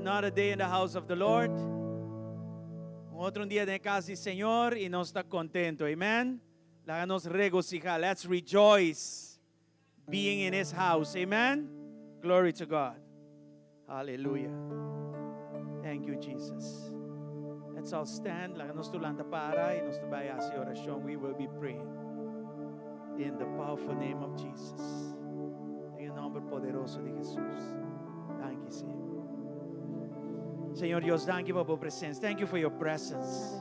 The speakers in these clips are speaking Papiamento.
Another day in the house of the Lord. Un otro dia den kas di Señor i nos ta kontentu. Amen. Laga nos regosihá. Let's rejoice being in his house. Amen. Glory to God. Hallelujah. Thank you, Jesus. Let's all stand. Laga nos tur lanta para i nos ta bai hasi orashon. We will be praying. In the powerful name of Jesus. Den nòmber poderoso di Jesus. Thank you, Señor. Señor Dios, thank you pa bo presensia. Thank you for your presence.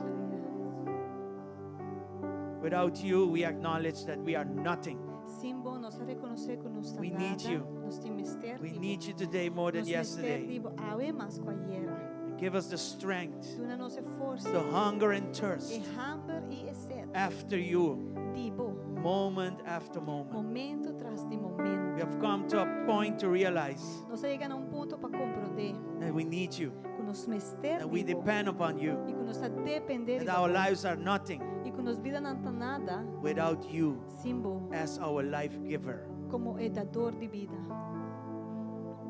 Without you, we acknowledge that we are nothing. Sin bo, nos ta rekonosé ku nos We need you. Nos tin mester We need you today more than yesterday. Nos mester di bo awe mas ku ayera. And give us the strength, Duna nos e forsa, the hunger and thirst e hamber i e set after you, di bo, moment after moment. momento tras di momento. We have come to a point to realize Nos a yega na un punto pa komprondé that we need you, ku nos mester that we di bo depend upon you, i ku nos ta dependé that di our bo lives are nothing i ku nos bidanan ta nada without you sin bo as our life giver. komo e dador di bida.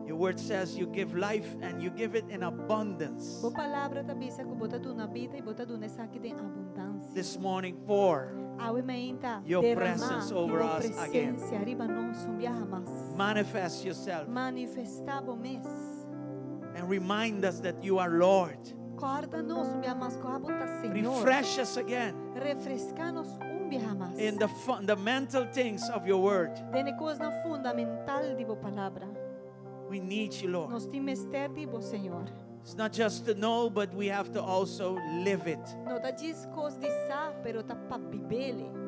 Your word says you give life and you give it in abundance. Bo palabra ta bisa ku bo ta duna bida i bo ta duna esaki den abundansia. This morning, pour Awe mainta Your derramá presence di over bo us again. presensia riba nos un biaha mas. Manifest yourself Manifestá bo mes. and remind us that you are Lord. Kòrda nos un biaha mas ku abo ta Señor. Refresh us again Refreská nos un biaha mas. in the fundamental things of your word. Den e kosnan fundamental di bo palabra. We need you, Lord. Nos tin mester di bo, Señor. It's not just to know, but we have to also live it. No ta djis kos di sa, pero ta pa bib'el.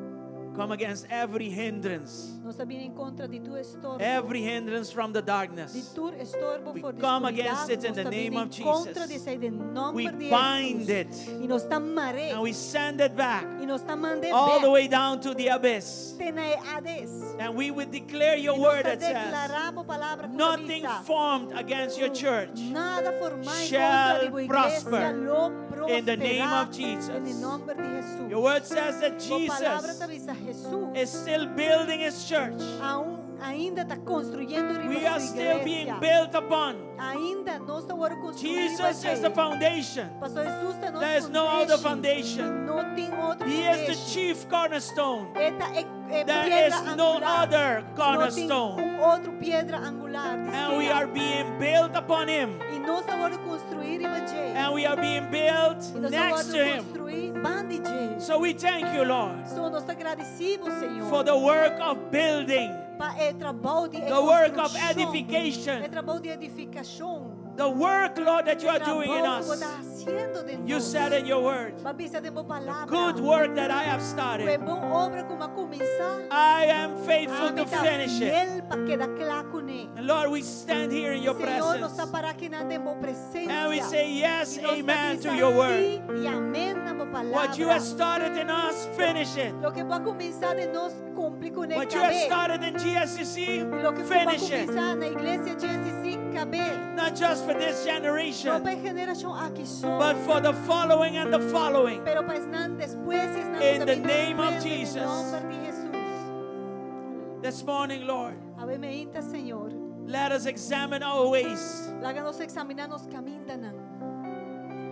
Come against every hindrance. Nos ta bini en kontra di tur estorbo. Every hindrance from the Di darkness. tur estorbo We for di come skuridat, against it in nos the ta name bini of en kontra Jesus. di esei den We nòmber di bind Hesus. it I nos ta mar'é. and we send it back I nos ta mand'é all the bèk way down to the abyss. te na e Hades. And we would declare your I nos word ta that says, deklará bo palabra ku ta nothing bisa, formed against your ku church nada formá en kontra shall di bo iglesia prosper lo in the name prosperá of Jesus. den e nòmber di Hesus. Your word says that Bo palabra Jesus ta bisa Hesus is still building his church. aún ainda ta konstruyendo riba We are su still being iglesia. built upon. Ainda nos ta wòrdu konstruí riba Jesus is the dje. foundation. Pasobra Hesus ta nos There is no other fundeshi. foundation. No tin otro He is the fundeshi. chief cornerstone. E ta e, e There piedra is no angular. other No tin cornerstone. un otro piedra angular di And we skina. are being built upon him. I nos ta wòrdu konstruí riba dje. And we are being built I nos ta next wòrdu to him. konstruí bandi dje. So we thank you, Lord, So nos ta gradisí bo, Señor, for the work of building, pa e trabou di e the work of konstrukshon, edification, e trabou di edifikashon. the work, Lord, that you are doing in Trabou ku bo us. ta hasiendo den You nos. said in your word, Bo a bisa den bo palabra. good work that I have Ku e started, bon obra ku mi a kuminsá, I am faithful ami to ta finish it. fiel pa keda kla kuné. And Lord, we stand here in your Señor, nos ta presence pará akinan den bo presensia. and we say yes, I nos ta amen bisa to your word. sí i amèn na bo What you palabra. have started in us, finish it. Loke bo a kuminsá den nos, kumpli kuné What you have kab'é. started in GSCC, I loke bo a finish it. kuminsá na iglesia GSCC, kab'é. Not just for this No generation, pa e generashon aki so, but for the following and the following. pero pa esnan despues i esnan In ku ta the bin name of despues, den e Jesus. nòmber di Hesus. This morning, Lord, Awe meinta, Señor, let us examine our ways. laga nos eksaminá nos kamindanan.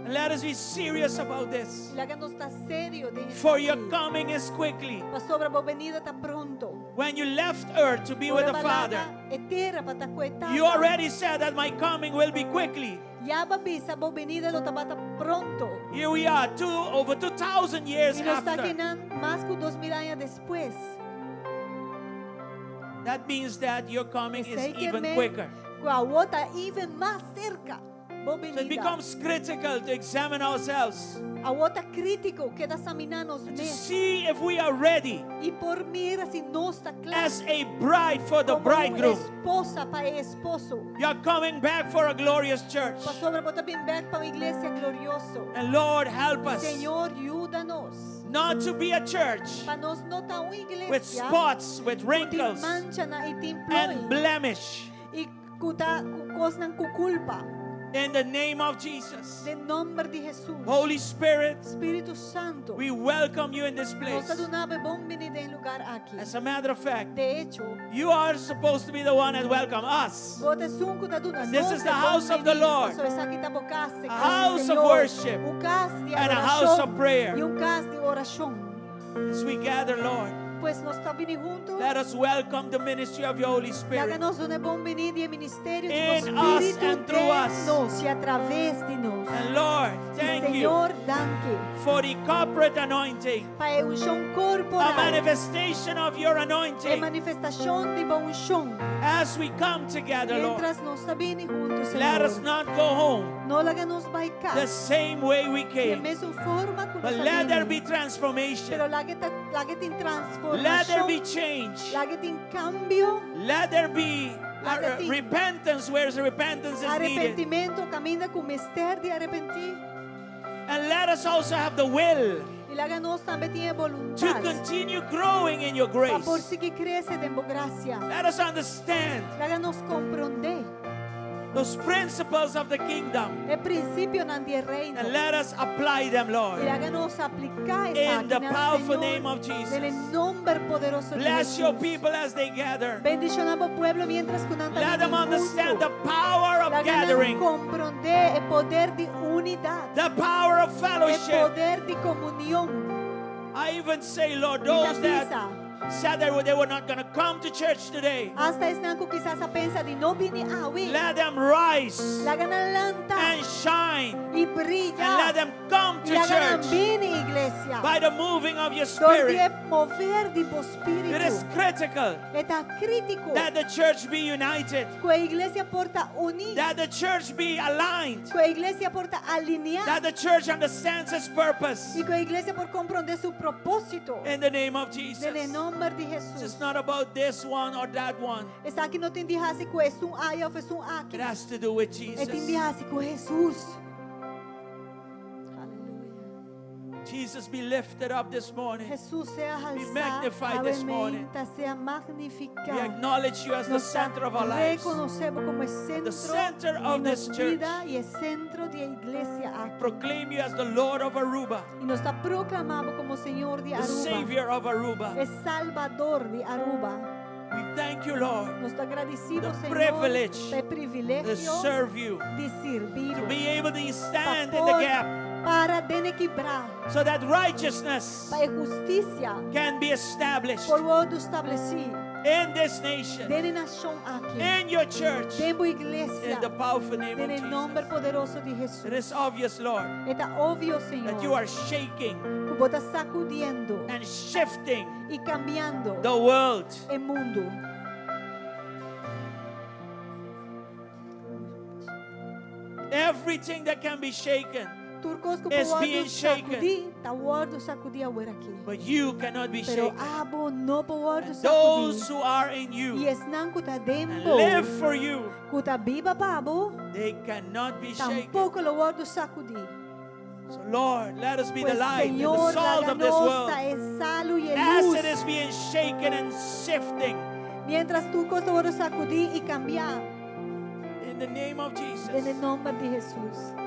And let us be serious about this. I laga nos ta serio den For your esaki. coming is quickly. Pasobra bo benida ta pronto. When you left earth to be with Ora the Father, bo laga e tera pa ta ku e Tata. you already said that my coming will be quickly. Ya bo a bisa bo benida lo tabata pronto. Here we are, two, over 2,000 years I nos ta after. akinan mas ku 2000 aña despues. That means that your coming is Esei even kier men quicker. ku awor ta even mas serka bo So it benida. becomes critical to examine ourselves Awor ta krítiko keda saminá nos to mes see if we are ready i por mira si nos ta kla as a bride for the komo un bridegroom. esposa pa e esposo. You are coming back for a glorious church. Pasobra bo ta bin bèk pa un iglesia glorioso. And Lord, help us Señor, yuda nos not to be a church pa nos no ta un with iglesia spots, with ku tin wrinkles, manchanan i tin and ploi blemish. i ku ta ku kosnan ku kulpa. In the name of Jesus. Den nòmber di Hesus. Holy Spirit, Spiritu Santu. we welcome you in this Nos place. ta duna bo bon biní den e lugá aki. As a matter of fact, De echo, you are supposed to be the one that welcome us. bo ta esun ku ta duna This nos is the e bon house of the biní. Lord. Pasobra esaki ta bo kas, A house of Señor. worship Un kas di and a house adorashon of prayer. i un kas di orashon. As we gather, Lord, Pues nos ta bini huntu. let us welcome the ministry of your Holy Spirit. Laga nos duna bon biní di e ministerio di In us Spiritu and through us. den nos i a traves di nos. And Lord, thank you Señor, danki for the corporate anointing, pa e unshon a korporal, manifestation of your e anointing manifestashon di bo unshon. as we come together, Lord. Mientras nos ta bini huntu, Let us Señor. not go home No laga nos bai the kas same way we di e came, mesun forma ku but nos let there be a bini. transformation. Pero laga ta laga tin Let there be transformashon. change. Laga tin kambio, Let there be Laga tin repentance where repentance is needed. arepentimentu kaminda ku mester di arepentí. And let us also have the will I laga nos tambe tin e to boluntat continue growing in your pa por grace. sigui krese den bo grasia. Let us understand Laga nos komprondé those principles of the kingdom e prinsipionan di reino. and let us apply them, I Lord. laga nos apliká In the esakinan, powerful Señor, name of Jesus. den e nòmber poderoso di Bless your Hesus. people as they gather. Bendishoná bo pueblo mientras ku nan Let ta them bini understand huntu. the power of Laga nan gathering, komprondé e poder di unidat, the power of e fellowship. poder di komunion. I even say, Lord, Mi ta those that bisa, said that they were not going to come to church today, Asta esnan ku kisas a pensa di no bini awe. let them rise Laga nan lanta and shine i and brilla. let them come to Laga nan church bini iglesia. by the moving of your Dor di spirit. e mover di bo It is spiritu. critical E ta krítiko that the church be united, ku e iglesia por ta uní, that the church be aligned, ku e iglesia por ta alineá that the church understands its purpose i ku e iglesia por komprondé su propósito. in the name of Den e Jesus. nòmber di It's Hesus. not about this one or that one. Esaki no tin di hasi ku esun aya òf esun aki. It has to do with E tin di Jesus. hasi ku Hesus. Aleluya. Jesus be lifted up this morning. Hesus sea Be halsá, magnified this morning. awe mainta sea We magnifiká. acknowledge you as the Nos center of our lives, rekonosé bo komo e sentro the center of di this nos church. bida i e sentro di e iglesia aki. Proclaim you as the Lord of Aruba, I nos ta proklamá bo komo Señor di the Aruba, Savior of Aruba. e Salbador di Aruba. We thank you, Lord, Nos ta gradisido, The Señor, privilege pa e to privilegio serve you, di sirbi to bo. be able to stand Pa in the por gap para den e kibrá, so that righteousness pa e hustisia can be established por wòrdu establesí in this nation, den e nashon aki, in your church, den bo iglesia, in the powerful name den of e nòmber Jesus. poderoso di It Hesus. is obvious, Lord, E ta opvio, that you Señor, are shaking ku bo ta sakudiendo and shifting i kambiando the world. e mundu. Everything that can be shaken, Tur kos ku Is por being wòrdu shaken. sakudí, ta wòrdu sakudí awor aki. but you cannot be Pero shaken. abo no por wòrdu And those sakudí. who are in I you esnan ku ta and den bo, live for you, ku ta biba pa bo, they cannot be shaken. tampoko lo wòrdu sakudí. So, Lord, let us be the Pues light and the Señor, salt laga of this nos world. ta e salu i e As lus. it is being shaken and shifting Mientras tur kos ta wòrdu sakudí i kambiá in the name of den e Jesus. nòmber di Hesus.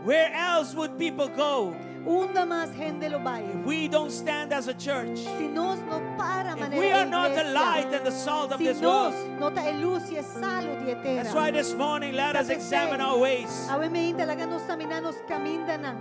Where else would people go Unda mas hende lo bai. if we don't stand as a church? Si nos no para If manera we are not the iglesia, light and the salt of si this nos world. no ta e lus i e salu di e tera. That's why this morning let us examine our ways. Awe mainta laga nos saminá nos kamindanan.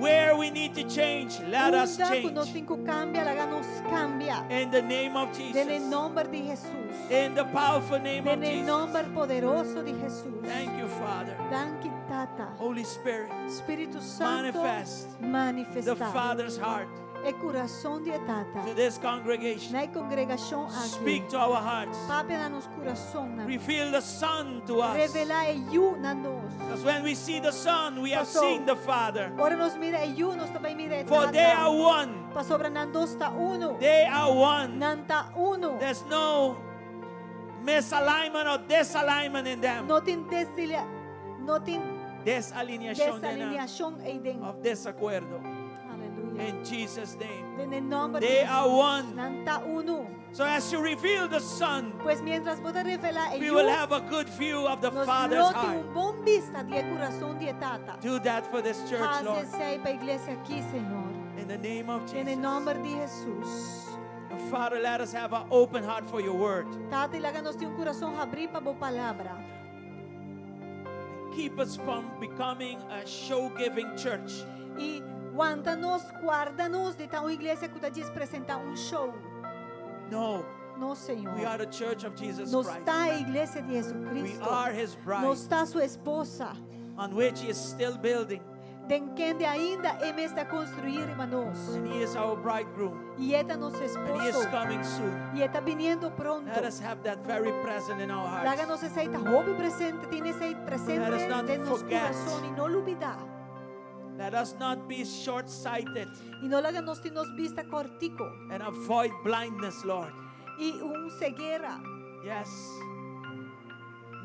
Where we need to change, let us Unda ku nos change. tin ku kambia, laga nos kambia. In the name of Den e Jesus. nòmber di Hesus. In the powerful name of Den e Jesus. nòmber poderoso di Hesus. Thank you, Father. Danki Tata. Holy Spirit, Spiritu Santu, Manifest the manifestá Father's heart e kurason di Tata. to this congregation. Na e kongregashon aki. Speak to our hearts. Papia na nos kurason. Reveal the Son to us. Revelá e Yu na nos. Because when we see the Son, we have Paso. seen the Father. Ora nos mira e Yu, nos tambe mira e For they Tata. are one. Pasobra nan dos ta uno. They are one. Nan ta uno. There's no misalignment or disalignment in them. No tin desilia, no tin Desalineación de nada, desalineashon eiden. of desacuerdo. Aleluya. In Jesus' name. Den nòmber di They are Hesus. one. Nan ta unu. So as you reveal the Son, Pues mientras bo ta revelá e we Yu, will have a good view of the nos Father's lo tin heart. un bon bista di e kurason di e Tata. Do that for this church, Hasi Lord. esei pa e iglesia aki, Señor. In the name of Den Jesus. nòmber di Hesus. Father, let us have an open heart for your word. Tata, laga nos tin un kurason habrí pa bo palabra. Keep us from becoming a show-giving church. I wanta nos, warda nos di ta un iglesia ku ta djis presentá un show. No, No, Señor. we are the church of Jesus Nos Christ. ta e iglesia di We Jesucristo. are his bride, Nos ta su esposa. on which he is still building. Den kende ainda e mes ta konstruí riba nos. And he is our bridegroom. I e ta nos And he is esposo. coming soon. I e ta biniendo pronto. Let us have that very present in our hearts. Laga nos esei ta hopi presente, tin esei Let us presente not den nos forget. kurason i no lubidá. Let us not be short-sighted I no laga nos tin nos bista kòrtiku and avoid blindness, Lord. i un siegura Yes.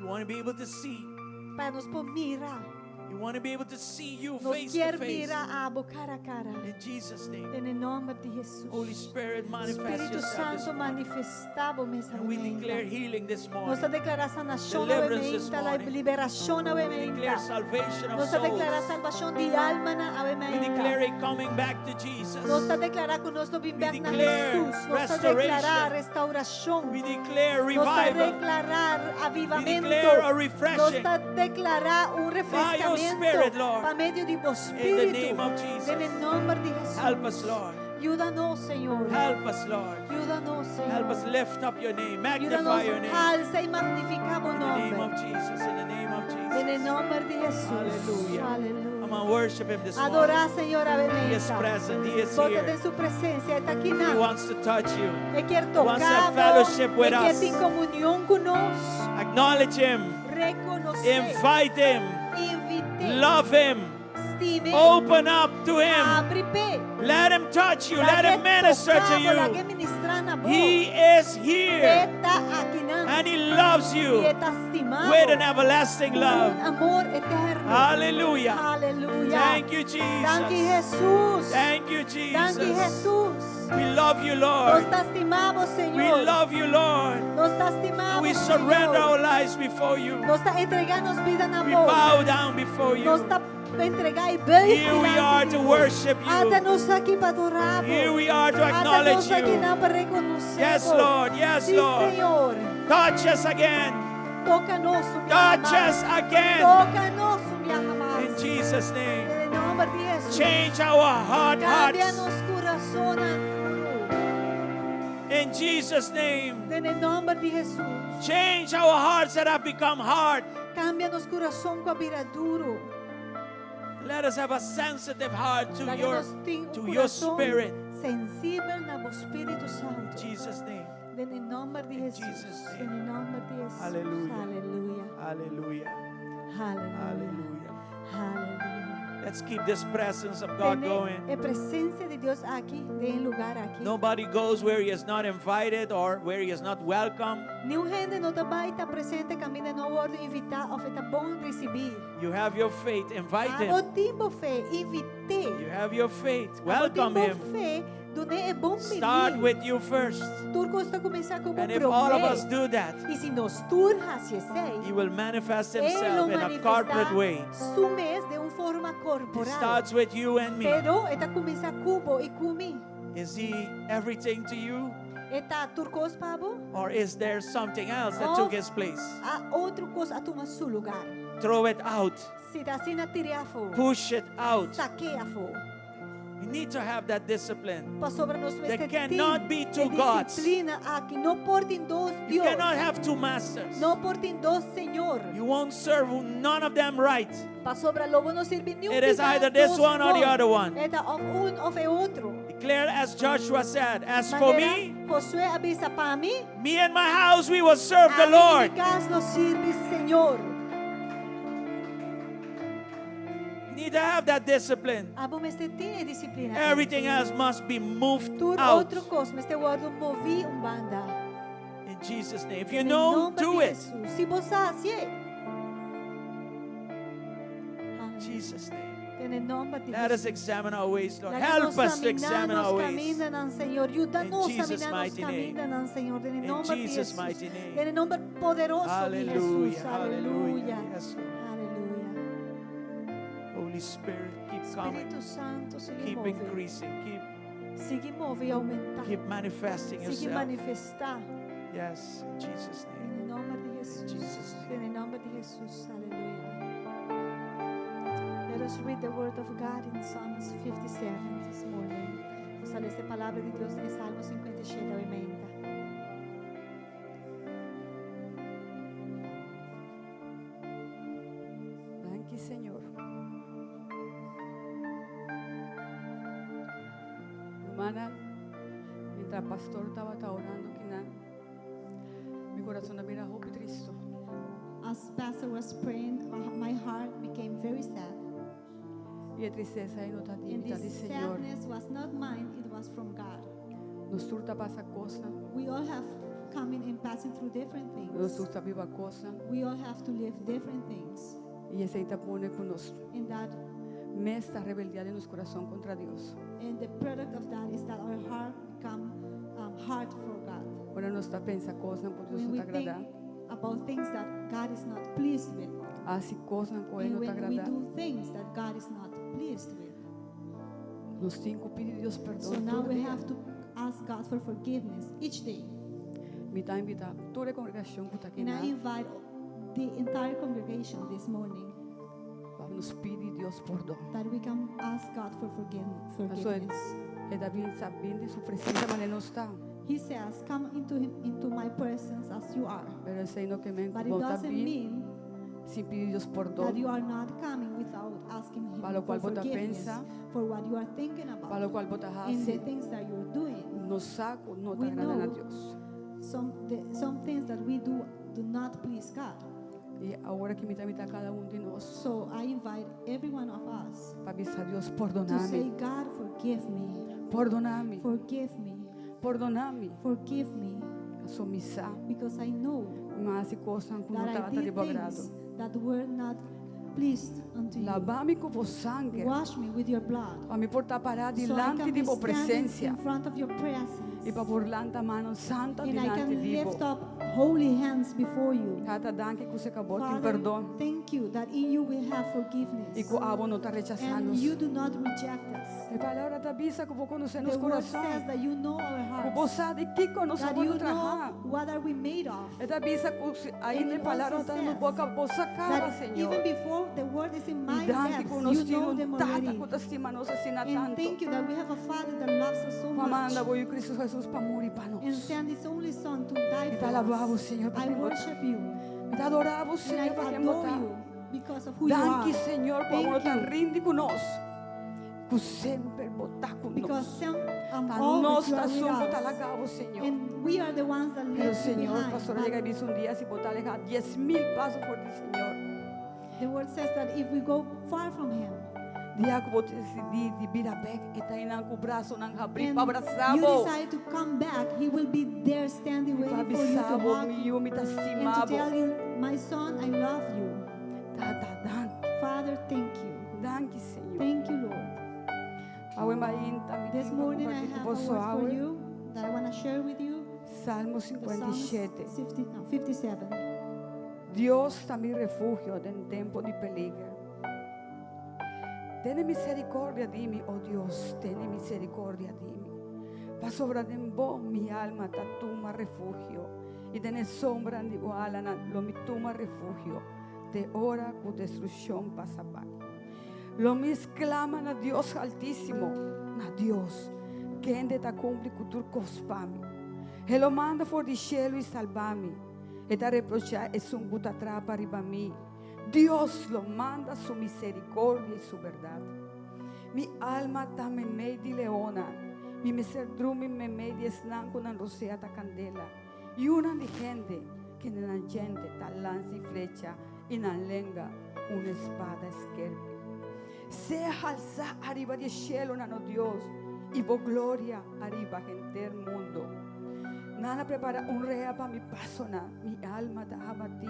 You want to be able to see. pa nos por mira. You want to be able to see you Nos face to kier face. mira abo kara kara. In Jesus' name. Den nòmber di Hesus. Holy Spirit, manifest Spiritu yourself this Santu morning. manifestá bo mes And we declare healing this Nos ta morning. deklará sanashon Deliverance this awe mainta, morning. liberashon We declare awe mainta. salvation of Nos ta deklará souls. salbashon di almanan We awe mainta. declare a coming back to Jesus. Nos ta deklará ku nos lo bin We bèk na declare Hesus. Nos ta deklará restoration. restourashon. We declare Nos ta revival. deklará We avivamentu. declare a Nos refreshing. ta deklará un By your refreskamentu Spirit, Lord. pa medio di bo In the name Spiritu. of Jesus. Den nòmber di Hesus. Help us, Lord. Yuda nos, Señor. Help us, Lord. Yuda nos, Señor. Help us lift up your name, Yuda magnify nos your name. halsa i magnifiká bo In the name of nòmber. Jesus, in the name of Den Jesus. nòmber di Hesus. Hallelujah. Aleluya. Come on, worship him this morning. Adorá, Señor, He is awe mainta. present. He is Bo ta here. den su presensia, e ta aki He nan. wants to touch you. E kier wants to have toka bo. fellowship with E kier us. tin komunion ku nos. Acknowledge him. Rekonosé. Invite him. Invit'é. Love him. Stim'é. Open up to him. Habri p'é. Let him touch you. Let him minister to Lag'é you. ministrá na bo. He is here E ta akinan. and he loves you I e ta stima bo. with an everlasting love. Un amor eterno. Hallelujah. Aleluya. Thank you, Danki Jesus. Hesus. Thank you, Danki Jesus. Hesus. We love you, Nos Lord. ta stima bo, We Señor. love you, Lord. Nos ta stima bo, We surrender Señor. our lives before you. Nos ta entregá nos bida na We bo. bow down before Nos you. ta entregá i buig Here we are to worship Ata you. nos aki pa adorá bo. Here we are to Ata acknowledge nos aki you. nan pa rekonosé Yes, bo. Lord. Yes, Sí, Lord. Señor. Touch us again. Toka nos un biaha Touch mas. us again. Toka nos un biaha mas. In Jesus' name. Den nòmber di Hesus. Change our hard Kambia hearts. nos kurason duru. In Jesus' name. Den nòmber di Hesus. Change our hearts that have become hard. Kambia nos kurason ku a bira duru. Let us have a sensitive heart to Laga your, nos tin un to your kurason spirit. sensibel na bo Spiritu In Santu. Jesus' name. Den nòmber di In Hesus. Jesus' name. Den nòmber di Hesus. Hallelujah. Aleluya. Hallelujah. Aleluya. Hallelujah. Aleluya. Let's keep this presence of God Tene going. e presensia di Dios aki, den e lugá aki. Nobody goes where he is not invited or where he is not welcome. Ningun hende no ta bai ta presente kaminda no wòrdu invitá òf e ta bon risibí. You have your faith, invite Abo him. tin bo fe, invit'é. You have your faith, Abo welcome tin bo him. fe, dun'é e bon Start biní. with you first. Tur kos ta kuminsá ku bo And if all of us promé. do that, I si nos tur hasi esei, he will manifest e lo himself in a corporate manifestá way. su mes den un forma It korporal. starts with you and me. Pero e ta kuminsá ku bo i ku mi. Is he everything to you? E ta tur kos pa bo? Or is there something else that took his place? A otro kos a tuma su lugá. Throw it out. Si ta asina tir'é afó. Push it out. Sak'é afó. We need to have that discipline. Pasobra nos There mester cannot be two e gods. disiplina aki. No por tin dos You Dios. cannot have two masters. No por tin dos Señor. You won't serve none of them right. Pasobra lo bo no sirbi niun It is di nan either this dos one or the bon. other one. E ta òf un òf e otro. Declare as Joshua said, as for Manera me, Josué a bisa pa mi, me and my house, we will serve the ami Lord. i mi kas lo sirbi Señor. You need to have that discipline. Abo mester tin e disiplina. Everything else must be moved Tur out. otro kos mester wòrdu moví un banda. In Jesus' name. If you Den know, nòmber do di it. Hesus. Si bo sa, hasié. In Jesus' name. Den e nòmber di Let us Hesus. examine our ways, Lord. Laga Help nos us to saminá examine nos our ways. kamindanan, Señor. Yuda In nos Jesus' saminá nos mighty name. kamindanan, Señor. Den e In nòmber di Jesus' Hesus. mighty name. Den e nòmber poderoso di Hallelujah. Hesus. Hallelujah. Aleluya. Yes, Lord. Aleluya. Holy Spirit, keep coming. Spiritu Santu, sigui Keep move. increasing. Keep Sigui move i oumentá. keep manifesting Sigui yourself. manifestá. Yes, in Jesus' name. Den e nòmber di Hesus. Jesus' name. Den e nòmber di Hesus. Aleluya. Let us read the word of God in Psalms 57 this morning. Nos ta lesa e palabra di Dios den Salmo 57 awe mainta. Danki, Señor. Hermana, mientras pastor tabata orando akinan, mi kurason a bira hopi tristu. As pastor was praying, my heart became very sad. I e tristesa ei no ta di And mi, ta di this Señor. sadness was not mine, it was from God. Nos tur ta pasa kos, We all have coming and passing through different nos things. tur ta biba kos, We all have to live different things. i esei ta pone ku nos And that mes ta rebeldiá den nos kurason kontra Dios. and the product of that is that our heart become hard for God. Ora nos ta pensa kos ku Dios When no we ta think agradá, about things that God is not pleased with, hasi kos ku E and no ta when we agradá, do things that God is not pleased with. nos tin ku pidi Dios So perdon now tur we dia. have to ask God for forgiveness each day. Mi ta invitá tur e kongregashon ku ta aki And I na, invite the entire congregation this morning pa nos pidi Dios perdon. that we can ask God for Paso e forgiveness. e ta bin sa bin den su presensia manera nos ta. He says, Come into him, into my presence as you are. Pero esei no ke men But it bo ta doesn't bin mean sin pidi Dios that perdon you are not coming without asking Him Pa lo for cual bo ta forgiveness pensa, for what you are thinking pa about lo cual bo ta and the hasi. things that you're doing. Nos sa ku no ta We agrada na know Dios. Some things that we do do not please God. I awor aki mi ta invitá kada un di nos So I invite every one of us pa bisa Dios to pordoná say, mi, God, forgive me, pordoná mi, forgive me, pordoná mi. forgive me, Paso mi sa, because I know m'a hasi kos ku no that I tabata did di bo agrado. things that were not pleased unto you. Laba mi ku bo sanger, Wash me with your blood. pa mi por ta pará So I dilanti can di be bo standing presensia in front of your presence. i pa por lanta mannan santu And I dilanti can di bo. lift up holy hands before you. Tata, danki ku serka bo tin Father, perdon thank you that in you we have i forgiveness. ku abo no ta rechasá And nos. you do not reject us. E palabra ta bisa ku bo konosé The nos word kurason. says that you know our Ku bo hearts. sa di kiko nos That a wòrdu you trahá. know what are we made of. E ta bisa ku And ainda it palabra also ta na says boka bo sa kaba, That Señor. even before the word is in I my danki lips, ku nos you tin know un them tata already. ku ta stima nos asina And tantu. thank you that we have a father that loves us so Ku a much manda bo yu Kristu Jesus pa muri pa and nos. sent his only son to die Mi for ta alabá bo, us. Señor, pa I ken bo ta. worship you Mi ta adorá bo, and I Señor, pa ken bo adore ta. you because of who you Danki, are. Señor, ku abo Thank ta you. rindi ku nos. Ku semper bo ta ku Because nos. some, Ta always nos you ta are with esun ku ta us. laga bo, Señor. And we are the ones that Pero left you Señor, behind. pastor, But a yega di bisa un dia si bo ta alehá 10.000 paso for di Señor. the word says that if we go far from him, Dia ku bo disidí di bira bèk, e ta einan ku brasonan habrí and pa brasá you bo. decide to come back, he will be there standing Pa waiting for you bisa to bo, hug mi yu, mi ta and stima to bo. tell you, my son, I love you. Tata, danki. Father, thank you. Danki, Señor. Thank you, Lord. Awe mainta, mi This tin pa morning I kompartí ku have a boso word for awe. you that I want to share with you. Salmo The Psalms 57. 50, no, 57. Dios ta mi refugio den tempu di peliger. Tene miserikòrdia di mi, o Dios, tene miserikòrdia di mi. Pasobra den bo mi alma ta tuma refugio. I den e sombra di bo alanan lo mi tuma refugio. Te ora ku destrukshon pasa bai. Lo mi sklama na Dios Altísimo, na Dios, kende ta kumpli ku tur kos pa mi. E lo manda for di shelu i salba mi. E ta reprochá esun ku ta trapa riba mi. Dios lo manda su miserikòrdia i su bèrdat. Mi alma ta meimei di leonnan. Mi mester drumi meimei di esnan ku nan rosea ta kandela. Yunan di hende, kende nan djente ta lansa i flecha i nan lenga un espada skerpi. Sea halsá ariba di e shelunan, o Dios, i bo gloria ariba henter mundu. Nan a prepará un rea pa mi pasonan, mi alma ta abatí.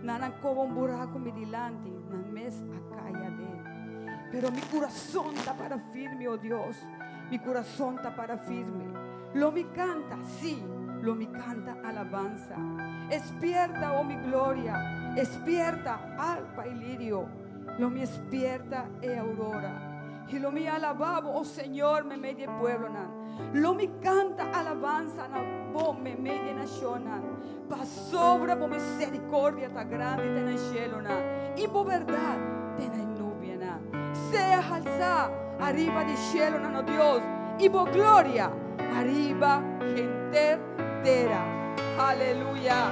Nan a koba un buraku mi dilanti, nan mes a kai aden. Pero mi kurason ta para firme, o Dios. Mi kurason ta para firme. Lo mi kanta, sí, lo mi kanta alabansa. Spierta, o mi gloria, spierta, arpa i lirio. Lo mi spierta e aurora. I lo mi alabá bo, o Señor, meimei di e pueblonan. Lo mi kanta alabansa na bo meimei di e nashonnan. Pasobra bo misericordia ta grandi te na e shelonan, i bo berdad te na e nubianan. Sea halsá ariba di shelonan, o Dios, i bo gloria ariba henter tera. Aleluya!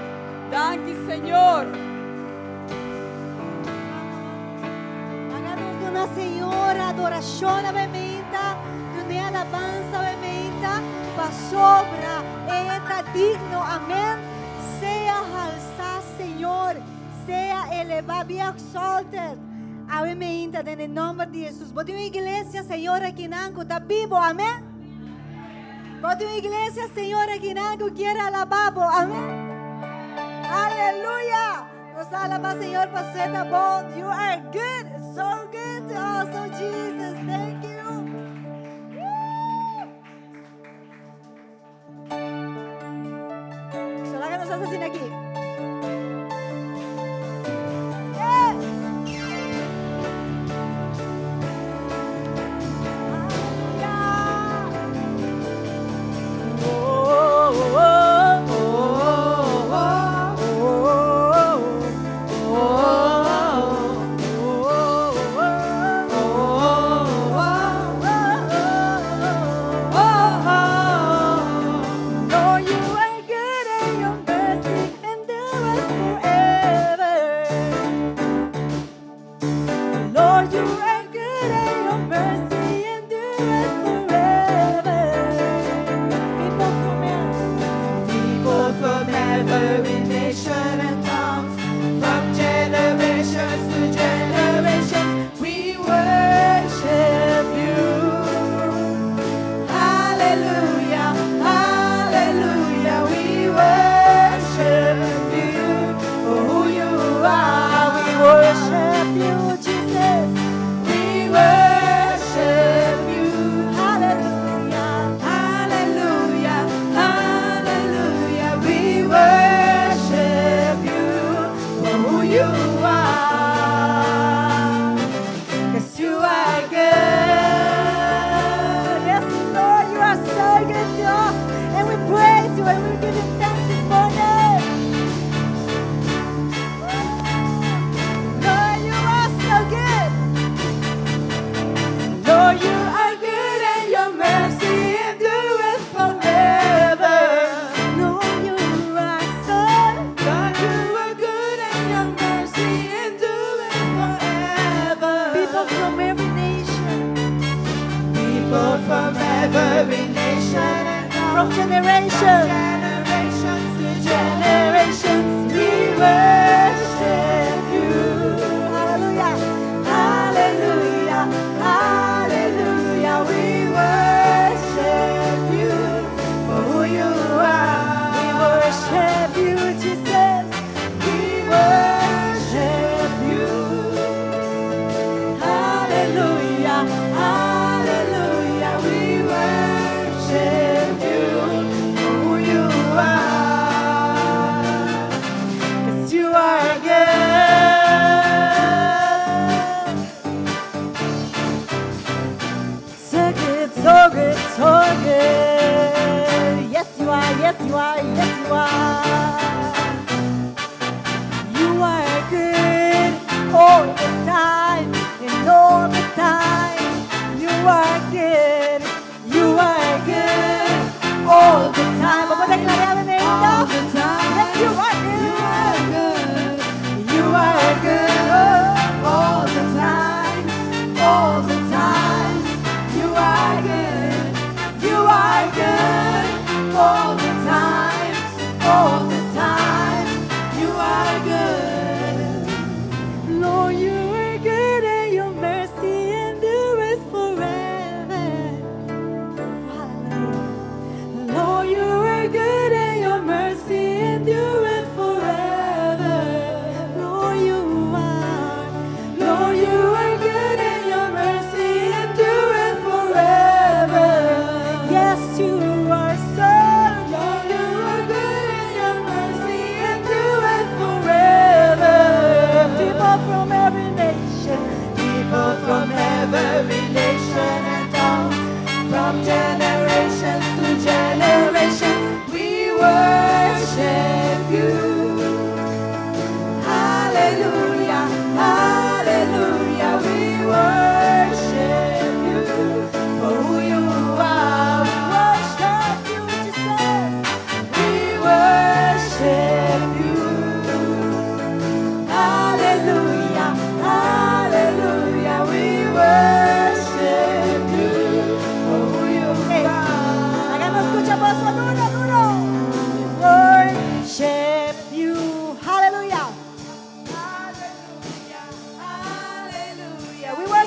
Danki, Señor! Laga nos duna Señor adoracion awe meinta, dun'e alabansa awe meinta, pasobra E ta digno. Amen. Sea halsá, Señor. Sea elevá, be exalted. Awe meinta, den nòmber di Jesus. Bo tin un iglesia, Señor, akinan ku ta bibu. Amen. Bo tin un iglesia, Señor, akinan ku ke alabá bo. Amen. Aleluya. Nos ta alabá Señor pa ser bon. You are good, so good to us, oh Jesus. Thank you. Woo! So laga nos asina aki. Yeah. Aleluya. Lord, you are good and your mercy endureth forever. Lord, you are good and your mercy endureth forever. People from every nation and tongues, from generations to generations, we worship you. Hallelujah, hallelujah, we worship you for who you are. We worship you, Jesus. We worship you. Hallelujah. Hallelujah, hallelujah, we worship you for who you are. 'Cause you are good. Yes, Lord, you are so good to us. And we praise you and we give you thanks this morning. Lord, you are so good. Lord, you are good and your mercy endureth forever. Lord, you are so God, you are good and your mercy endureth forever. People from every nation, People from every nation and from generation, generations to generations, we worship you. Hallelujah. Hallelujah, hallelujah, we worship you for who you are. We worship you, Jesus. We worship you. Hallelujah, hallelujah, we worship you for who you are. 'Cause you are good. So good, so good, so good. Yes, you are, yes, you are, yes, you are. You are good all the time and all the time. You are good, you are good all the time. Vamos a declarar en All the time. Yes, you are You good. are good. You are good all the time. All the time. You are good. You are good all the time. All the time. You are good. Lord, you are good and your mercy endureth forever. Hallelujah. Lord, you are good and your mercy endureth forever. Lord, you are. Lord, you are good and your mercy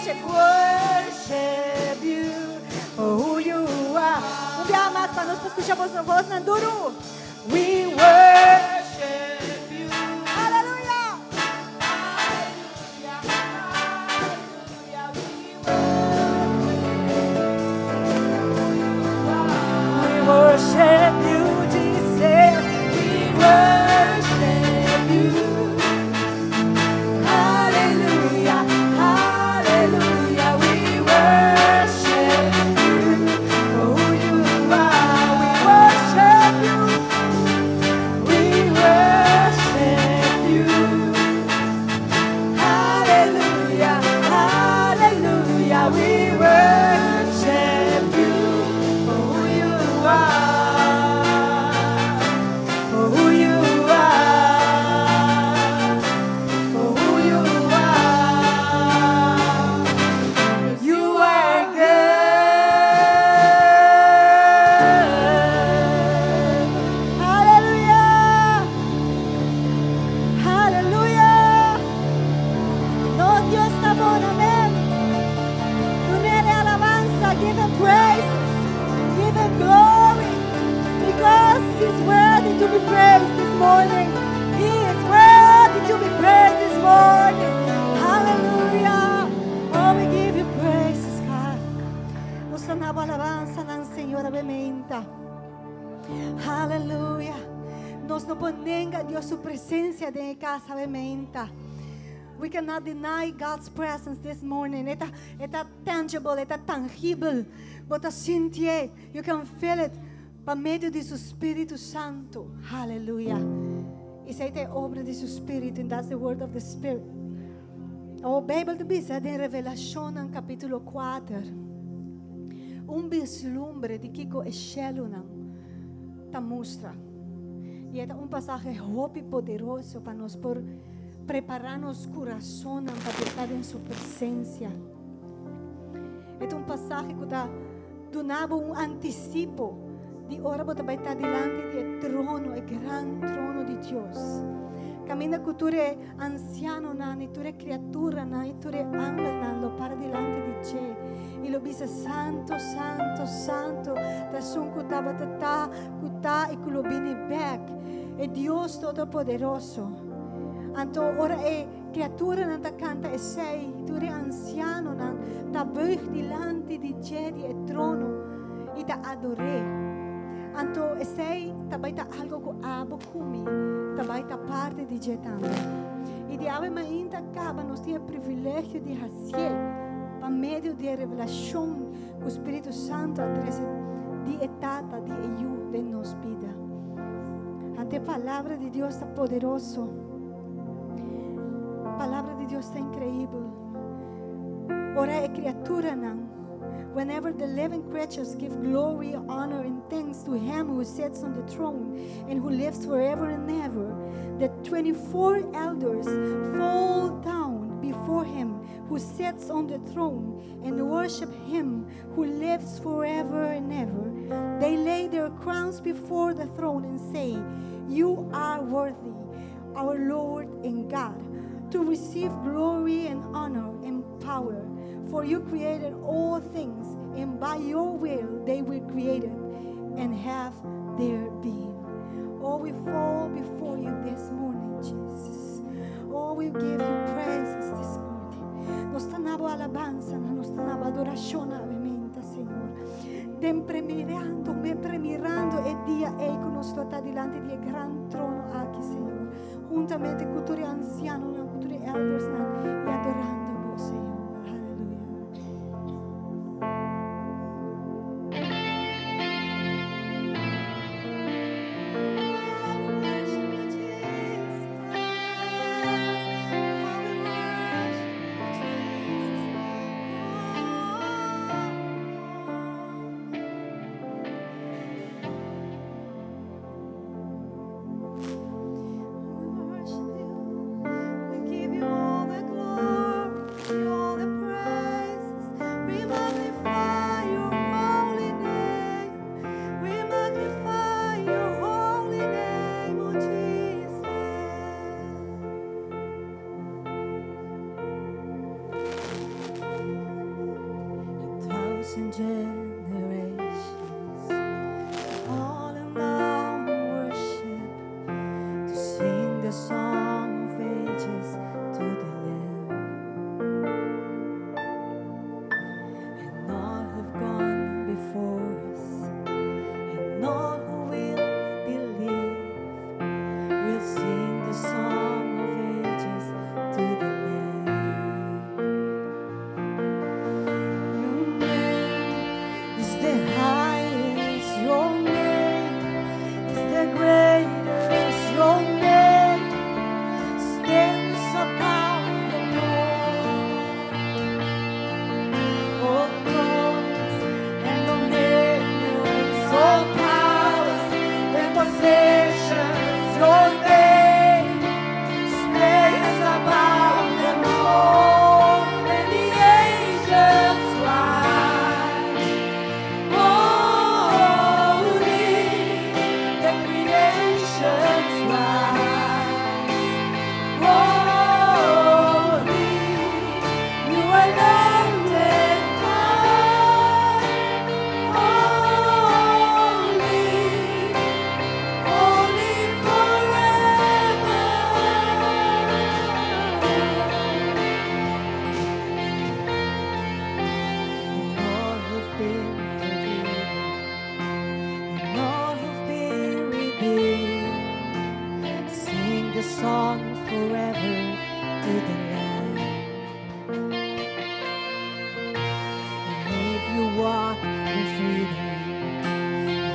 worship, worship you for who you are. Un biaha mas pa nos skucha boso vosnan duru. We worship you. Aleluya. Hallelujah, hallelujah, we worship. We worship you, Jesus. We worship you. Hallelujah, hallelujah. We worship you for who you are. We worship you. We worship you. Hallelujah, hallelujah, we worship you for who you are, for who you are, for who you are. You are good. Aleluya. Aleluya. Nos Dios ta bon, amèn. Dun'é alabansa, give him praises, give him glory, because he's worthy to be praised this morning. He is worthy to be praised this morning. Hallelujah. Oh, we give you praises, God. Nos ta duna alabansa na Señor obviamente. Aleluya. Nos no por nenga Dios su presensia den kas, obviamente. We cannot deny God's presence this morning. E ta tangible, e ta tangibel. Bo ta sintié. You can feel it. Pa medio di su Spiritu Santu. Aleluya. Esei ta obra di su Spiritu, and that's the word of the Spirit. E Beibel ta bisa den Revelashon, kapítulo 4. Un vislumbre di kiko e shelunan ta mustra. I e un pasahe hopi poderoso pa nos por prepará nos kurason pa ta den su presensia. E un pasahe ku ta dunando un antisipo di ora bo ta bai ta dilanti di e trono, e gran trono di Dios. Kaminda ku tur e ansianonan, i tur e kriaturanan, i tur e angelnan, lo para dilanti di dje. I lo bisa santu, santu, santu, ta esun ku tabata ta, ku ta i ku lo bini bèk. E Dios Todopoderoso. Anto ora e kriaturanan ta kanta esei, tur e ansianonan ta buig dilanti di dje di e trono i ta ador'é. Anto esei ta bai ta algu ku abo ku mi, ta bai ta parti di dje tambe. I di awe mainta kaba nos tin e privilegio di hasié pa medio di revelashon ku Spiritu Santu a trese di e Tata di e Yu den nos bida. Anto e palabra di Dios ta poderoso. Palabra di Dios ta inkreibel. Ora e kriaturanan. Whenever the living creatures give glory, honor, and thanks to Him who sits on the throne and who lives forever and ever, the 24 elders fall down before Him who sits on the throne and worship Him who lives forever and ever. They lay their crowns before the throne and say, You are worthy, our Lord and God, to receive glory and honor and power. For you created all things, and by your will they were created and have their being. Oh, we fall before you this morning, Jesus. Oh, we give you praises this morning. Nos ta duna bo alabansa, nos ta duna bo adorashon, obviamente, Señor. Den premirando, me premirando e dia ei ku nos ta dilanti di e gran trono aki, Señor. Huntamente ku tur ansianonan, ku tur eldersnan, i adorando Bo, Señor. Aleluya. Worship you, Jesus. How we worship you, Jesus. We worship you. We give you all the glory. And generations, falling down in worship to sing the song of ages to the Lamb. And all who've gone before us, and all who will believe, will sing the song of ages to the Lamb. Your name is the highest, your name is the greatest, your name stands above them all. All thrones and dominions, all powers and possessions, your name stands above them all. And the angels cry, "Holy," the creation cries, "Holy, you are lifted high. Holy, holy forever." And all who've been forgiven, and all who've been redeemed, sing the song forever to the Lamb. And if you walk in freedom,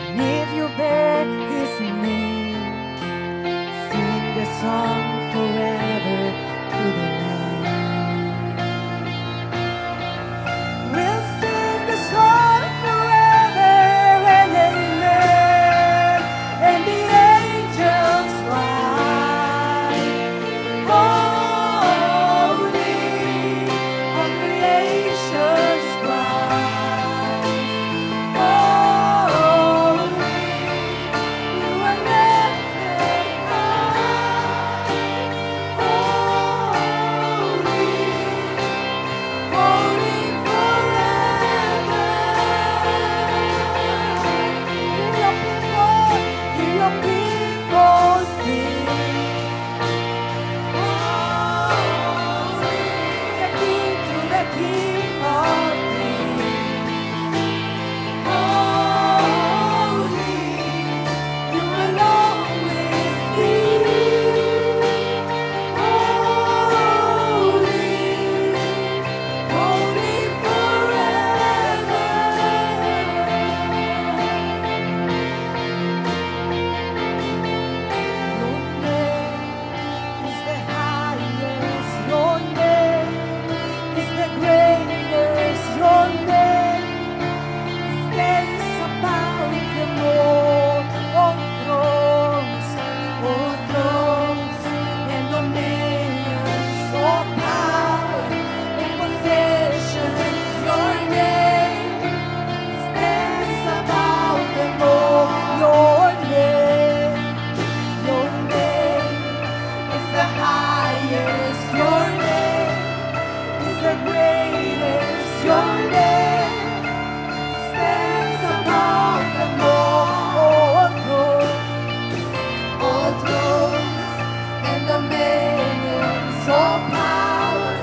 and if you bear His name, sing the song forever to the Lamb. We'll sing the song forever and amen. And the angels cry, "Holy," all creation cries, "Holy, you are lifted high. Holy, holy forever." Hear your people sing. Holy, the King to the King of Kings. Holy, you will always be. Holy, holy forever. Your name is the highest, your name is the greatest, your name stands above them all. All thrones and dominions, all powers and possessions, your name stands above them all. Your name is the highest, your name is the greatest, your name stands above them all. All thrones and dominions, all powers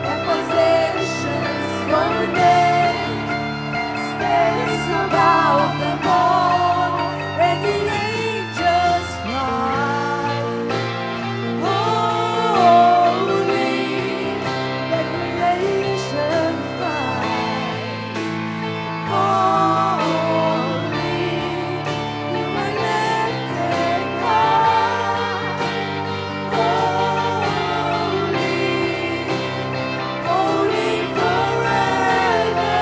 and possessions, your name stands above them all. And the angels cry, "Holy," the creation cries, "Holy, you are lifted high. Holy, holy forever."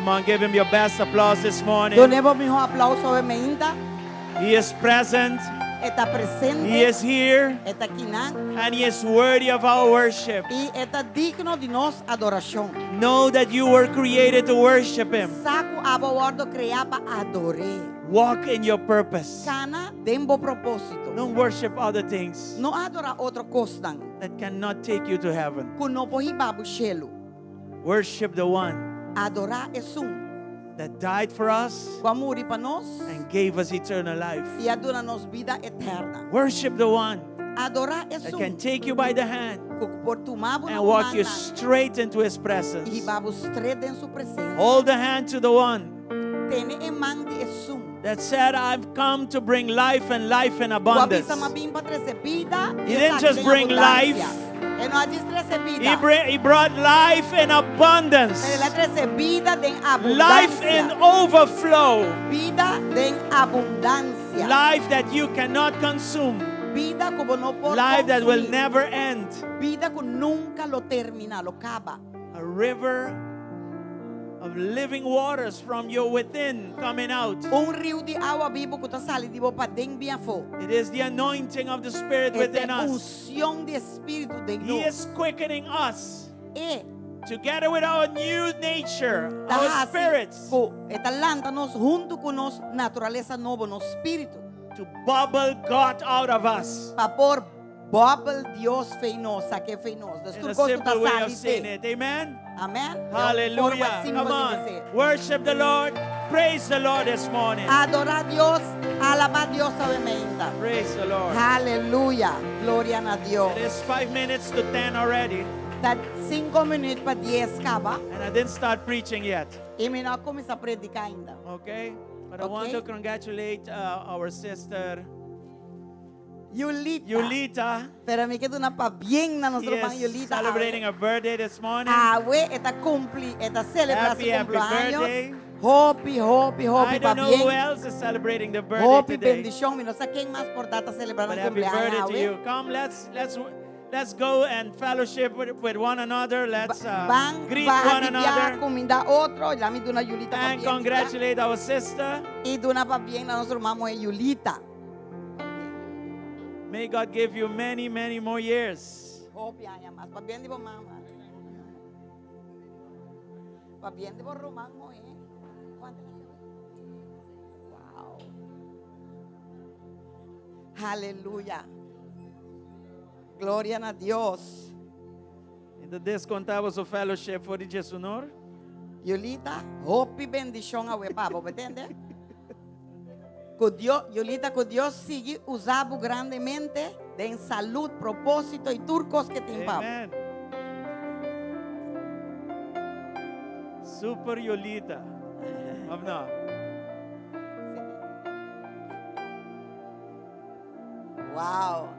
Come on, give him your best applause this morning. Dun'é bo mihó aplouso awe mainta. He is present. E ta presente. He is here. E ta akinan. And he is worthy of our worship. I e ta digno di nos adorashon. Know that you were created to worship him. Sa ku abo a wòrdu kreá pa ador'é. Walk in your purpose. Kana den bo propósito. Don't worship other things. No adorá otro kosnan. That cannot take you to heaven. Ku no por hiba bo shelu. Worship the one. Adorá esun. That died for us. Ku a muri pa nos. And gave us eternal life. I a duna nos bida eterna. Worship the one. Adorá esun. That can take you by the hand. Ku por tuma bo na And walk you man. straight into his presence. I hiba bo stret den su presensia. Hold the hand to the one. Tene e man di esun. That said, I've come to bring life and life in abundance. Ku a bisa m'a bin pa trese bida He didn't just bring life. E no a djis trese bida. He, bring, he brought life in abundance. Pero el a trese bida den abundansia. Life in overflow. Bida den abundansia. Life that you cannot consume. Bida ku bo no por Life that will konsumí. never end. Bida ku nunka lo terminá, lo kaba. A river of living waters from your within coming out. Un riu di awa bibu ku ta sali di bo paden bin afó. It is the anointing of the Spirit E within ta us. unshon di Spiritu den He nos. is quickening us. E Together with our new nature, ta our hasi spirits. ku e ta lanta nos huntu ku nos naturalesa nobo, nos spiritu. To bubble God out of us. Pa por bubble Dios fei nos, sak'é fei nos. Dus In tur a kos ku ta simple way of sali saying te. it. Amen? Amen? Forma Hallelujah. simpel Come di on. bis'é. Worship the Lord. Praise the Lord this morning. Adorá Dios, alabá Dios awe mainta. Praise the Lord. Aleluya. Gloria na Dios. It is 5 minutes to 10 already. Ta 5 minüt pa 10 kaba. And I didn't start preaching yet. I mi no a kuminsá prediká ainda. Okay? But I want Okay. to congratulate uh, our sister Yulita. Yulita. Pero mi ke duna pabien na nos She ruman is Yulita. celebrating her birthday this morning. Awe e ta kumpli, e ta selebrá Happy, su happy kumpleaños. birthday. Hopi, hopi, hopi I don't know who pabien. else is celebrating the birthday Hopi today. bendishon. Mi no sa ken mas por ta ta selebrando But happy kumpleaños birthday to awe. you. Come, let's let's let's go and fellowship with, with one another. Let's uh, Ban greet ban one di bia another kumindá otro. Laga mi duna Yulita and pabien di bia. congratulate our sister. I duna pabien na nos ruman muhé Yulita. May God give you many, many more years. Hopi aña mas. Pabien di bo mama. Pabien di bo ruman muhé. Kuantu Wow. Aleluya. Gloria na Dios. In the descontavo su fellowship for the Jesunor. Yulita, hopi bendishon awe pa bo, entende? Ku Dios, Yulita, ku Dios sigui usa bo grandemente den salud, propósito i tur kos ku tin pa bo. Amen. Super Yulita. Of no? Wow.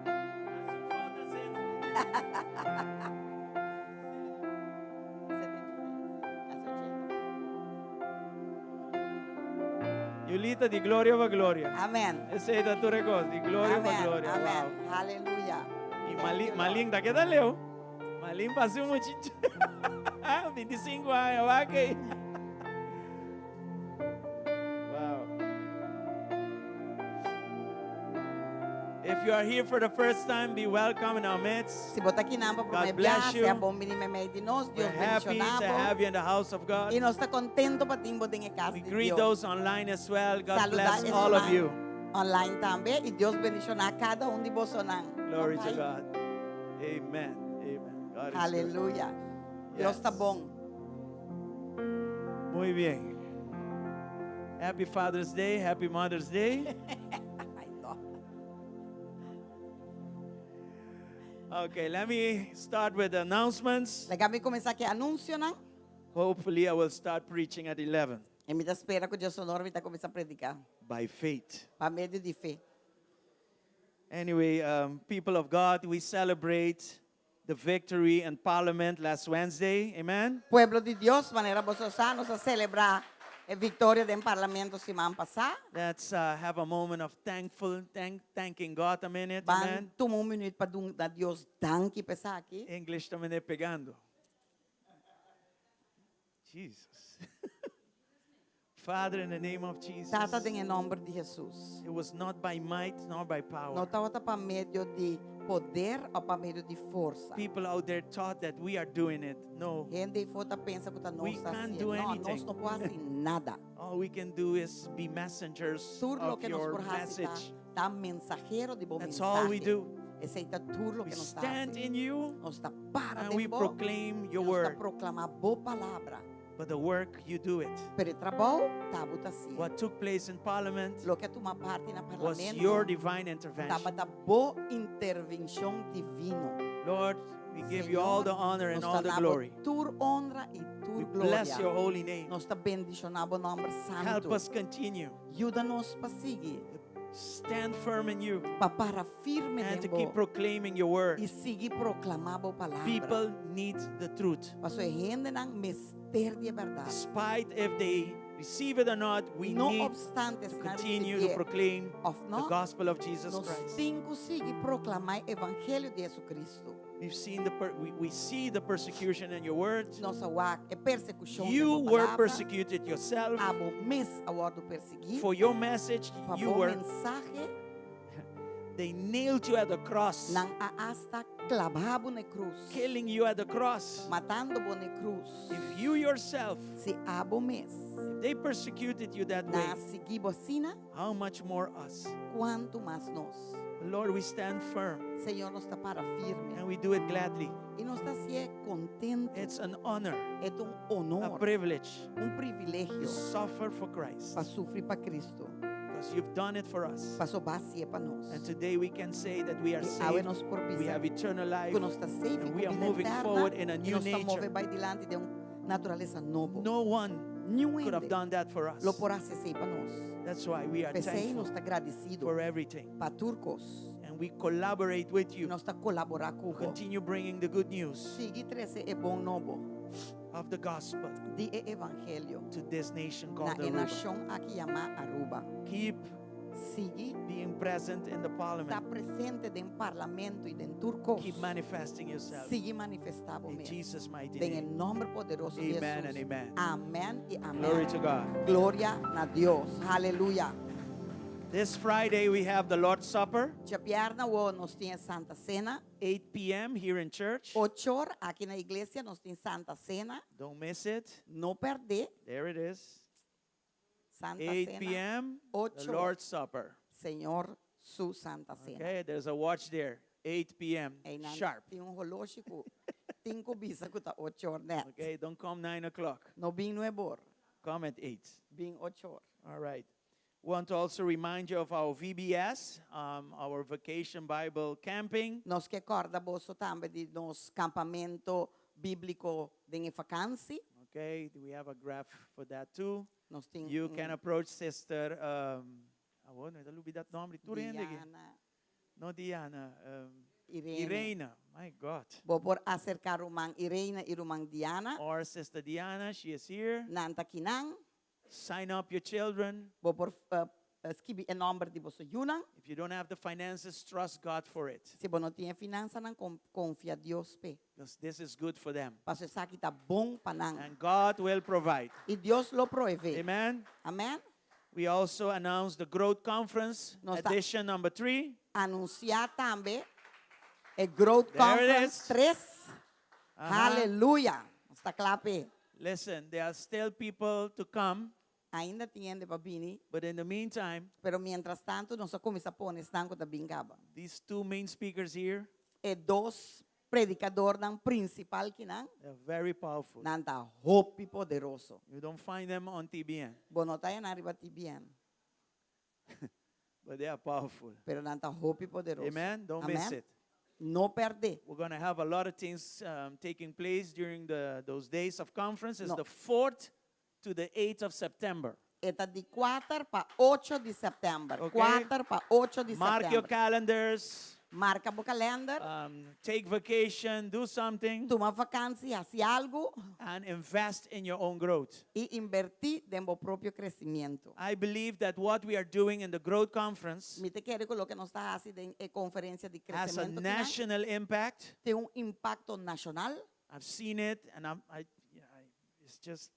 Yulita di gloria pa gloria. Amen. Esei ta tur kos, di gloria pa Amen. gloria. Amen. Wow. Aleluya. I Malin, Malin ta keda leu. Malin pasa un muchacho. 25 aña, wak. Wow. If you are here for the first time, be welcome in our midst. Si bo ta akinan pa God promé bless biaha, you. sea bon bini meimei di nos, We're Dios happy to bendishoná bo. have you in the house of God. I nos ta kontentu pa tin bo den e kas We di greet Dios. those online as well. God Saludá bless all of esnan you. online tambe i Dios bendishoná kada un di bosonan. Glory to Okay? God. Amen. Amen. God is good. Aleluya. Dios Yes. ta bon. Muy bien. Happy Father's Day. Happy Mother's Day. Ay, no. Okay, let me start with the announcements. Laga mi kuminsá ku anunsionan. Hopefully, I will start preaching at 11 I mi ta spera ku diesun or mi ta kuminsá prediká. by faith. Pa medio di fe. Anyway, um, people of God, we celebrate the victory in Parliament last Wednesday. Amen. Pueblo di Dios, manera boso sa, nos a selebrá e viktoria den parlamento siman pasá. Let's uh, have a moment of thankful, thank, thanking God a minute. Ban Amen. tuma un minüt pa duna Dios danki pa esaki. English tambe pegando. Jesus. Father, in the name of Jesus, Tata den e nòmber di Hesus. it was not by might nor by power. No tabata pa medio di poder òf pa medio di forsa. People out there thought that we are doing it. No. Hende ei ta pensa ku ta We nos ta can't hasié. do No, anything. nos no por hasi nada. All we can do is be messengers Tur of loke nos your por hasi ta, message. ta mensahero di bo That's all we mensahe. do. Esei ta tur We loke nos ta stand hasi. in you Nos ta para and we den bo. proclaim your Nos ta word. proklamá bo palabra. But the work, you do it. Pero e trabou, ta bo ta hasié. What took place in Parliament Loke a tuma parti na was parlamento your divine intervention. tabata bo intervenshon divino. Lord, we give you all the honor and Nos all ta the dabo glory. tur honra i tur We bless gloria. your holy name. Nos ta bendishoná bo nòmber Help santu. us continue. Yuda nos pa sigui. Stand firm in you Pa para firme and to den bo keep proclaiming your word. i sigui proklamá bo palabra. People need the truth. Paso e hendenan mester di e bèrdat. Despite if they receive it or not, we No need obstante to si nan continue to risibié proclaim òf the no, gospel of Jesus nos Christ. tin ku sigui proklamá e evangelio di Jesucristo. We've seen the per- we see the persecution in your word. Nos a wak e persekushon den You bo were palabra. persecuted yourself Abo mes a wòrdu persiguí. for your message. Pa You bo were mensahe they nailed you at the cross, nan a hasta klabá bo na krus. killing you at the cross. Matando bo na krus. If you yourself, Si abo mes if they persecuted you that way, nan a sigui bo asina, how much more us? kuantu mas nos. Lord, we stand firm Señor nos ta para firme. and we do it gladly. I nos ta hasié kontentu. It's an honor, E ta un a honor, privilege un to privilegio suffer for Christ pa sufri pa Kristu. because you've done it for us. Paso b'a hasié pa nos. And today we can say that we are I awe saved, nos por we bisa have eternal life, ku nos ta safe and ku we are bida moving eterna forward in a i new nos ta move nature. bai dilanti den un naturalesa nobo. No one Niun could have hende done that for us. lo por hasi esei pa nos. That's why we are P'esei thankful nos ta gradesido for everything. pa tur kos. And we collaborate with I you. nos ta kolaborá ku bo. Continue bringing the good news Sigui trese e bon nobo of the gospel di e evangelio to this nation na called e Aruba. nashon aki yamá Aruba. Keep Sigui being present in the ta parliament. presente den parlamento i den tur kos. Keep manifesting yourself. Sigui manifestá bo In mes. Jesus' mighty Den e name. nòmber poderoso di Amen and Hesus. amen. Amèn i amèn. Glory to God. Gloria na Dios. Aleluya. This Friday we have the Lord's Supper, Djabièrnè awor nos tin Santa Sena. 8 p.m. here in church. Ochor aki na iglesia nos tin Santa Sena. Don't miss it. No pèrdè There it is. Santa 8 Sena. p.m. The Ocho. Lord's Supper. Señor su Santa Sena. Okay, there's a watch there. 8 p.m. Einan sharp. tin un holoshi ku tin ku bisa ku ta ochor nèt. Okay, don't come 9 o'clock. No bin nuebor, Come at 8. bin ochor. All right. Want to also remind you of our VBS, our Vacation Bible Camping. Nos ke kòrda boso tambe di nos kampamentu bíbliko den vakansi. Okay, do we have a graph for that too? Nos tin You un can approach Sister, ah, bueno, mi ta lubidá nòmber, tur hende aki. Diana, No, Diana. Irene. Irena, my God. Bo por aserká ruman Irene i ruman Diana. Or Sister Diana, she is here. Nan ta akinan. Sign up your children. Bo por skirbi e nòmber di boso yunan. If you don't have the finances, trust God for it. Si bo no tin finansanan, konfia Dios p'e. Because this is good for them. Paso esaki ta bon pa nan. And God will provide. I Dios lo proveé. Amen. Amèn. We also announced the Growth Conference, Nos ta edition number 3. Anunsiá tambe e Growth There it Conference is. 3. Aha. Aleluya. Nos ta kla p'e. Listen, there are still people to come. Ainda tin hende pa bini. But in the meantime, Pero mientras tantu, nos a kuminsá pone esnan ku ta bin kaba. these two main speakers here, E dos predikadornan prinsipal akinan. they're very powerful. Nan ta hopi poderoso. You don't find them on TBN, Bo no ta haña nan riba TBN. but they are powerful. Pero nan ta hopi poderoso. Amen? Don't miss Amen? it. No pèrdè. We're going to have a lot of things taking place during those days of conference. It's No. the 4th to the 8th of September. E ta di 4 pa 8 di sèptèmber. Okay. 4 pa 8 di Mark your sèptèmber. calendars. Marka bo kalènder. Take vacation, do something. Tuma vakansi, hasi algu. And invest in your own growth. I invertí den bo propio kresementu. I believe that what we are doing in the Growth Conference Mi ta kere ku loke nos ta hasi den e konferensia di has a kresementu national impact. tin un impakto nashonal. I've seen it, and it's just,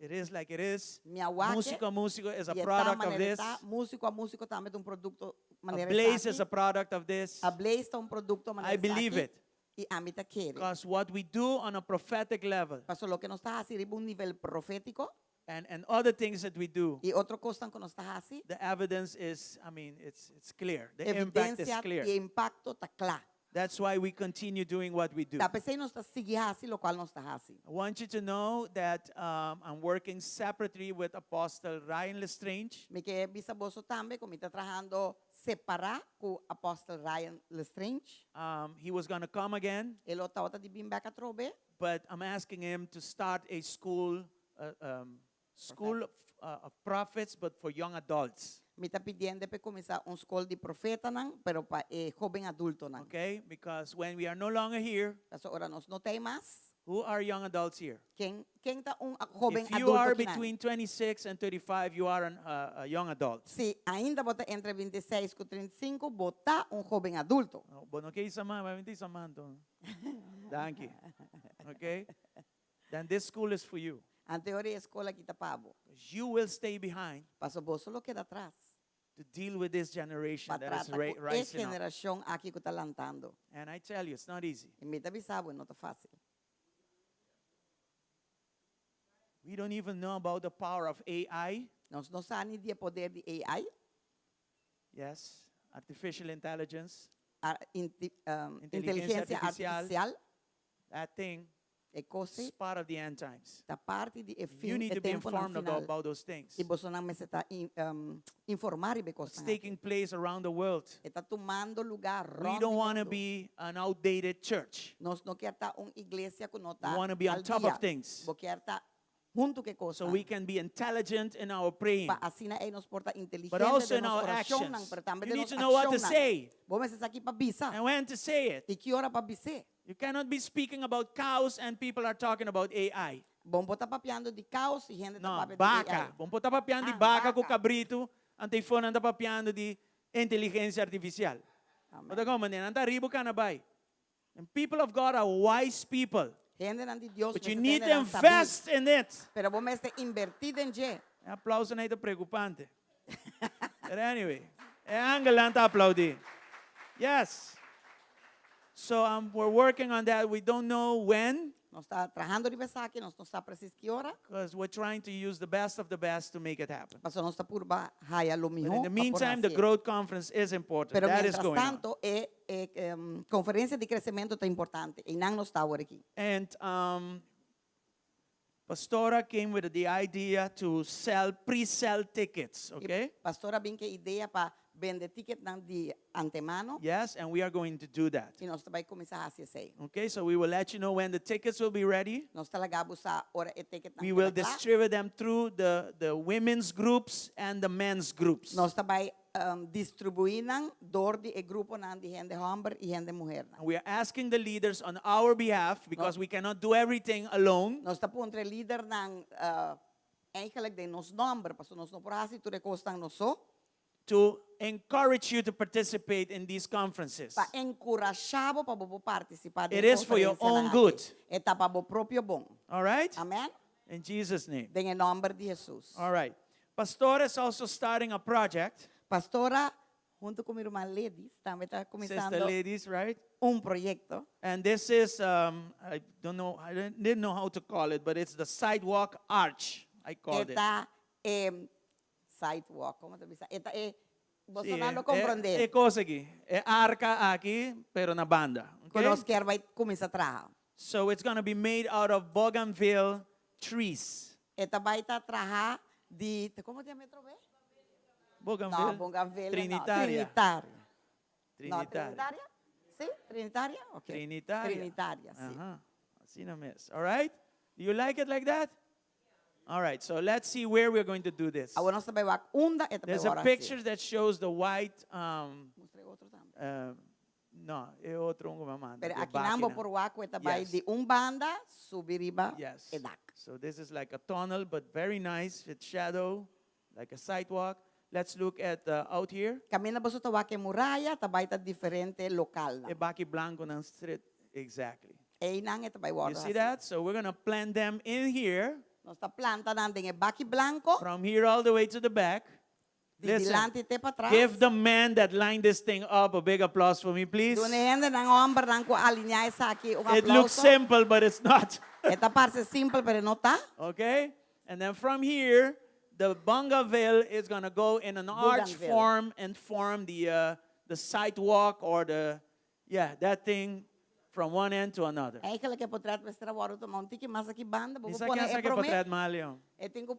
It is like it is. Mi a wak e, Musico a Musico is a y e ta product of manera e this. ta. Musico a Musico tambe ta un producto A manera Blaze is esaki. a product of this. A Blaze ta un producto manera I believe esaki. it. Y ami ta kere. Because what we do on a prophetic level Paso loke nos ta haci riba un nivel profetico. and, and other things that we do, Y otro cosnan cu nos ta haci. the evidence is, I mean, it's, it's clear. The impact is Evidencia clear. y e impacto ta cla. That's why we continue doing what we do. Ta p'esey nos ta sigui haci locual nos ta haci. I want you to know that um, I'm working separately with Apostle Ryan Lestrange. Mi ke bisa boso tambe cu mi ta trahando separa cu Apostle Ryan Lestrange. Um, he was going to come again, E lo tabata di bin bek atrobe. but I'm asking him to start a school, uh, um, school of, uh, of prophets, but for young adults. Mi ta pidiendo p'e cuminsa un scol di profetanan, pero pa e hoben adultonan. Okay? Because when we are no longer here, Paso ora nos no t'ey mas. who are young adults here? Ken, ken ta un hoben If you adulto are akinan? between 26 and 35, you are an, uh, a young adult. Si ainda bo ta entre 26 cu 35, bo ta un hoben adulto. Oh, bo no ke hisa man, bo ta hisa man anto. Danki. Okay? Then this school is for you. Anto e ora e skol aki ta pa bo. Because you will stay behind Paso boso lo keda atras. to deal with this generation Pa that is trata ku e rising up. generashon aki ku ta lantando. And I tell you, it's not easy. I mi ta bisa bo, no ta fásil. We don't even know about the power of AI. Nos no sa ni di e poder di AI. Yes, artificial intelligence. Ar, inti, um, Inteligencia inteligencia artificial. artificial. That thing E kos is part of the end times. ta parti di e You fin, need e to be temponan informed about, final. about those things. I bosonan mester ta in, um, informá riba e It's kosnan aki. taking place around the world. E ta tumando lugá We rònt don't di want to mundu. be an outdated church. Nos no kier ta un iglesia ku no We ta want to be on al top dia. of things Bo kier ta huntu ku e so kosnan. we can be intelligent in our praying, Pa asina ei nos por ta but inteligente also den in nos our orashonnan, actions. pero tambe You den need nos to know what to akshonnan. say Bo mester sa ki pa bisa and when to say it. i ki ora pa bis'é. You cannot be speaking about cows and people are talking about AI. Bo no por ta papiando di cows i hende ta No, papia di AI. baka. Bo no por ta papiando di Ah, baka ku baka. kabritu, anto eifonan nan ta papiando di inteligensia artifisial. Amen. Bo ta komprendé? Nan ta riba kana bai. And people of God are wise people. Hendenan di Dios But you mester need to hendenan sabí. invest in it. Pero bo mester invertí den dje. E aplausonan ei ta preokupante. But anyway, e angelnan ta aplaudí. Yes. So um, we're working on that. We don't know when. Nos ta trahando riba esaki, nos no sa presis ki ora. Because we're trying to use the best of the best to make it happen. Pasobra nos ta purba haya lo But mihó in the pa por meantime, the hasié. growth conference is important. Pero That is mientras going on. tanto, e, e em, conferencia di crecemento ta importante. Einan nos ta awor aki. And um, Pastora came with the idea to sell pre-sell tickets, E okay? pastora bin ku e idea pa bende ticketnan di antemano. Yes, and we are going to do that. I nos ta bai kuminsá hasi esei. Okay, so we will let you know when the tickets will be ready. Nos ta laga bo sa ora e ticketnan We will keda kla. distribute them through the, the women's groups and the men's groups. Nos ta bai um, distribuí nan dor di e gruponan di hende hòmber i hende muhernan. And we are asking the leaders on our behalf, because we cannot do everything alone. Nos ta puntra e lidernan uh, eigenlijk den nos nòmber, pasobra nos no por hasi tur e kosnan nos so. To encourage you to participate in these conferences. Pa enkurashá bo pa bo por partisipá den It is for your konferensianan own aki. good. E ta pa bo propio bon. All right? Amen? In Jesus' name. Den e nòmber di Hesus. All right. Pastora is also starting a project. Pastora, huntu ku mi ruman Ledis, tambe ta Sister kuminsando Ladies, right? un proyekto. And this is, um, I don't know, I didn't didn't know how to call it, but it's the sidewalk arch, I called it. E ta e sidewalk, komo ta bisa? E ta e, Sí, boso lo e- komprondé. E kos aki, e arka aki, pero na banda. Ku Okay? nos kier bai kuminsá traha. So it's going to be made out of bougainville trees. E ta bai ta traha di, komo ta yama e trobe? Bougainville? No, Bougainville no. Trinitaria. Trinitaria. No, Trinitaria. Trinitaria? Sí, Trinitaria? Ok. Trinitaria. Trinitaria, sí. Aha. Asina mes. All right? Do you like it like that? All right, so let's see where we're going to do this. Awor nos ta bai wak unda e ta bai There's a wòrdu picture hasi. that shows the white um, Mustra e otro tambe. uh, no, e otro un ku mi a manda. Pero di aki nan bo bakina. por wak ku e ta bai Yes. di un banda subi riba Yes. e dak. So this is like a tunnel, but very nice with shadow, like a sidewalk. Let's look at uh, out here. Kaminda boso ta wak e muraya ta bai ta diferente lokalnan. E baki blankonan street. Exactly. Einan e ta bai You wòrdu see hasi. that? So we're going to plant them in here. Nos ta planta nan den e baki blanco. From here all the way to the back. Di Listen, dilanti te patras. give the man that lined this thing up a big applause for me, please. Duna e hendenan, hombernan cu a alinea esaki un It looks aplauso. simple, but it's not. E ta parce simpel, pero e no ta. Okay? And then from here, the bungaville is going to go in an arch Bougainville. form and form the, uh, the sidewalk or the, yeah, that thing from one end to another. Eigenlijk e potret mester a wordo tuma un tiki mas aki banda, bo Mi por sa pone ken e sa ke prome. potret Malio. E tin ku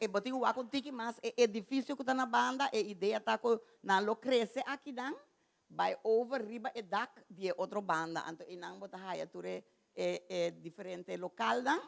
e bo tin ku wak un tiki mas e edifisio ku ta na banda, e idea ta ku nan lo krese akinan bai over riba e dak di e otro banda. Anto einan bo ta haya tur e e diferente lokalnan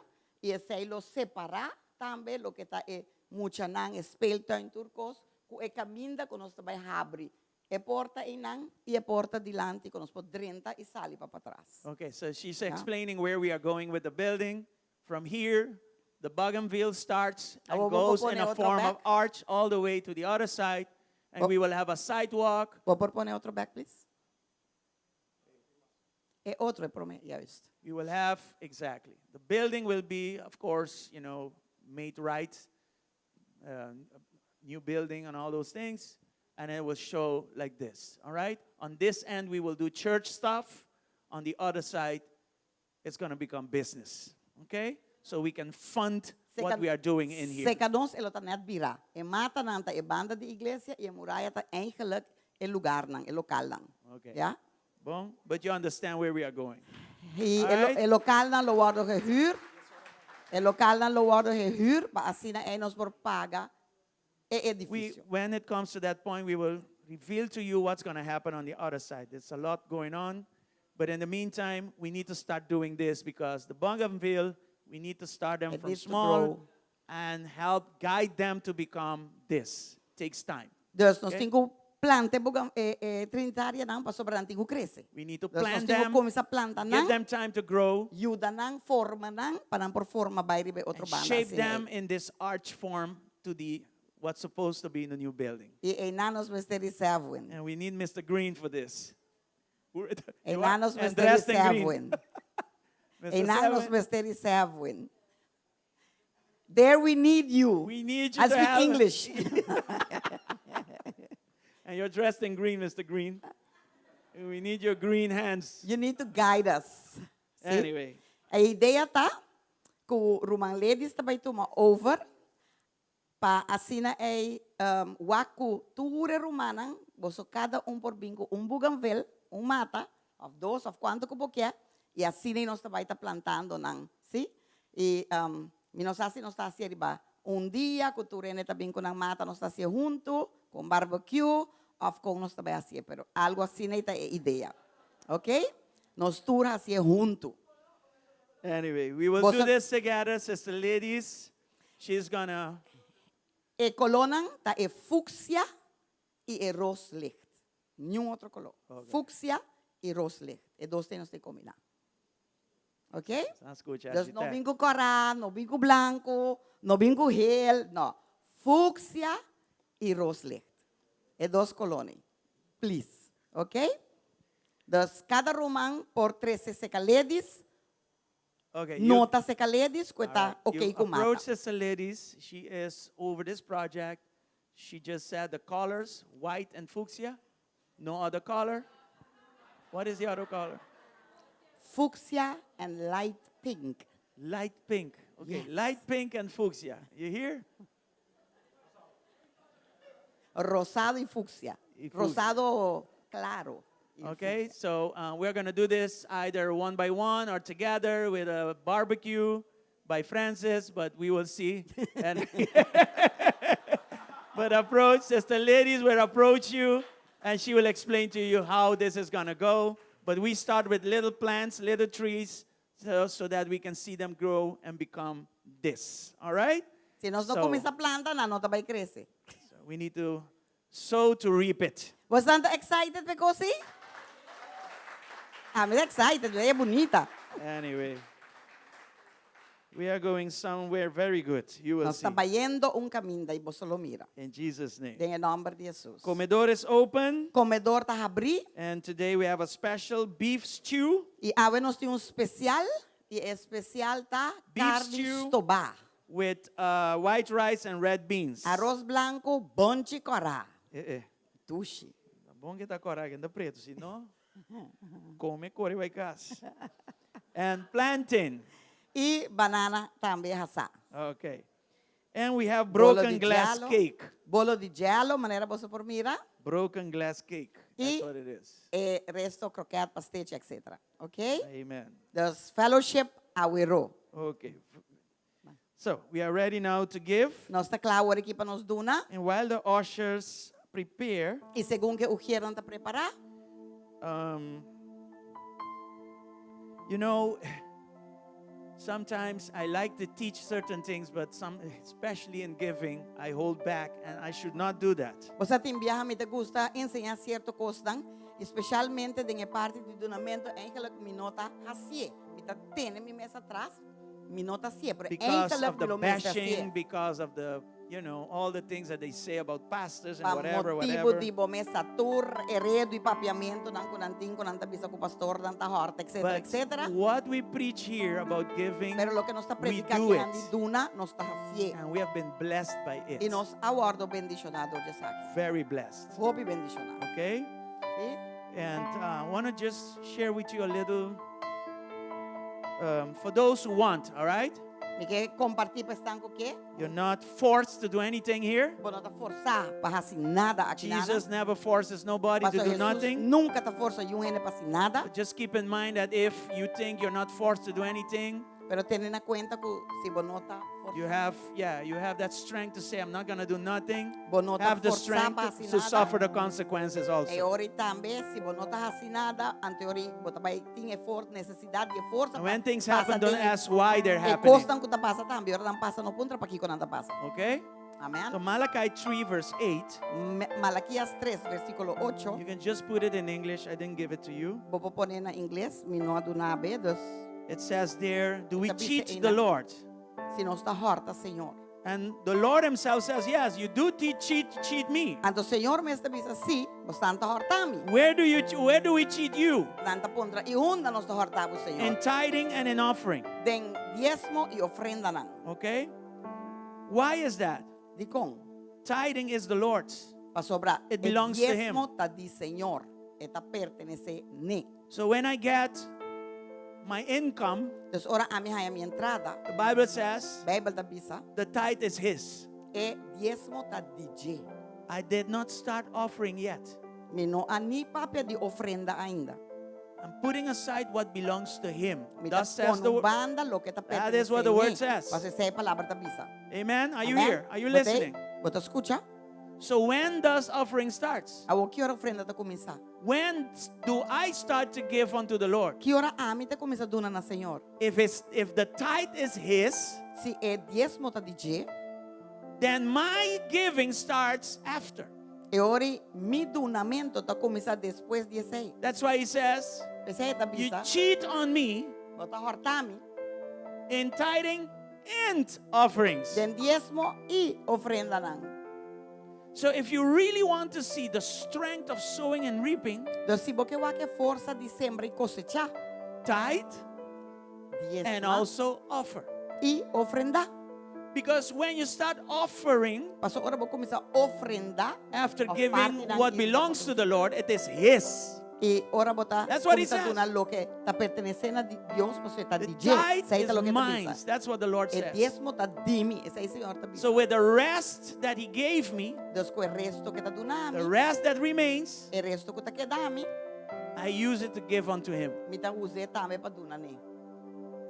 i esei lo separá tambe loke ta e muchanan, e speeltuin tur kos ku e kaminda ku nos ta bai habri E porta einan i e porta dilanti ku nos por drenta i sali pa patras. Okay, so she's explaining where we are going with the building. From here, the bougainville starts and Awor bo por goes in pone a otro form of bek? arch all the way to the other side, and Bo we will have a sidewalk. Bo por pone otro bek, please? E otro e prome, juist. We will have, exactly. The building will be, of course, you know, made right, uh, new building and all those things, and it will show like this, all right? On this end, we will do church stuff. On the other side, it's going to become business, okay? So we can fund what we are doing in here. Seca nos e lo ta net bira. E matanan ta e banda di iglesia y e muraya ta eigenlijk e lugarnan, e localnan. Okay. Ja? Bon, but you understand where we are going. Y All e, right? e localnan lo wordo gehuur. E localnan lo wordo gehuur pa asina ey nos por paga e We, edificio. when it comes to that point, we will reveal to you what's going to happen on the other side. There's a lot going on. But in the meantime, we need to start doing this because the Bougainville, we need to start them It from needs to small grow. and help guide them to become this. Takes time. Dus nos Okay. tin ku planta e boga e e trinitarianan pasobra nan tin ku krese. We need to Dus nos plant tin ku them, kuminsá planta give nan, them time to grow, yuda nan, forma nan, pa nan por forma bai riba e otro and banda shape asina them ei. in this arch form to the what's supposed to be in the new building. I einan nos mester di Sevwin. And we need Mr. Green for this. Einan nos And mester di dressed in green. Sevwin. Mr. Einan nos Sevwin, mester di Sevwin. There we need you. We need you I to speak have English. And you're dressed in green, Mr. Green. We need your green hands. You need to guide us. Sí? Anyway. E idea ta ku Ruman Ledis ta bai tuma over pa asina ei um, wak ku tur e rumannan, boso kada un por bin ku un buganvel, un mata, of dos, of kuantu ku bo kier, i asina ei nos ta bai ta plantando nan, sí? I um, mi no sa si nos ta hasié riba un dia ku tur hende ta bin ku nan mata, nos ta hasié huntu, ku un barbecue, of kon nos ta bai hasié, pero algu asina ei ta e idea. Ok? Nos tur hasié huntu. Anyway, we will Boso do this together, Sister Ladies. She's gonna E kolónan ta e fucsia i e ros licht. Niun otro koló. Ok. Fucsia i ros licht. E dos te nos te kombiná. Ok? Sa skucha, Dus no architect. bin ku kòrá, no bin ku blanku, no bin ku hel, no. Fucsia i ros licht. E dos kolónan. Please. Ok? Dus kada ruman por trese sekaledis. Okay, you No ta sekaledis ku e ta All right, ok you ku mata. approach Sister Ladies. She is over this project. She just said the colors, white and fuchsia. No other color. What is the other color? Fuchsia and light pink. Light pink. Okay, Yes. light pink and fuchsia. You hear? Rosado y fucsia. Y fucsia. Rosado claro. y Okay, fucsia. so uh, we're going to do this either one by one or together with a barbecue by Francis, but we will see. And but approach, Sister Ladies will approach you and she will explain to you how this is going to go. But we start with little plants, little trees, so, so that we can see them grow and become this. All right? Si nos no So- kuminsá planta, nan no ta bai krese. So we need to sow to reap it. Bo ta excited pa e kos ei? Ami ta excited, e bunita. Anyway, we are going somewhere very good. You will Nos see. ta bayendo un kaminda i boso lo mira. In Jesus' name. Den e nòmber di Jesus. Comedor is open, Comedor ta habrí and today we have a special beef stew. i awe nos tin un spesial i e spesial ta Beef karni stew. stobá. with uh, white rice and red beans. Aros blanku, bonchi kòrá. Eh, eh. Dushi. Bon ku ta kòrá, ku ta pretu, si no, kome kore bai kas. And plantain. I banana tambe hasá. Okay. And we have Bolo broken di glass jello. cake. Bolo di jello, manera boso por mira. Broken glass cake. That's I what it is. e resto kroket, pastechi, etc. Ok? Amen. Dus fellowship awero. Okay. So we are ready now to give. Nos ta kla awor aki pa nos duna. And while the ushers prepare, I segun ku e ujiernan ta prepará. Um, you know, sometimes I like to teach certain things, but some, especially in giving, I hold back, and I should not do that. Bo sa tin biaha mi ta gusta enseñá sierto kosnan, i spesialmente den e parti di dunamentu, eigenlijk mi no ta hasié. Mi ta tene mi mes atras, mi no ta hasié, pero Because eigenlijk of the mi lo mester bashing, hasié. because of the, you know, all the things that they say about pastors and Pa whatever, motibu whatever. di bo mes sa tur e redu i papiamentunan ku nan tin, ku nan ta bisa ku pastornan ta hòrta, etcetera, But etcetera. what we preach here about giving, Pero loke nos ta we prediká do akinan di it. duna, nos ta hasié. And we have been blessed by it. I nos a wòrdu bendishoná dor di esaki. Very blessed. Hopi bendishoná. Okay? Sí? And uh, I want to just share with you a little, um, for those who want, all right? Mi ke kompartí pa esnan ku ke. You're not forced to do anything here. Bo no ta forsá pa hasi nada aki nada. Jesus never forces nobody to Paso do Jesus nothing. nunka ta forsa niun hende pa hasi nada. But just keep in mind that if you think you're not forced to do anything, Pero tene na kuenta ku si bo no ta you forsá, have, yeah, you have that strength to say, I'm not going to do nothing. bo no ta Have the forsá strength pa to, hasi to nada. suffer the consequences E also. ora ei tambe, si bo no ta hasi nada, anto e ora ei bo ta bai tin e for, nesesidat di e forsa And pa when things pasa happen, don't den ask why they're e happening. kosnan ku ta pasa tambe. Ora nan pasa, no puntra pakiko nan ta pasa. Okay? Amen. So Malachi 3 verse 8. Me- Malaquías 3, versíkulo 8. You can just put it in English. I didn't give it to you. Bo por pone na ingles, mi no a duna bo, dus It says there, do we Ta bisa cheat the einan. Lord? Si nos ta hòrta Señor. And the Lord himself says, yes, you do te- cheat, cheat me. Anto Señor mes ta bisa, sí, bosnan ta hòrta mi. Where do you where do we cheat you? Nan ta puntra, i unda nos ta hòrta bo, Señor? In tithing and in offering. Den diesmo i ofrendanan. Okay? Why is that? Dikon? Tithing is the Lord's. Pasobra It e belongs to him. diesmo ta di Señor. E ta pertenesé n'e. So when I get my income, Dus ora ami haña mi entrada, the Bible says Beibel ta bisa, the tithe is his. e diesmo ta di dje. I did not start offering yet. Mi no a ni papia di ofrenda ainda. I'm putting aside what belongs to him. Mi ta Thus says pone the un word. banda loke ta That is pertenesé what the word n'e. says. Pasobra esei e palabra ta bisa. Amen. Are you Amen? here? Are you Bo ta ei? listening? Bo ta skucha? So when does offering starts? Awor ki ora ofrenda ta kuminsá? When do I start to give unto the Lord? Ki ora ami ta kuminsá duna na Señor? If it's if the tithe is his, Si e diesmo ta di dje, then my giving starts after. e ora ei mi dunamentu ta kuminsá despues di esei. That's why he says, P'esei e ta you bisa, cheat on me bo ta hòrta mi in tithing and offerings. den diesmo i ofrendanan. So if you really want to see the strength of sowing and reaping, Dus si bo ke wak e forsa di sembra i kosechá, tithe and diesma also offer. i ofrendá. Because when you start offering Paso ora bo kuminsá ofrendá, after òf giving partinan what i belongs to the Lord, it is His. I ora bo ta That's what he kuminsá says. duna loke ta pertenesé na Dios, pasobra e ta The di dje. tithe Esei ta is loke ta mine. bisa. That's what the Lord E says. diesmo ta di mi. Esei Señor ta bisa. So with the rest that He gave me, Dus ku e resto ku e ta duna the mi, rest that remains, e resto ku ta keda mi, I use it to give unto Him. mi ta us'é tambe pa duna n'e.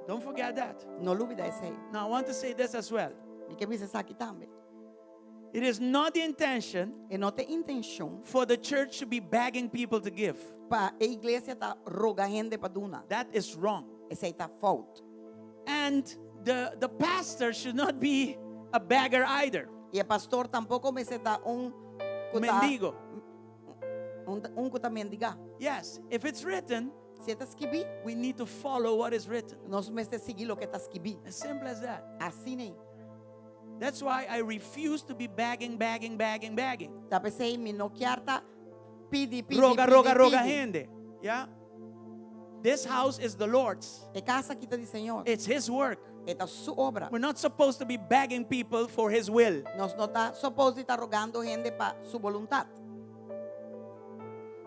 Don't forget that. No lubidá esei. Now I want to say this as well. Mi ke bisa esaki tambe. It is not the intention E no ta intenshon for the church to be begging people to give. pa e iglesia ta roga hende pa duna. That is wrong. Esei ta fout. And the, the pastor should not be a beggar either. I e pastor tampoko mester ta un ku ta Mendigo. un, un ku ta mendigá. Yes, if it's written, Si e ta skibí, we need to follow what is written. nos mester sigui loke ta skibí. As simple as that. Asina ei. That's why I refuse to be begging, begging, begging, begging. Ta p'esei mi no kier ta pidi, pidi, Roga, pidi, roga, roga pidi. hende. Yeah? This house is the Lord's. E kas aki ta di Señor. It's His work. E ta su obra. We're not supposed to be begging people for His will. Nos no ta supposed di ta rogando hende pa su boluntat.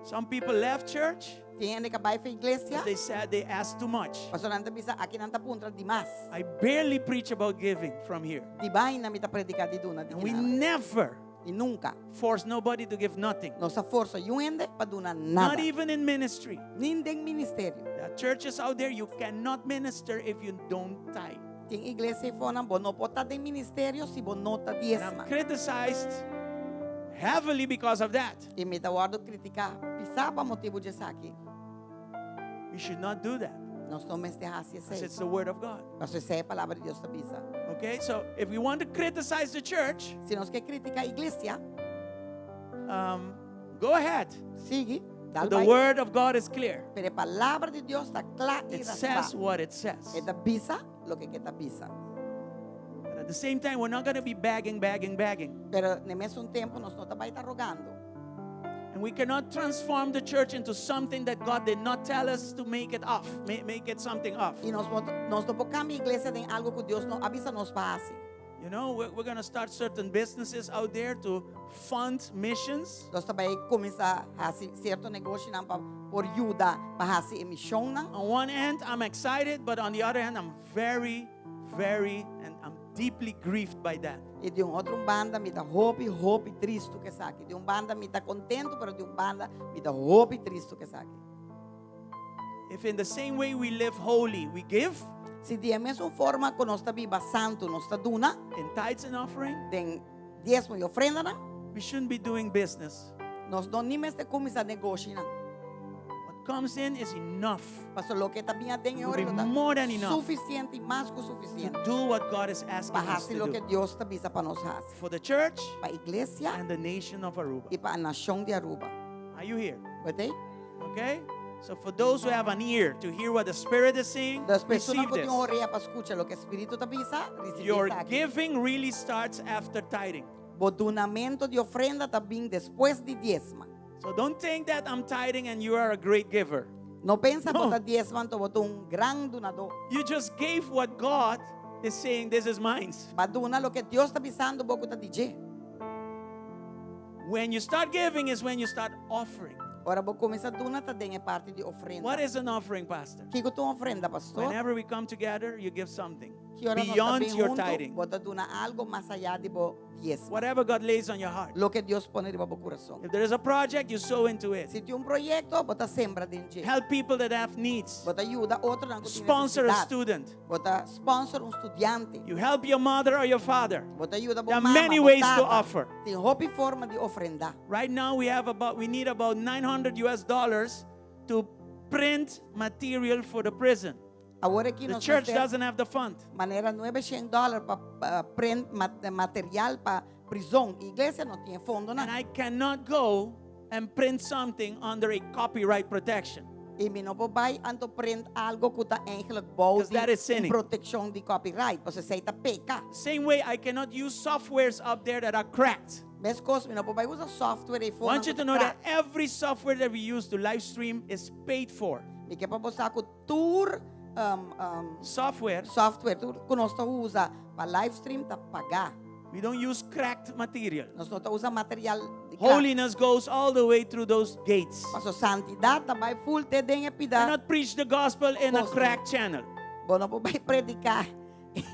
Some people left church Tin hende ku a bai for iglesia, because they said they asked too much. pasobra nan ta bisa aki nan ta puntra dimas. I barely preach about giving from here. Di baina mi ta prediká di duna di And we kinan. never I nunka force nobody to give nothing. nos a forsa niun hende pa duna Not nada. even in ministry. Ni den ministerio. There are churches out there you cannot minister if you don't tithe. Tin iglesia eifonan, bo no por ta den ministerio si bo no ta And I'm diesma. criticized heavily because of that. I mi ta wòrdu kritiká pisá pa motibu di esaki. We should not do that. Nos no mester hasi Because esei. it's the word of God. Pasobra esei e palabra di Dios ta bisa. Okay, so if we want to criticize the church, Si nos ke kritiká iglesia, go ahead. sigui, dal The bai. word of God is clear. Pero e palabra di Dios ta kla i It says raspá. what it says. E ta bisa loke e ta bisa. But at the same time, we're not going to be begging, begging, begging. Pero na mesun tempu nos no ta bai ta rogando. And we cannot transform the church into something that God did not tell us to make it of, make it something of. I nos, nos no por kambia iglesia den algu ku Dios no a bisa nos pa hasi. We're going to start certain businesses out there to fund missions. Nos ta bai kuminsá hasi sierto negoshinan pa por yuda pa hasi e mishonnan. On one hand, I'm excited, but on the other hand, I'm very, very, and I'm deeply grieved by that. I di un otro banda mi ta hopi hopi tristu ku esaki. Di un banda mi ta kontentu, pero di un banda mi ta hopi tristu ku esaki. If in the same way we live holy, we give Si di e mesun forma ku nos ta biba santu, nos ta duna in tithes and offering, den diesmo i ofrendanan, we shouldn't be doing business. nos no ni mester kuminsá negoshinan. What comes in is enough Pasobra loke ta bin aden Will be ora ta more than enough. sufisiente i mas ku to sufisiente. do what God is asking Pa us hasi to loke do Dios ta bisa pa nos hasi. for the church Pa iglesia and the nation of Aruba. i pa nashon di Aruba. Are you here? Bo t'ei? Okay? So for those who have an ear to hear what the Spirit is saying, Dus persona receive ku tin this. orea pa skucha loke Spiritu ta bisa, risibí Your esaki. giving really starts after tithing. Bo dunamentu di ofrenda ta bin despues di diesma. So don't think that I'm tithing and you are a great giver. No pensa No. bo ta diesma anto bo ta un gran dunadó. You just gave what God is saying, this is mine. B'a duna loke Dios ta bisando bo ku ta di dje. When you start giving is when you start offering. Ora bo kuminsá duna ta den e parti di ofrenda. What is an offering, Pastor? Kiko ta un ofrenda, pastor? Whenever we come together, you give something Ki ora nos ta beyond bin your huntu, tithing. bo ta duna algu mas ayá di bo diesmo. Whatever God lays on your heart. Loke Dios pone riba bo kurason. If there is a project, you sow into it. Si tin un proyekto, bo ta sembra den dje. Help people that have needs. Bo ta yuda otronan ku tin Sponsor a nesesidat. student. Bo ta sponsor un studiante. You help your mother or your father. Bo ta yuda bo There are mama, many bo ways to tata. offer. Tin hopi forma di ofrendá. Right now we have about we need about 900 US dollars to print material for the prison. Awor aki The nos church mester doesn't have the fund. manera 900 dòler pa print material pa prizòn. Iglesia no tin fondo And nan. I cannot go and print something under a copyright protection. I mi no por bai anto print algu ku ta eigenlijk bou Because that di is sinning. protekshon di copyright. Pasobra esei ta peka. Same way I cannot use softwares up there that are cracked. Meskos mi no por bai usa software ei I want you to know that every software that we use to live stream is paid for. Mi ke pa bo sa ku tur Software, software tur ku nos ta usa pa live stream ta pagá. we don't use cracked material. Nos no ta usa material di crack. Holiness goes all the way through those gates. Paso santidat ta bai full te den e pida. Cannot preach the gospel in a Gospel. cracked channel. Bo no por bai prediká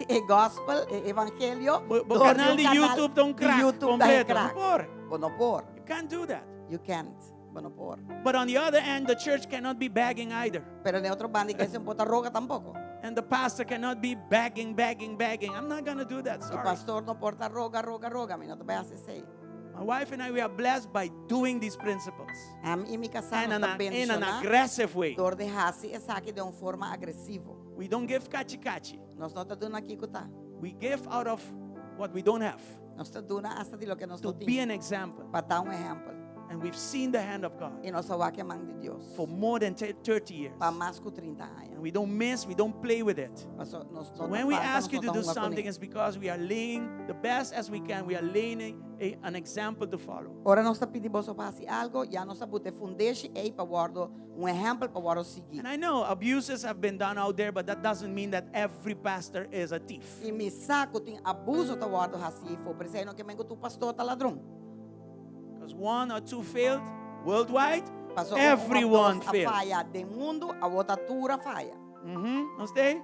e gospel, e evangelio. Bo, bo dor di kanal un di kanal YouTube ta un di crack YouTube ta e kompleto. No crack. por. Bo no por. You can't do that. You can't. Bo no por. But on the other hand, the church cannot be begging either. Pero na otro banda, iglesia no por ta roga tampoko. And the pastor cannot be begging, begging, begging. I'm not going to do that. E Sorry. pastor no por ta roga, roga, roga. Mi no ta bai hasi esei. My wife and I, we are blessed by doing these principles. Ami i mi kasá And nos ta in an bendishoná aggressive way. dor di hasi esaki di un forma agresivo. We don't give kachi kachi. Nos no ta duna kiko ta. We give out of what we don't have Nos ta duna asta di loke nos to no be tin. an example. Pa ta un ehèmpel. And we've seen the hand of God I nos a wak e man di Dios. for more than 30 years. Pa mas ku 30 aña. And we don't miss, we don't play with it. Paso nos So no when we falta, ask nos you to no do ta hunga something, kuné. it's because we are laying the best as we can. We are laying an example to follow. Ora nos ta pidi boso pa hasi algo, ya nos a buta e fundeshi ei pa wordo un ehempel pa wordo sigui. And I know abuses have been done out there, but that doesn't mean that every pastor is a thief. I mi sa ku tin abuso ta wordo hasi eifo, pero esei no ke men ku tur pastor ta ladron. Because one or two failed worldwide, Paso un everyone of dos a failed. faya den mundu, awor ta tur a faya. No stay?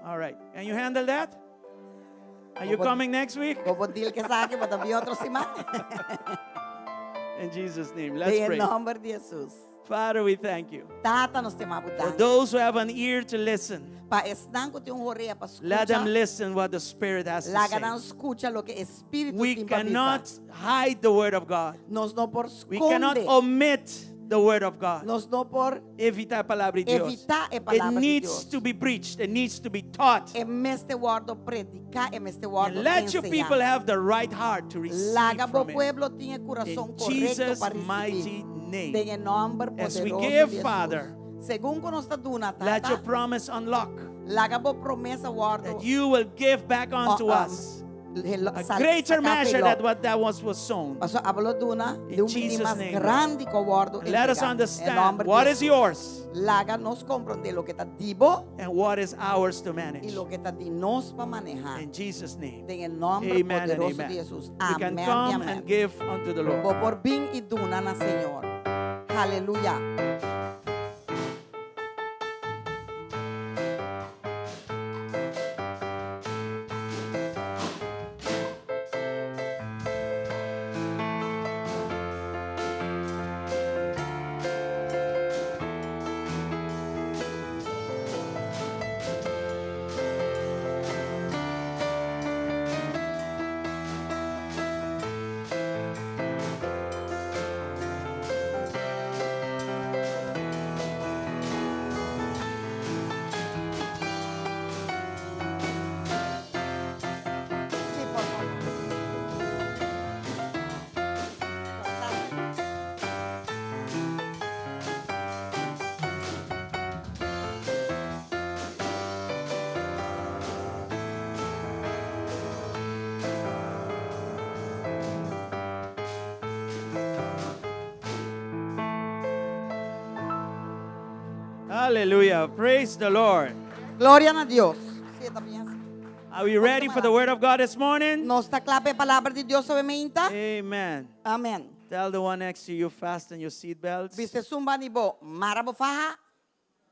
All right. Can you handle that? Are you Bo- coming next week? Bo por deal ku esaki, bo ta bin otro siman. In Jesus' name, let's Den pray. nòmber di Jesus. Father, we thank you. Tata, nos ta yama bo For danki. those who have an ear to listen, Pa esnan ku tin un orea pa let them skucha, listen what the Spirit has to laga nan say. skucha loke e Spiritu We tin pa bisa. cannot hide the Word of God. Nos no por We cannot skonde. omit the Word of God. Nos no por Evitá e palabra di Dios. evitá e It palabra di needs Dios. to be preached. It needs to be taught. E mester wòrdu prediká, e mester wòrdu And let your people enseñá. have the right heart to receive Laga bo from it. pueblo tin e kurason In korekto Jesus' pa risibí. mighty Den name. e nòmber As we poderoso give, di Jesus. Father, Segun ku nos ta duna, Let your Tata, promise unlock laga bo promesa wòrdu that you will give back unto Oh, us helo- a sal- greater saká measure peló. than what that was was sown. Paso abo lo duna In di un bini Jesus' mas name, Lord. grandi ku wòrdu And let us entregá. En understand nòmber di what is Jesus. yours Laga nos komprondé loke ta di bo and what is ours to i manage. loke ta di nos pa manehá. In Jesus' name. Den e nòmber Amen and poderoso amen. di Jesus. You can Amèn i come amèn. and give unto the Lord. Bo por bin i duna na Señor. Aleluya. Sí, por favor. Hallelujah. Praise the Lord. Gloria na Dios. Sí, ta bien así. Are we ready for the word of God this morning? Nos ta kla pa e palabra di Dios awe mainta? Amen. Amèn. Tell the one next to you, fasten your seatbelts. Bisa esun band'i bo, mara bo faha.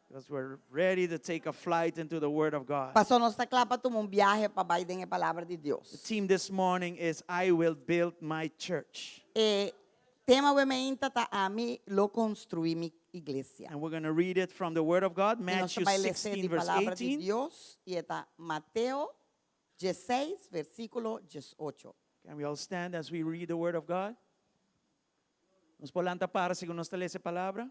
Because we're ready to take a flight into the word of God. Paso nos ta kla pa tuma un biahe pa bai den e palabra di The Dios. theme this morning is I will build my church. E tema awe mainta ta ami lo konstruí mi iglesia. And we're going to read it from the Word of God, I nos Matthew ta bai lesa 16, di verse palabra di 18. Dios i e ta Mateo 16, versíkulo 18. Can we all stand as we read the Word of God? Nos por lanta para segun nos ta lesa e palabra.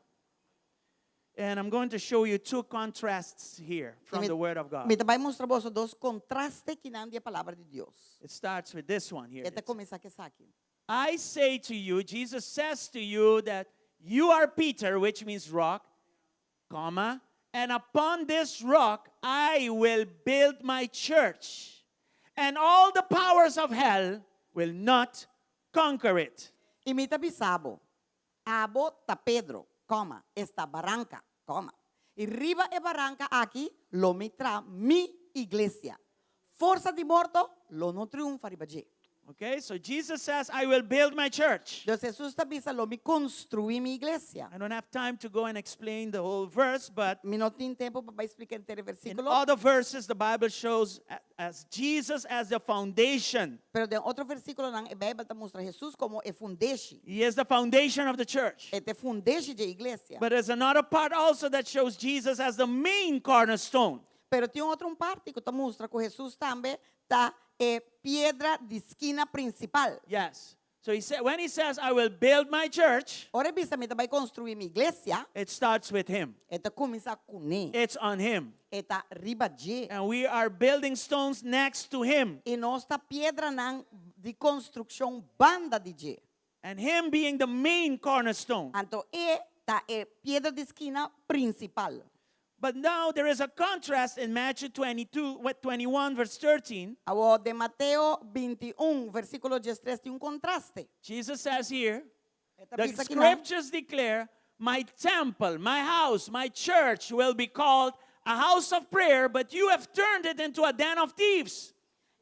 And I'm going to show you two contrasts here from Mi- the Word of God. Mi ta bai mustra boso dos kontraste akinan di e palabra di Dios. It starts with this one here. E ta It's, kuminsá ku esaki. I say to you, Jesus says to you that you are Peter, which means rock, comma, and upon this rock I will build my church, and all the powers of hell will not conquer it. I mi ta bisa bo, abo ta Pedro, koma, esta baranka, koma. I riba e baranka aki lo mi traha mi iglesia. Forsa di morto lo no triunfá riba dje. Okay, so Jesus says, I will build my church. Entonses Jesus ta bisa lo mi konstruí mi iglesia. I don't have time to go and explain the whole verse, but Mi no tin tempu pa splika henter e in versíkulo. other verses, the Bible shows as Jesus as the foundation. Pero den otro versíkulonan e Beibel ta mustra Jesus komo e fundeshi. He is the foundation of the church. E ta e fundeshi di iglesia. But there's another part also that shows Jesus as the main cornerstone. Pero tin otro un parti ku ta mustra ku Jesus tambe ta e piedra di skina prinsipal. Yes. So he said, when he says, I will build my church, Ora e bisa mi ta bai konstruí mi iglesia, it starts with him. e ta kuminsá kuné. It's on him. E ta riba dje. And we are building stones next to him. I nos ta piedranan di konstrukshon banda di dje. And him being the main cornerstone. Anto e ta e piedra di skina prinsipal. But now there is a contrast in Matthew 22, what, 21, verse 13. Awor den Mateo 21, versíkulo 13 tin un kontraste. Jesus says here, E ta the bisa akinan, scriptures declare, My temple, my house, my church will be called a house of prayer, but you have turned it into a den of thieves.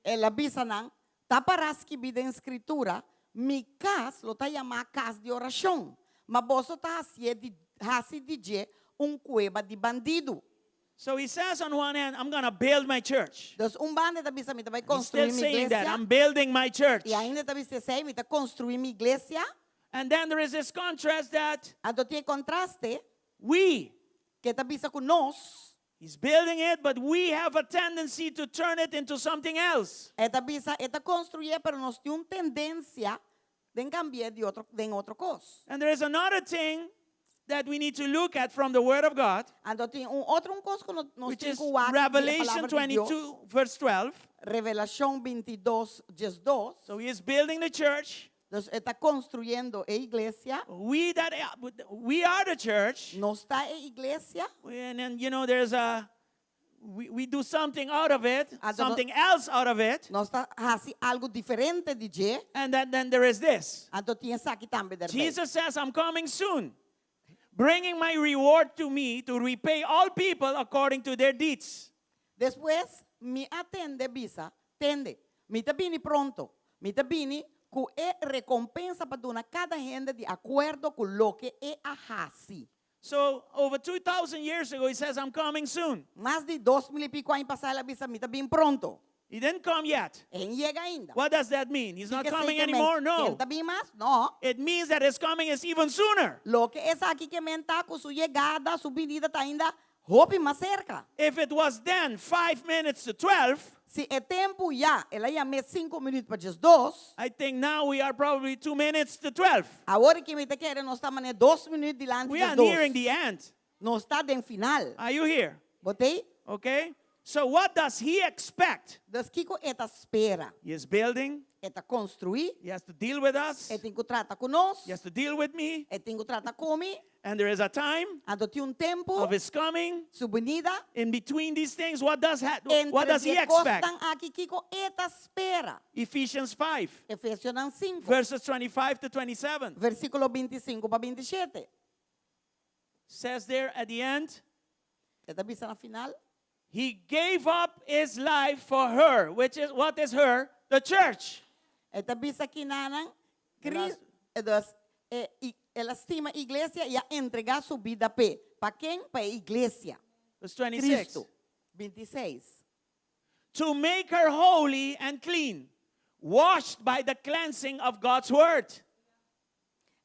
El a bisa nan, Ta pará skibí den Skritura, Mi kas lo ta yamá kas di orashon, ma boso ta hasié di hasi di dje un kueba di bandidu. So he says on one hand, I'm gonna build my church. Dus un banda e ta bisa, Mi ta bai He's still konstruí mi saying that, iglesia. I'm building my church. I ainda e ta bisa esei, Mi ta konstruí mi iglesia. And then there is this contrast that Anto tin e kontraste we, ku e ta bisa ku nos, He's building it, but we have a tendency to turn it into something else. E ta bisa, e ta konstruyé, pero nos tin un tendensia den kambi'é di otro, den otro kos. And there is another thing that we need to look at from the Word of God, Anto tin un otro un kos ku nos which tin is ku wak di e Revelation Palabra di Dios. 22, verse 12. Revelashon 22, 12. So he is building the church. Dus e ta konstruyendo e iglesia. We that we are the church. Nos ta e iglesia. And then you know there's a we, we do something out of it, Anto no- something else out of it. Nos ta hasi algu diferente di dje. And then, then there is this. Anto tin esaki tambe derbei. Jesus says, I'm coming soon, bringing my reward to me to repay all people according to their deeds. Despues mi a tende bisa, Tende, mi ta bini pronto. Mi ta bini ku e rekompensa pa duna kada hende di akuerdo ku loke e a hasi. So, over 2,000 years ago, he says, I'm coming soon. Mas di 2000 i piko aña pasá el a bisa, Mi ta bin pronto. He didn't come yet. E n yega ainda. What does that mean? He's not Kiko esei coming ke men? anymore? No. E n ta bin mas? No. It means that his coming is even sooner. Loke esaki ke men ta ku su yegada, su binida ta ainda hopi mas serka. If it was then 5 minutes to 12, Si e tempu ya el a yam'é sinku minüt pa 12, I think now we are probably 2 minutes to 12. awor ki mi ta kere nos ta manera dos minüt dilanti We are 12. nearing the end. Nos ta den final. Are you here? Bo t'ei? Okay? So what does he expect? Dus kiko e ta spera? He is building. E ta konstruí. He has to deal with us. E tin ku trata ku nos. He has to deal with me. E tin ku trata ku mi. And there is a time Anto tin un tempu of his coming. su binida. In between these things, what does, ha Entre what does he e expect? kosnan aki kiko e ta spera? Ephesians 5, Efesionan 5, verses 25 to 27. versíkulo 25 pa 27. Says there at the end, E ta bisa na final. He gave up his life for her, which is what is her? The church. E ta bisa kinanan, The last- dus, e, i, el a stima iglesia i a entregá su bida p'e. Pa ken? Pa e iglesia. Verse 26. Cristo. 26. To make her holy and clean, washed by the cleansing of God's word.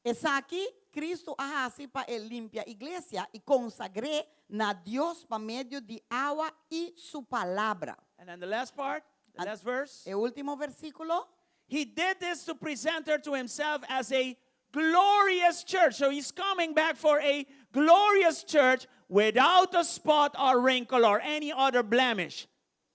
Esaki Cristo a hasi pa e limpia iglesia i konsagr'é na Dios pa medio di awa i su palabra. And then the last part, the last verse. E último versíkulo. He did this to present her to himself as a glorious church. So he's coming back for a glorious church without a spot or wrinkle or any other blemish.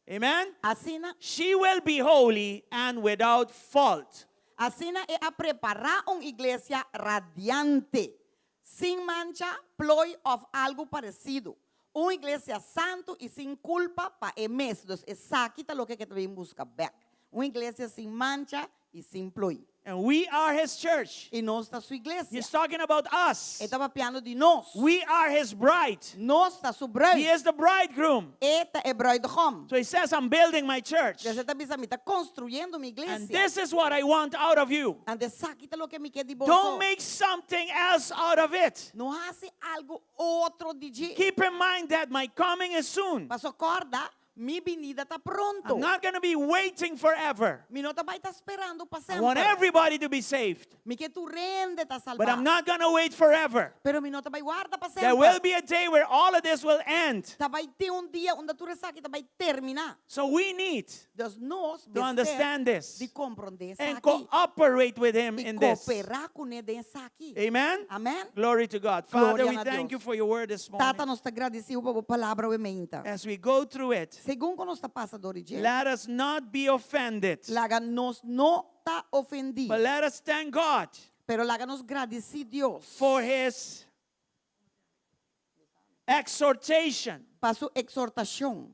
Amen? Asina, She will be holy and without fault. Asina e a prepará un iglesia radiante, sin mancha, ploi òf algu paresido. Un iglesia santu i sin kulpa pa e mes. Dus esaki ta loke ke ta bin buska bèk. Un iglesia sin mancha i sin ploi. And we are his church. I nos ta su iglesia. He's talking about us. E ta papiando di nos. We are his bride. Nos ta su bruid. He is the bridegroom. E ta e bruidegom. So he says, I'm building my church. Dus e ta bisa, mi ta construyendo mi iglesia. And this is what I want out of you. Anto esaki ta loke mi ke di boso. Don't make something else out of it. No hasi algu otro di dje. Keep in mind that my coming is soon. Paso corda, Mi binida ta pronto. I'm not going to be waiting forever. Mi no ta bai ta sperando pa I want semper. everybody to be saved. Mi ke tur hende ta salbá. But I'm not going to wait forever. Pero mi no ta bai warda pa There will semper. be a day where all of this will end. Ta bai tin un dia unda tur esaki ta bai terminá. So we need Dus nos to mester understand this di komprondé and esaki cooperate with Him i in this. kooperá kuné den esaki. Amen? Amen. Glory to God. Father, Gloria we na thank Dios. you for your word this Tata, morning. nos ta gradisí bo pa bo palabra awe meinta. As we go through it, Segun ku nos ta pasa dor di dje, let us not be offended, laga nos no ta ofendí. but let us thank God. Pero laga nos gradisí Dios for his exhortation pa su eksortashon.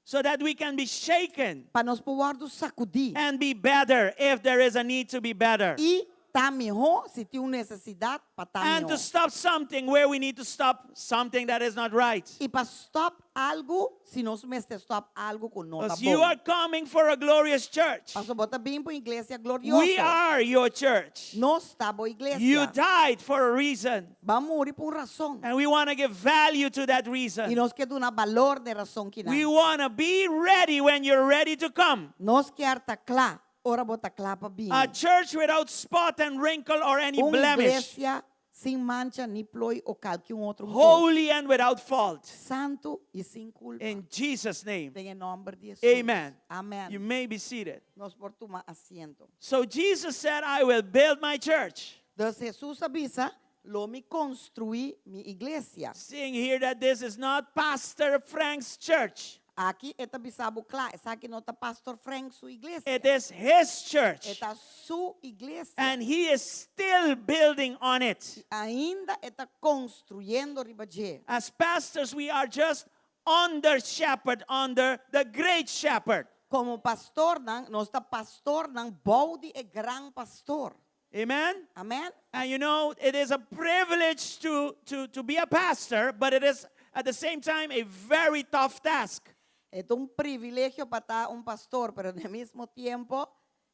so that we can be shaken Pa nos por wòrdu sakudí. and be better if there is a need to be better. I ta mihó si tin un nesesidat pa ta And to mihó. stop something where we need to stop something that is not right. I pa stòp algu si nos mester stòp algu ku no ta Because you bon. are coming for a glorious church. Pasobra bo ta bin pa un iglesia We glorioso. are your church. Nos ta bo You iglesia. died for a reason. B'a muri pa un rason. And we want to give value to that I reason. nos ke duna balor na e rason kinan. We want to be ready when you're ready to come. Nos kier ta kla ora bo ta kla pa bini. A church without spot and wrinkle or any Un blemish. iglesia sin mancha ni ploi o kalke un otro kos. Holy and without fault. Santu i sin kulpa. In Jesus' name. Den e nòmber di Hesus. Amen. Amen. You may be seated. Nos por tuma asiento. So Jesus said, I will build my church. Dus Hesus a bisa, Lo mi konstruí mi iglesia. Seeing here that this is not Pastor Frank's church. Aki e ta bisa bo kla, esaki no ta Pastor Frank su iglesia. It is his church. E ta su iglesia. And he is still building on it. Ainda e ta konstruyendo riba dje. As pastors, we are just under shepherd, under the great shepherd. Komo pastornan, nos ta pastornan bou di e gran pastor. Amen? Amen? And you know, it is a privilege to, to, to be a pastor, but it is at the same time a very tough task. E ta un privilegio pa ta un pastor, pero na mesmo tempu,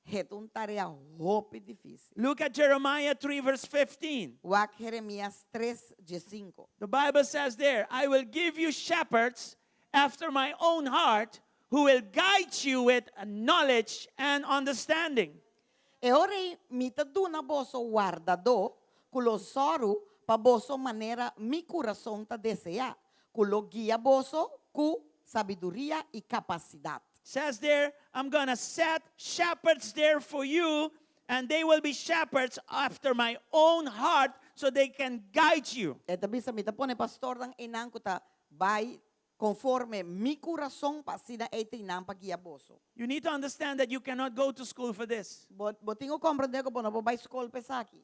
e ta un tarea hopi difísil. Look at Jeremiah 3, verse 15. Wak Jeremias 3, 5. The Bible says there, I will give you shepherds after my own heart who will guide you with knowledge and understanding. E ora ei mi ta duna boso wardadó ku lo sòru pa boso manera mi kurason ta deseá, ku lo guia boso ku sabiduria i kapasidat. Says there, I'm gonna set shepherds there for you, and they will be shepherds after my own heart, so they can guide you. E ta bisa, Mi ta pone pastornan einan ku ta bai Konforme mi kurason pa asina ei ta einan pa guia boso. You need to understand that you cannot go to school for this. Bo bo tin ku komprendé ku bo no por bai skol pa esaki.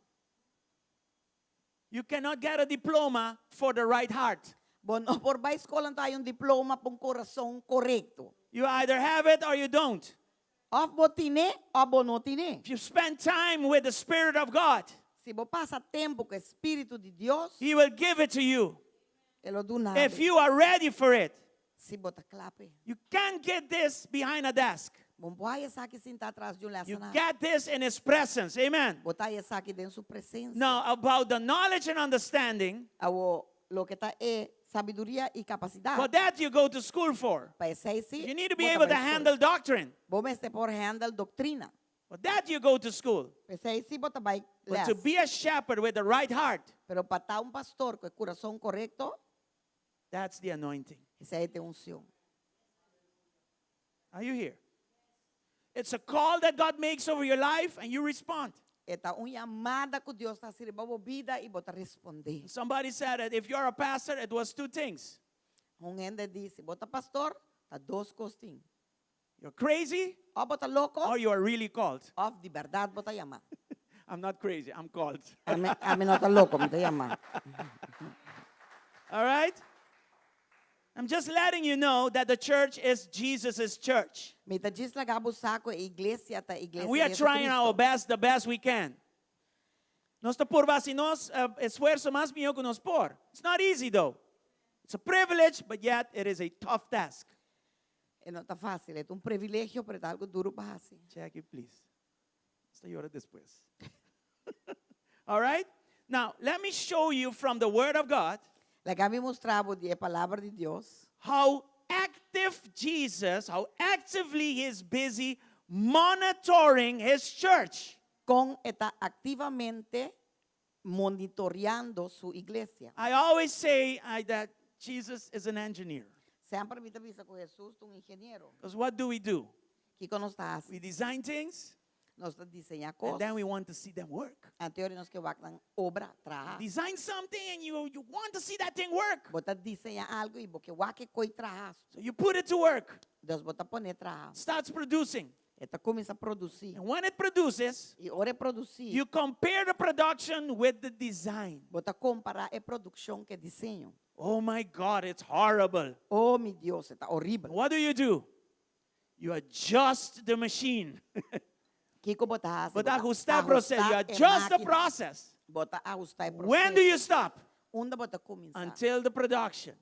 You cannot get a diploma for the right heart. Bo no por bai skol anto hay un diploma pa un kurason korekto. You either have it or you don't. Òf bo tin'é òf bo no tin'é. If you spend time with the Spirit of God, Si bo pasa tempu ku e Spiritu di Dios, He will give it to you. E lo duna If bo. you are ready for it. Si bo ta kla p'e. You can't get this behind a desk. Bo no por haya esaki sintá tras di un You lèsenar. get this in His presence. Amen. Bo ta haya esaki den su presensia. Now, about the knowledge and understanding, Awor, loke ta e sabiduria i kapasidat. for that you go to school for. Pa esei si, You need to be bo ta able to bai skol. handle doctrine. Bo mester por handle doktrina. For that you go to school. P'esei si bo ta bai But to les. be a shepherd with the right heart, Pero pa ta un pastor ku e kurason korekto, that's the anointing. esei ta e unshon. Are you here? It's a call that God makes over your life and you respond. E ta un yamada ku Dios ta hasi riba bo bida i bo ta respondé. Somebody said that if you're a pastor, it was two things. Un hende di, si bo ta pastor, ta dos kos tin. You're crazy Òf bo ta loko, or you are really called. òf di bèrdat bo ta yamá. I'm not crazy, I'm called. Ami, ami no ta loko, mi ta yamá. All right? I'm just letting you know that the church is Jesus' church. Mi ta djis laga bo sa ku e iglesia ta iglesia And we are di trying our Jesucristo. best, the best we can. Nos ta purba hasi nos eh, esfuerso mas mihó ku nos por. It's not easy though. It's a privilege, but yet it is a tough task. E no ta fácil, e ta un privilegio, pero e ta algo duro pa hasi. Jackie, please. Esta yora despues. All right? Now, let me show you from the Word of God Laga mi mustra bo di e Palabra di Dios. how active Jesus, how actively he is busy monitoring his church. Kon e ta aktivamente monitoreando su iglesia. I always say I, that Jesus is an engineer. Semper mi ta bisa ku Hesus ta un ingeniero. Because what do we do? Kiko nos ta hasi? We design things Nos ta diseñá and kos. then we want to see them work. Anto ora nos ke wak nan obra, traha. Design something and you, you want to see that thing work. Bo ta diseñá algu i bo ke wak e koi traha. So you put it to work. Dus bo ta pon'é traha. Starts producing. E ta kuminsá produsí. And when it produces, I ora e produsí, you compare the production with the design. bo ta kompará e produkshon ku e diseño. Oh my God, it's horrible. Oh mi Dios, e ta horibel. What do you do? You adjust the machine. Kiko bo ta hasi? Bo ta Bo ta ahustá e proseso. You ahustá e adjust the mákina. process. Bo ta ahustá e proseso. When do you stop? Unda bo ta kuminsá? Until the production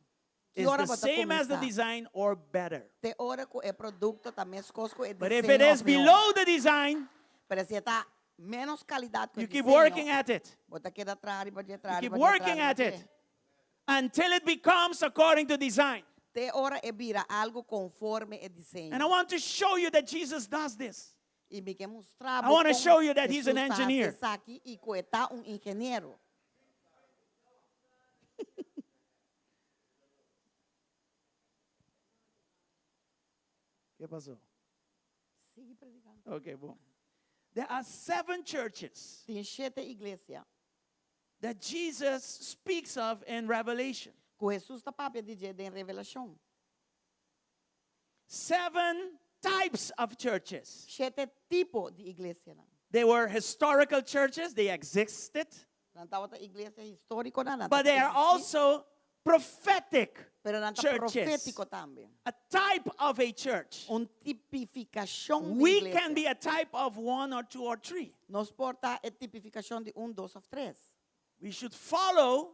Ki is ora the bo ta same as the kuminsá? design or better. Te ora ku e produkto ta meskos ku e But if diseño it is òf mihó. below the design, Pero si e ta ménos kalidat ku e you keep diseño, working at it. bo ta keda traha riba dje, traha You keep riba dje, traha working riba at dje. it until it becomes according to design. Te ora e bira algu konforme e diseño. And I want to show you that Jesus does this. I mi ke mustra I bo want to kon show you that he's an Hesus ta hasi engineer. esaki i ku e ta un ingeniero. Ke pasó? Sigui predikando. Okay, bon. There are seven churches Tin shete iglesia that Jesus speaks of in Revelation. ku Hesus ta papia di dje den Revelashon. Seven types of churches. Shete tipo di iglesianan. They were historical churches, they existed, Nan tabata iglesia histórikonan, nan but tabata they are eksistí, also prophetic pero nan ta churches. profétiko tambe. A type of a church. Un tipifikashon di We iglesia. can be a type of one or two or three. Nos por ta e tipifikashon di un, dos òf tres. We should follow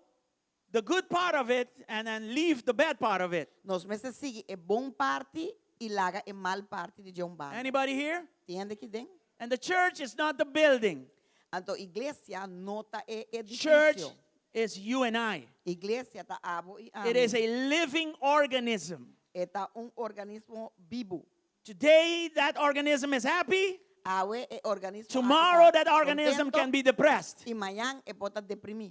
the good part of it and then leave the bad part of it. Nos mester sigui e bon parti i laga e mal parti di dje un banda. Anybody here? Tin hende aki den? And the church is not the building. Anto iglesia no ta e Church edifisio. is you and I. Iglesia ta abo i ami. It is a living organism. E ta un organismo bibu. Today that organism is happy. Awe e organismo aki Tomorrow ta that organism contento can be depressed. I mañan e por ta deprimí.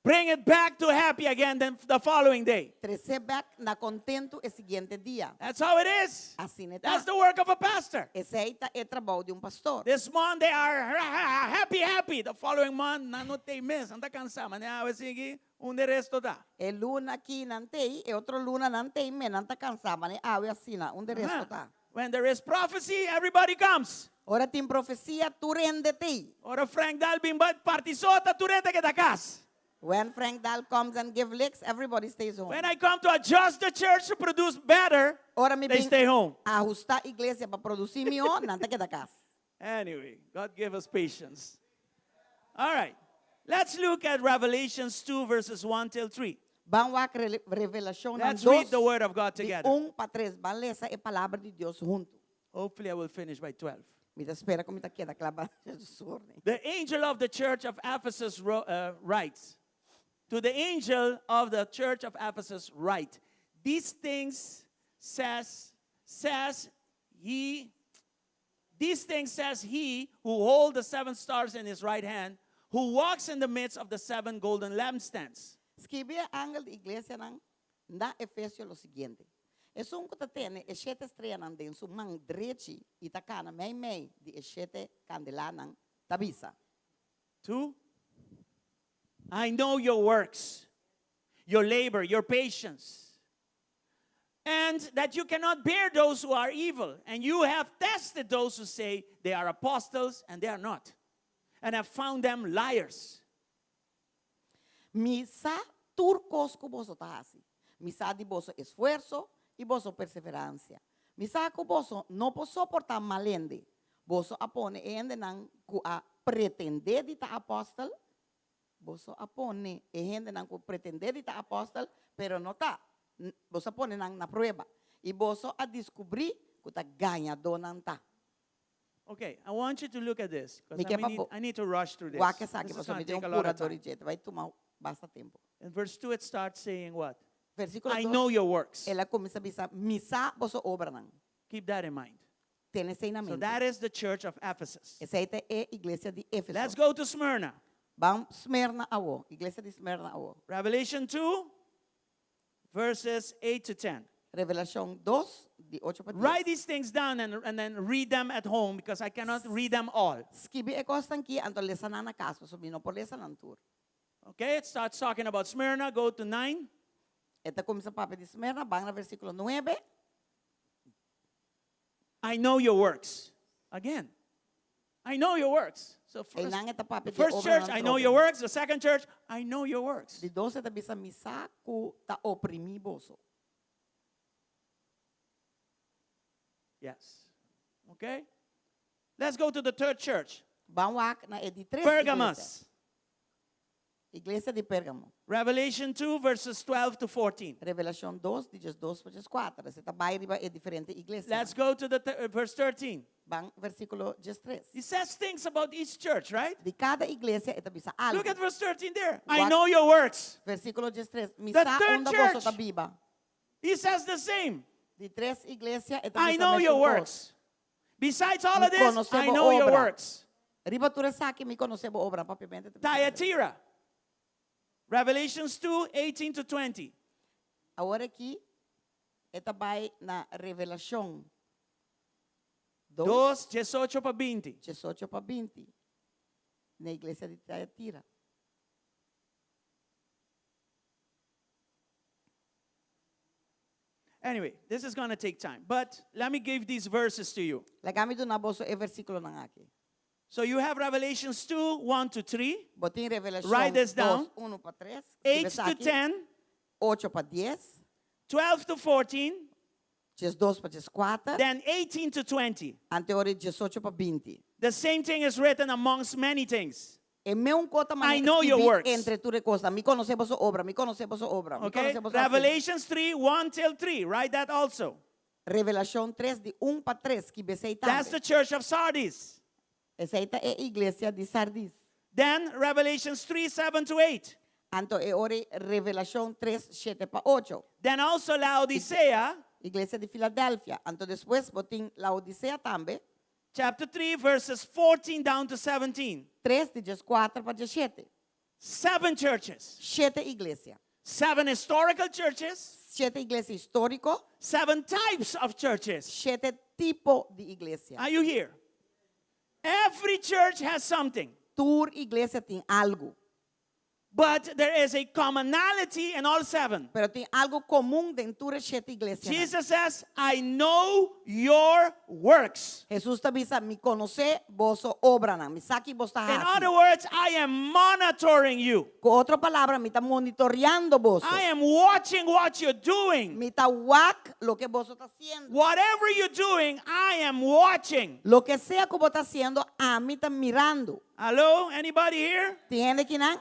Bring it back to happy again then the following day. Tres'é bèk na kontentu e siguiente dia. That's how it is. Asina e ta. That's the work of a pastor. Esei ta e trabou di un pastor. This month they are happy, happy. The following month, nan no tei mes, nan ta cansá. Ma awe sigui, unda e resto ta. E luna aki nan tei, e otro luna nan tei mes, nan ta cansá. Ma awe asina, unda e resto ta. When there is prophecy, everybody comes. Ora tin profesia, tur hende tei. Ora Frank Daal bin parti sota, tur hende keda cas. When Frank Daal comes and give licks, everybody stays home. When I come to adjust the church to produce better, Ora mi they bin stay home. Ahustá iglesia pa produsí mihó, nan ta keda kas. Anyway, God give us patience. All right. Let's look at Revelations 2 verses 1 till 3. Ban wak Revelashonnan Let's dos, read the word of God di together. un pa tres. Ban lesa e palabra di Dios huntu. Hopefully I will finish by 12. Mi ta spera ku mi ta keda kla pa sorry. The angel of the church of Ephesus writes, to the angel of the church of Ephesus write, these things says, says he, these things says he who holds the seven stars in his right hand, who walks in the midst of the seven golden lampstands. Skibi e angel di iglesianan na Efesio lo siguiente, Esun ku ta tene e shete streanan den su man drechi i ta kana meimei di e shete kandelanan, ta bisa. Two, I know your works, your labor, your patience, and that you cannot bear those who are evil, and you have tested those who say they are apostles and they are not, and have found them liars. Mi sa tur kos ku boso ta hasi. Mi sa di boso esfuerso i boso perseveransia. Mi sa ku boso no por soportá mal hende. Boso a pone e hendenan ku a pretendé di ta apòstel, boso a pone e hendenan ku pretendé di ta apòstel, pero no ta, boso a pone nan na prueba, i boso a diskubrí ku ta gañadó nan ta. Okay, I want you to look at this, because Mi ke pa bo I need to rush through this. wak esaki, This is pasobra going mi to tin take un a lot of pura dor time. i dje, ta bai tuma basta tempu. In verse 2 it starts saying what? Versíkulo I dos, know your works. El a kuminsá bisa, Mi sa boso obranan. Keep that in mind. Tene esei na So mente. that is the church of Ephesus. Esei ta e iglesia di Éfeso. Let's go to Smyrna. Ban Smyrna awo, iglesia di Smyrna awo. Revelation 2, verses 8 to 10. Revelashon dos, di ocho pa dies. Write these things down and, and then read them at home because I cannot read them all. Skibi e kosnan akí, anto lesa nan na kas, pasobra mi no por lesa nan tur. Okay, it starts talking about Smyrna. Go to 9. E ta kuminsá papia di Smyrna, ban na versíkulo nuebe. I know your works. Again, I know your works. So first, Einan e ta papia the di first obranan church, I know trobe. your works. The second church, I know your works. Di dos e ta bisa mi sa ku ta oprimí boso. Yes. Okay? Let's go to the third church. Ban wak na e di tres iglesia. Pergamos. Iglesia di Pérgamo. Revelation 2, verses 12 to 14. Revelashon 2, di diesdos pa dieskuater. Esei ta bai riba e diferente iglesianan. Let's go to the verse 13. Ban versíkulo diestres. He says things about each church, right? Di kada iglesia e ta bisa algu. Look at verse 13 there. I Wak- know your works. Versíkulo diestres. Mi The sa third unda boso church. ta biba. He says the same. Di tres iglesia e ta I bisa know your mesun kos. works. Besides all Mi of this, konosé I bo know your obra. works. Riba tur esaki mi konosé bo obra. Papiamente ta bisa. Thyatira. Revelations 2, 18 to 20. Awor aki e ta bai na Revelashon 2, 2, 18 pa 20. 18 pa 20, na iglesia di Tiatira. Anyway, this is going to take time, but let me give these verses to you. Laga mi duna boso e versíkulonan aki. So you have Revelations 2, 1 to 3, Bo tin Revelashon Write this down. 2, 1 pa 3, 8 to 10, 8 pa 10, 12 to 14, 12 pa 14, then 18 to 20. ante ora 18 pa 20. The same thing is written amongst many things. E mesun kos ta I manera know your skibí works. entre tur e kosnan. Mi konosé boso obra, mi konosé boso obra, mi Okay? konosé boso hasi. Revelations 3, 1 till 3. Write that also. Revelashon 3 di 1 pa 3, skibi esei That's the tambe. church of Sardis. Esei ta e iglesia di Sardis. Then Revelations 3, 7 to 8. Anto e ora ei Revelashon 3, shete pa ocho. Then also Laodicea. Iglesia di Filadelfia. Anto despues bo tin Laodicea tambe. Chapter 3, verses 14 down to 17. 3 di dieskuater pa diesshete. Seven churches. Shete iglesia. Seven historical churches. Shete iglesia históriko. Seven types of churches. Shete tipo di iglesia. Are you here? Every church has something. Tur iglesia tin algu. But there is a commonality in all seven. Pero tin algu komun den tur e shete iglesianan. Jesus says, I know your works. Hesus ta bisa, Mi konosé boso obranan. Mi sa ki bos ta In hasi. other words, I am monitoring you. Ku otro palabra, mi ta monitoriando boso. I am watching what you're doing. Mi ta wak loke boso ta hasiendo. Whatever you're doing, I am watching. Loke sea ku bo ta hasiendo, ami ta mirando. Hello? Anybody here? Tin hende kinan?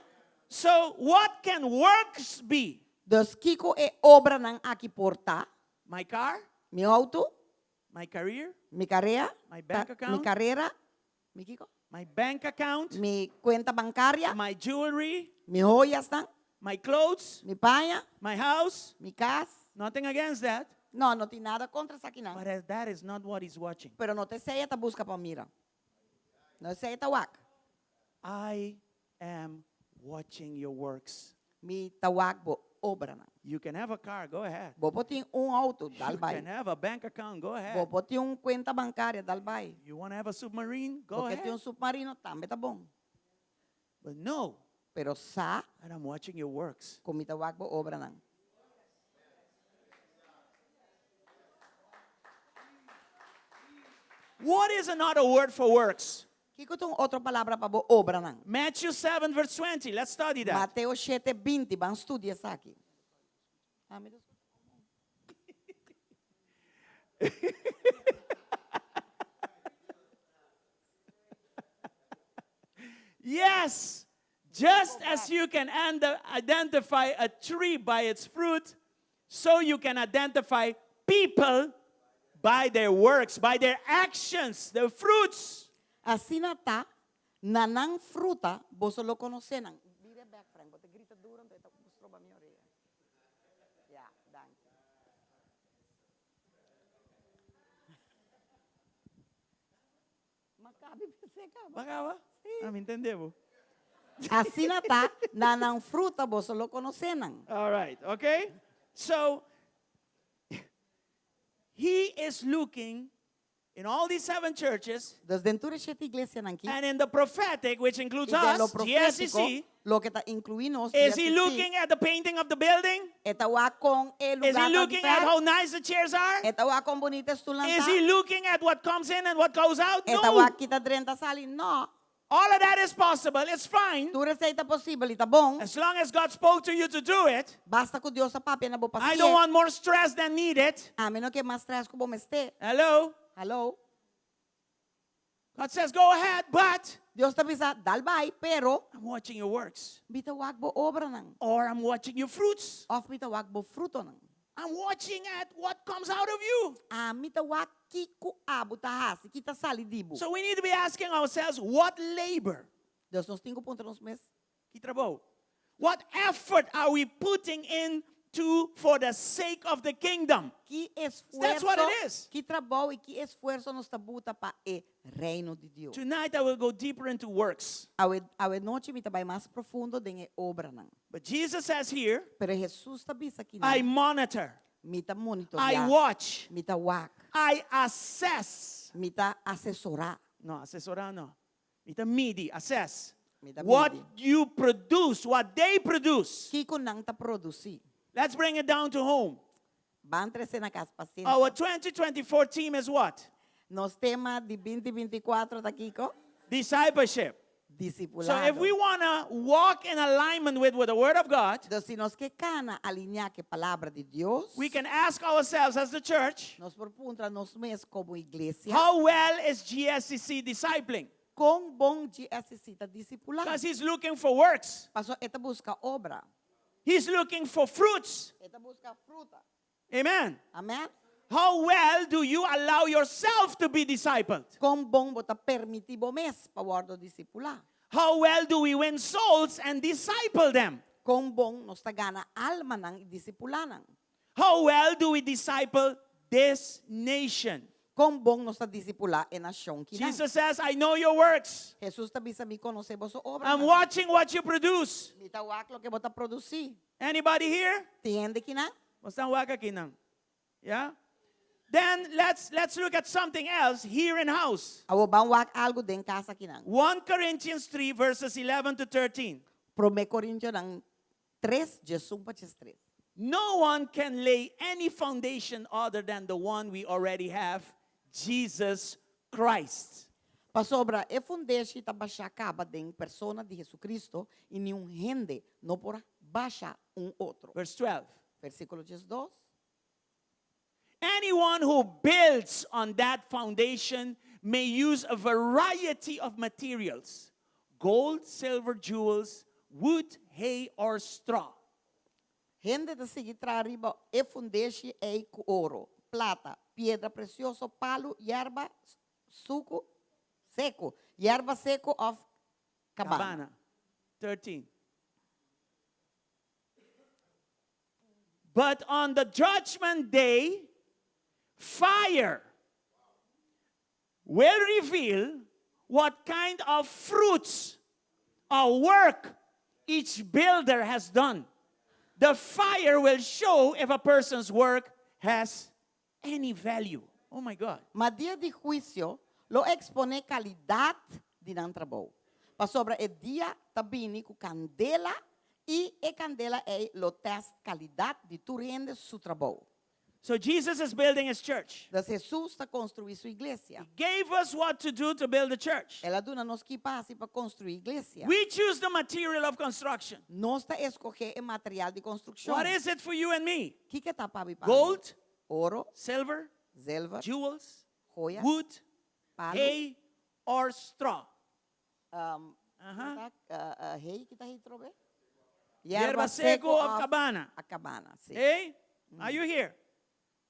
So, what can works be? Dus kiko e obranan aki por ta? My car? Mi outo? My career? Mi karea? My bank Ta, account? Mi karera? Mi kiko? My bank account? Mi kuenta bankaria? My jewelry? Mi hoyasnan? My clothes? Mi paña? My house? Mi kas? Nothing against that. No, no tin nada kontra esakinan. But that is not what he's watching. Pero no ta esei e ta buska pa mira. No esei e ta wak. I am watching your works. Mi ta wak bo obranan. You can have a car, go ahead. Bo por tin un outo, dal You bai. can have a bank account, go ahead. Bo por tin un kuenta bankaria, dal bai. You want to have a submarine, go Bo ke tin ahead. un submarino, tambe ta bon. But know Pero sa that I'm watching your works. ku mi ta wak bo obranan. What is another word for works? Kiko ta un otro palabra pa bo obranan? Matthew 7, verse 20. Let's study that. Mateo shete, binti. Ban studia esaki. Yes, just as you can identify a tree by its fruit, so you can identify people by their works, by their actions, their fruits. Asina ta, na nan fruta boso lo konosé nan. Bira bek, Frank, bo ta grita duro, anto e ta stroba mi orea. Ya, danki. Ma kabi pensé kaba. Ba kaba? Sí. Ah, mi entendé bo. Asina ta, na nan fruta boso lo konosé nan. All right, okay? So, he is looking in all these seven churches Dus den tur e shete iglesianan aki. and in the prophetic, which includes I den lo us, profétiko, GSCC, Loke ta inkluí nos Is he GSCC. looking at the painting of the building? E ta wak kon e Is lugá he ta di looking at verf? how nice the chairs are? E ta wak kon bunita e stulnan Is ta? he looking at what comes in and what goes out? E ta No. wak ki ta drenta sali? No. All of that is possible. It's fine. Tur esei ta posibel i ta bon. As long as God spoke to you to do it. Basta ku Dios a papia na bo pa I don't hasié. want more stress than needed. Ami no ke mas strès ku bo mester. Hello? Hallo? God says, go ahead, but Dios ta bisa, dal bai, pero I'm watching your works. mi ta wak bo obranan. Or I'm watching your fruits. Òf mi ta wak bo frutonan. I'm watching at what comes out of you. Ami ta wak kiko abo ta hasi, ki ta sali di bo. So we need to be asking ourselves, what labor? Dus nos tin ku puntra nos mes. Ki trabou? What effort are we putting in to for the sake of the kingdom? Ki That's what esfuerso, it is. ki trabou i ki esfuerso nos ta buta pa e Reino di Dios? Tonight I will go deeper into works. Awe, awe nochi mi ta bai mas profundo den e obranan. But Jesus says here, Pero Hesus ta bisa aki I nan, monitor, mi ta I monitoreá, watch, mi ta wak, I assess. mi ta asesorá. No, asesorá no. Mi ta midi, assess. Mi ta What midi. you produce, what they produce. Kiko nan ta produsí. Let's bring it down to home. Ban trese na kas pasenshi. Our 2024 theme is what? Nos tema di 2024 ta kiko? Discipleship. Disipulado. So if we want to walk in alignment with, with the Word of God, Dus si nos ke kana alineá ku e Palabra di Dios, we can ask ourselves as the church, nos por puntra nos mes komo iglesia, how well is GSCC discipling? kon bon GSCC ta disipulá? Because he's looking for works. Paso e ta buska obra. He's looking for fruits. E ta buska fruta. Amen. Amen? How well do you allow yourself to be discipled? Kon bon bo ta permití bo mes pa wòrdu disipulá? How well do we win souls and disciple them? Kon bon nos ta gana almanan i disipulá nan? How well do we disciple this nation? Kon bon nos ta disipulá e nashon kinan? Jesus says, I know your works. Hesus ta bisa mi konosé boso I'm obranan. watching what you produce. Mi ta wak loke bo ta produsí. Anybody here? Tin hende kinan? Bo ta wak akinan. Yeah? Then let's let's look at something else here in house. Awor ban wak algu den kas akinan. 1 Corinthians 3 verses 11 to 13. Promé Korintionan 3, 11 pa 13. No one can lay any foundation other than the one we already have, Jesus Christ. Pasobra e fundeshi ta bashá kaba den persona di Jesucristo i niun hende no por basha un otro. Verse 12. Versíkulo 12. Anyone who builds on that foundation may use a variety of materials gold, silver, jewels, wood, hay, or straw. Hende ta sigui traha riba e fundeshi ei ku oro, plata, piedra presioso, palu, yerba suku, seku, yerba seku òf kabana. Cabana. 13. But on the judgment day, fire will reveal what kind of fruits or work each builder has done. The fire will show if a person's work has any value. Oh my God. Ma dia di huisio lo eksponé kalidat di nan trabou. Pasobra e dia ta bini ku kandela i e kandela ei lo tèst kalidat di tur hende su trabou. So Jesus is building his church. Dus Hesus ta konstruí su iglesia. He gave us what to do to build the church. El a duna nos ki pa hasi pa konstruí iglesia. We choose the material of construction. Nos ta eskohé e material di konstrukshon. What is it for you and me? Kiko ta pa bo i pa mi? Gold, Oro, silver, zilver, jewels, joya, wood, palu, hay, or straw. Um, Aha. uh, uh, hay, ki ta hay trobe? Yerba seco of cabana. A cabana, si. Hey, are you here?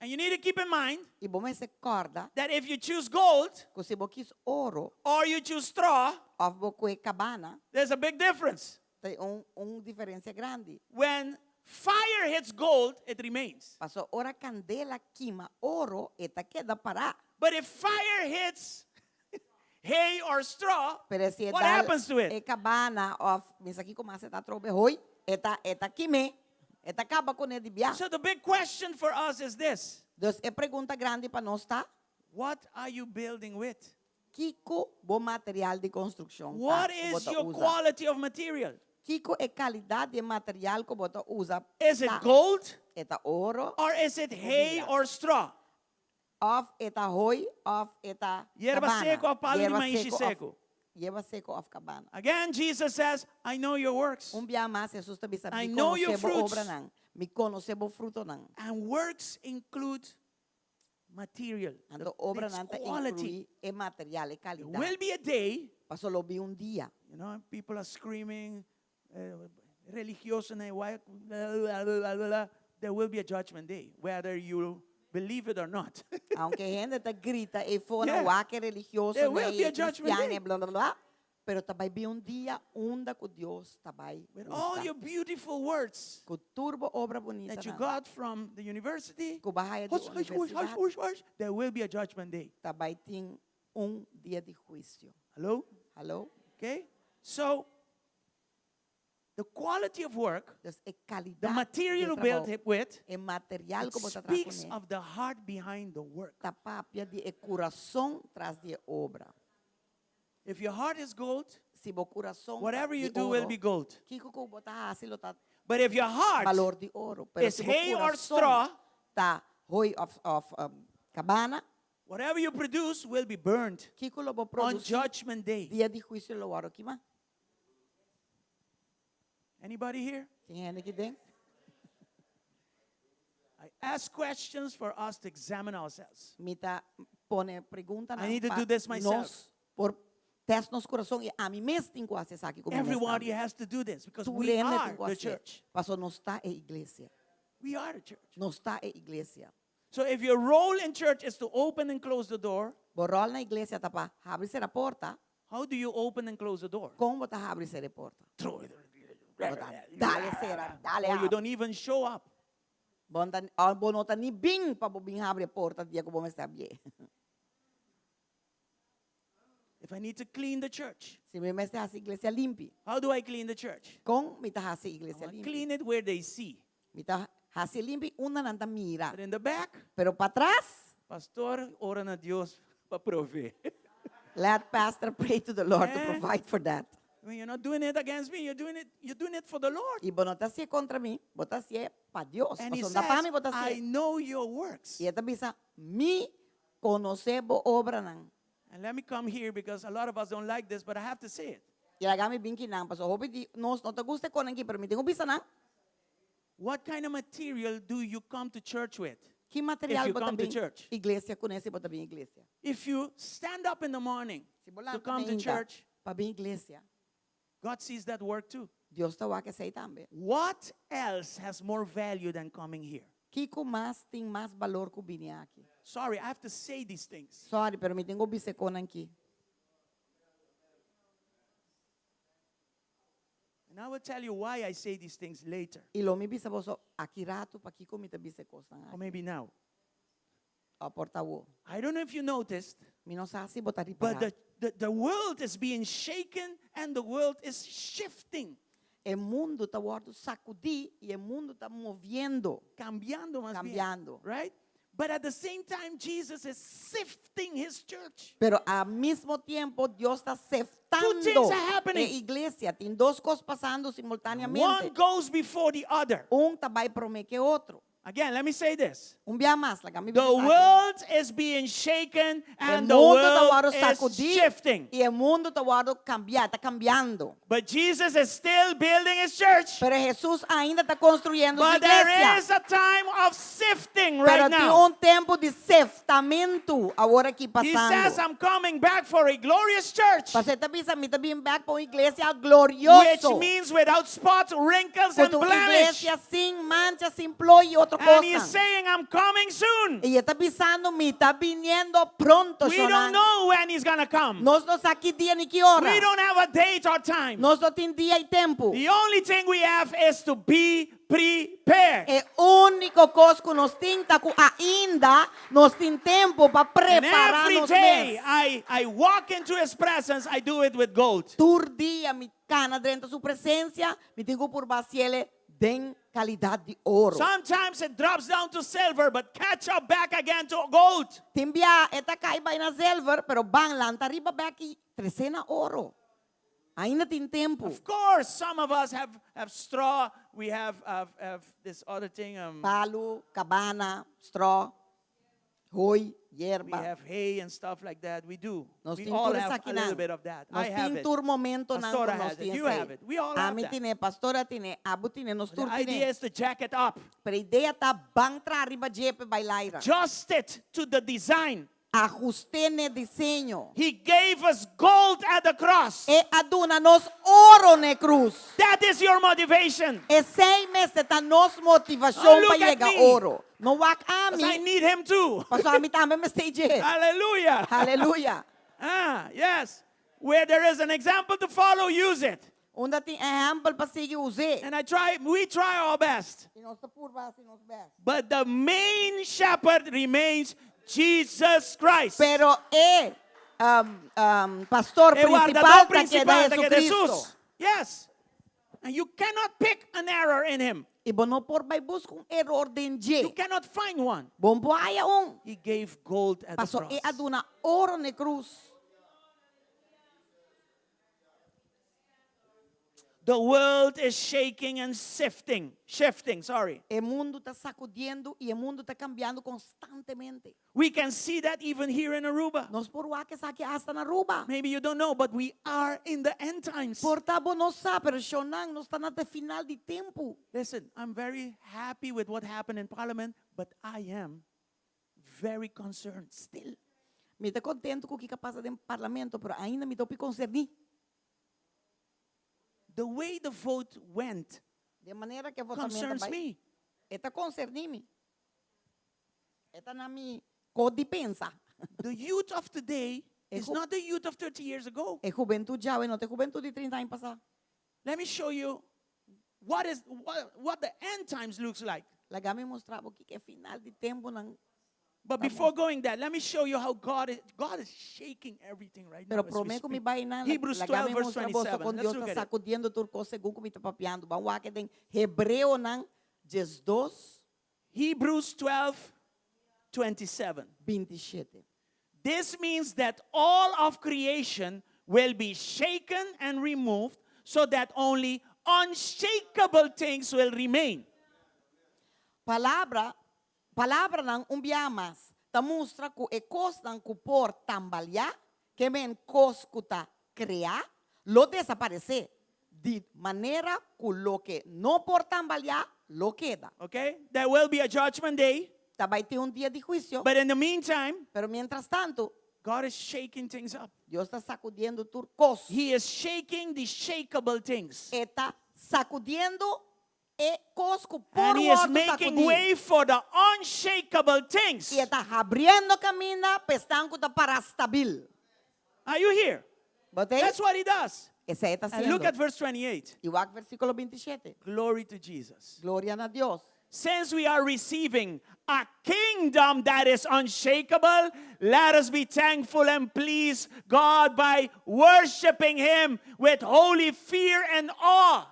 And you need to keep in mind I bo mester kòrda that if you choose gold ku si bo kis oro or you choose straw, òf bo kue kabana, there's a big difference. tin un, un diferensia grandi. When fire hits gold, it remains. Paso ora kandela kima oro, e ta keda pará. But if fire hits hay or straw, Pero si e what dal happens to it? e kabana òf mi sa kiko mas e ta trobe hoi, e ta e ta kim'é, e ta kaba kuné di bia. So the big question for us is this. Dus e pregunta grandi pa nos ta, What are you building with? Kiko bo material di konstrukshon ta What ku bo is ta your usa? quality of material? Kiko e kalidat di e material ku bo ta usa Is it ta? gold E ta oro or is it hay Mira. or straw? òf e ta hooi òf e ta Yerba kabana? seku òf palu di Yerba maishi seku òf- seku? Yerba seku òf kabana. Again, Jesus says, I know your works. Un bia mas Hesus ta bisa, I Mi know your konosé bo fruits. obranan, mi konosé bo frutonan. And works include material. Anto Its obranan ta quality. inkluí e material, e There kalidat. will be a day, Paso lo bin un dia. People are screaming, religioso, why, blah, blah, blah, blah, blah. There will be a judgment day, whether you believe it or not. Aunke hende ta grita e fona wak e religioso There will be e a judgment cristian day. bla bla bla, pero ta bai bin un dia unda ku Dios ta bai With all husga. your beautiful words Ku tur bo obra bunita that you nan. got from the university, Ku bo a haya di hush, hush, hush, hush, universidat. hush, hush, there will be a judgment day. Ta bai tin un dia di huisio. Hello? Hallo? Okay? So, the quality of work, Dus e kalidat the material di you build trabou, it with, e material it ku bo ta traha speaks kuné, of the heart behind the work. ta papia di e kurason tras di e obra. If your heart is gold, Si bo kurason ta whatever you di do will oro, be gold. kiko ku bo ta hasi lo ta But if your heart balor di oro. Pero is si bo hay or kurason straw, ta hooi of, of kabana, whatever you produce will be burned kiko lo bo on produsí judgment day. dia di huisio lo wòrdu kimá. Anybody here? Tin hende aki den? I ask questions for us to examine ourselves. Mi ta pone preguntanan I need to pa do this myself. nos por test nos kurason i ami mes tin ku hasi esaki ku mi mes Everybody tambe. has to do this because Tur we hende are tin ku the hasié. church. Paso nos ta e iglesia. We are the church. Nos ta e iglesia. So if your role in church is to open and close the door, Bo ròl na iglesia ta pa habri sera porta. How do you open and close the door? Kon bo ta habri sera e porta? Throw it. Bo ta dale sera, dale Or you habri. don't even show up. Bo no ta, bo no ta ni bin pa bo bin habri e porta dia ku bo mester habrié. If I need to clean the church, Si mi mester hasi iglesia limpi. How do I clean the church? Kon mi ta hasi I iglesia wanna limpi? clean it where they see. Mi ta hasi limpi unda nan ta mira. But in the back, Pero patras, Pastor, ora na Dios pa provee. Let pastor pray to the Lord to Eh? provide for that. I mean, you're not doing it against me, you're doing it for the Lord. I bo no ta hasié kontra mi, bo ta hasié pa Dios. And he Pasobra no ta pa says, mi bo ta I hasié. know your works. I e ta bisa, mi konosé bo obranan. And let me come here because a lot of us don't like this, but I have to say it. I laga mi bin kinan, pasobra hopi di nos no ta gusta e konan aki, pero mi tin ku bisa nan. What kind of material do you come to church with? Ki material If you bo ta come to bin church. iglesia kuné si bo ta bin iglesia? If you stand up in the morning Si bo to lanta come to mainta church, pa bin iglesia, God sees that work too. Dios ta wak esei tambe. What else has more value than coming here? Kiko mas tin mas balor ku bini aki? Sorry, I have to say these things. Sorry, pero mi tin ku bisa e konan aki. And I will tell you why I say these things later. I lo mi bisa boso aki ratu pakiko mi ta bisa e kosnan Or aki. maybe now. O por ta awo. I don't know if you noticed, Mi no sa si bo ta but ripará. the world is being shaken and the world is shifting. E mundu ta wòrdu sakudí i e mundu ta moviendo. Cambiando mas bien. Cambiando. Right? But at the same time, Jesus is sifting his church. Pero al mismo tiempo, Dios ta Two things seftando are happening. e iglesia. Tin dos kos pasando simultáneamente. One goes before the other. Un ta bai promé ke otro. Again, let me say this. Un bia mas, laga mi The bisa esaki. world is being shaken E and the mundu ta world wòrdu is sakudí shifting. i e mundu ta wòrdu kambiá, ta kambiando. But Jesus is still building his church. Pero Hesus ainda ta konstruyendo su But there iglesia. is a time of sifting Pero right tin now. un tempu di seftamentu awor aki He says, pasando. I'm coming back for a glorious church. Pasobra e ta bisa, mi ta bin bèk pa un iglesia Which glorioso. means without spots, wrinkles, Ku and ta un blemish. iglesia sin mancha, sin plooi i otro And he's kosnan. saying, I'm coming soon. I e ta bisando, mi ta biniendo pronto, We don't shonnan. know when he's going to come. Nos no sa ki dia ni ki ora. We don't have a date or time. Nos no tin dia i tempu. The only thing we have is to be prepared. E úniko kos ku nos tin ta ku ainda nos tin tempu pa And prepará every nos day mes. I, I walk into his presence, I do it with gold. Tur dia mi kana drenta su presensia, mi tin ku purba hasiele den kalidat di oro. Sometimes it drops down to silver, but catch up back again to gold. Tin bia e ta kai bai na zilver, pero ban lanta riba bèk i tres'é na oro. Ainda tin tempu. Of course, some of us have, have straw. We have, have, have this other thing. Um, Palu, kabana, stro, hooi, we yerba. have hay and stuff like that. We do. Nos We tin all tur have a esakinan. little bit of that. Nos I have tin it. tur momentonan Pastora ku nos has it. tin You esei. have it. We all have Ami that. tin'é, pastora tin'é, abo tin'é, nos The tur idea tin'é. is to jack it up. Pero idea ta ban traha riba dje p'e bai laira. Adjust it to the design. Ahust'é n'e diseño. He gave us gold at the cross. E a duna nos oro n'e krus. That is your motivation. Esei mester ta nos motivashon Don't pa look at yega me. oro. No wak Because I ami, need him too. pasobra ami tambe mester dje. Hallelujah. Haleluya. Ah, yes. Where there is an example to follow, use it. Unda tin ehèmpel pa sigui us'é. And I try, we try our best. I nos ta purba hasi nos bèst. But the main shepherd remains Jesus Christ. Pero e um, um, pastor E principal wardador ta keda principal ta keda Jesucristo. Jesus. Yes. And you cannot pick an error in him. I bo no por bai buska un eror den You dje. cannot find one. Bo no por haya un. He gave gold at the Paso cross. e a duna oro n'e krus. The world is shaking and sifting, shifting, sorry. E mundu ta sakudiendo i e mundu ta kambiando konstantemente. We can see that even here in Aruba. Nos por wak esaki asta na Aruba. Maybe you don't know, but we are in the end times. Por ta bo no sa, pero shonnan, nos ta na e final di tempu. Listen, I'm very happy with what happened in Parliament, but I am very concerned still. Mi ta kontentu ku kiko a pasa den Parlamento, pero ainda mi ta hopi konserní. The way the vote went Di manera ku e votamentu concerns bai, me. e ta konserní mi. E ta na mi kos di pensa. The youth of today E is ju- not the youth of 30 years ago. E hubentut djawe no ta e hubentut di 30 aña pasá. Let me show you what is what, what the end times looks like. Laga mi mustra bo kiko e final di tempunan. But before going there, let me show you how God is God is shaking everything right now. Pero as we promé ku mi speak. bai nan, Hebrews laga 12 mi verse mustra boso 27. kon Let's Dios look ta at it. sakudiendo tur kos segun ku mi ta papiando. Ban wak den Hebreonan 12. Hebrews 12 27. 27. This means that all of creation will be shaken and removed so that only unshakable things will remain. Palabra, palabranan un bia mas ta mustra ku e kosnan ku por tambaliá, ke men kos ku ta kreá, lo desaparesé, di manera ku loke no por tambaliá lo keda. Okay? There will be a judgment day. Ta bai tin un dia di huisio. But in the meantime, Pero mientras tanto, God is shaking things up. Dios ta sakudiendo tur kos. He is shaking the shakeable things. E ta sakudiendo e kos ku por And he is wòrdu making sakudí. way for the unshakable things. I e ta habriendo kaminda pa esnan ku ta para stabil. Are you here? Bo t'ei? That's what he does. Esei e ta And look hasiendo. at verse 28. I wak versíkulo 27. Glory to Jesus. Gloria na Dios. Since we are receiving a kingdom that is unshakable, let us be thankful and please God by worshiping Him with holy fear and awe.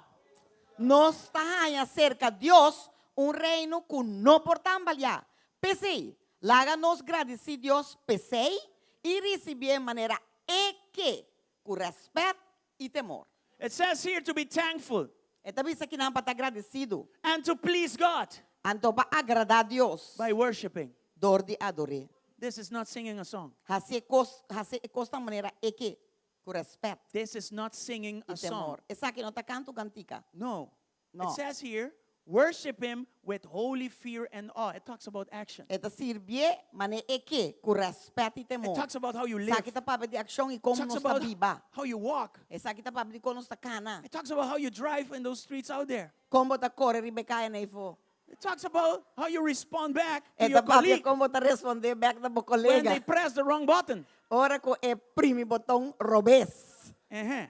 Nos ta haña serka Dios un reino ku no por tambaleá. P'esei, laga nos gradisí Dios p'esei i risibié manera e ke, ku rèspèt i temor. It says here to be thankful. E ta bisa kinan pa ta gradisidu. And to please God. Anto pa agradá Dios. By worshiping. Dor di ador'é. This is not singing a song. Hasi e kos, hasi e kos na manera e ke, ku rèspèt. This is not singing I a song. temor. Esaki no ta kanta un kantika. No. No. It says here, worship him with holy fear and awe. It talks about action. E ta sirbié manera e ke, ku rèspèt i temor. It talks about how you live. Esaki ta papia di akshon i kon It talks nos ta about biba. how you walk. Esaki ta papia di kon nos ta kana. It talks about how you drive in those streets out there. Kon bo ta kore riba e kaya na eifó. It talks about how you respond back to E your ta papia colleague kon bo ta respondé bèk na bo when they kolega. press the wrong button. Ora ku e primi boton robes. Uh-huh.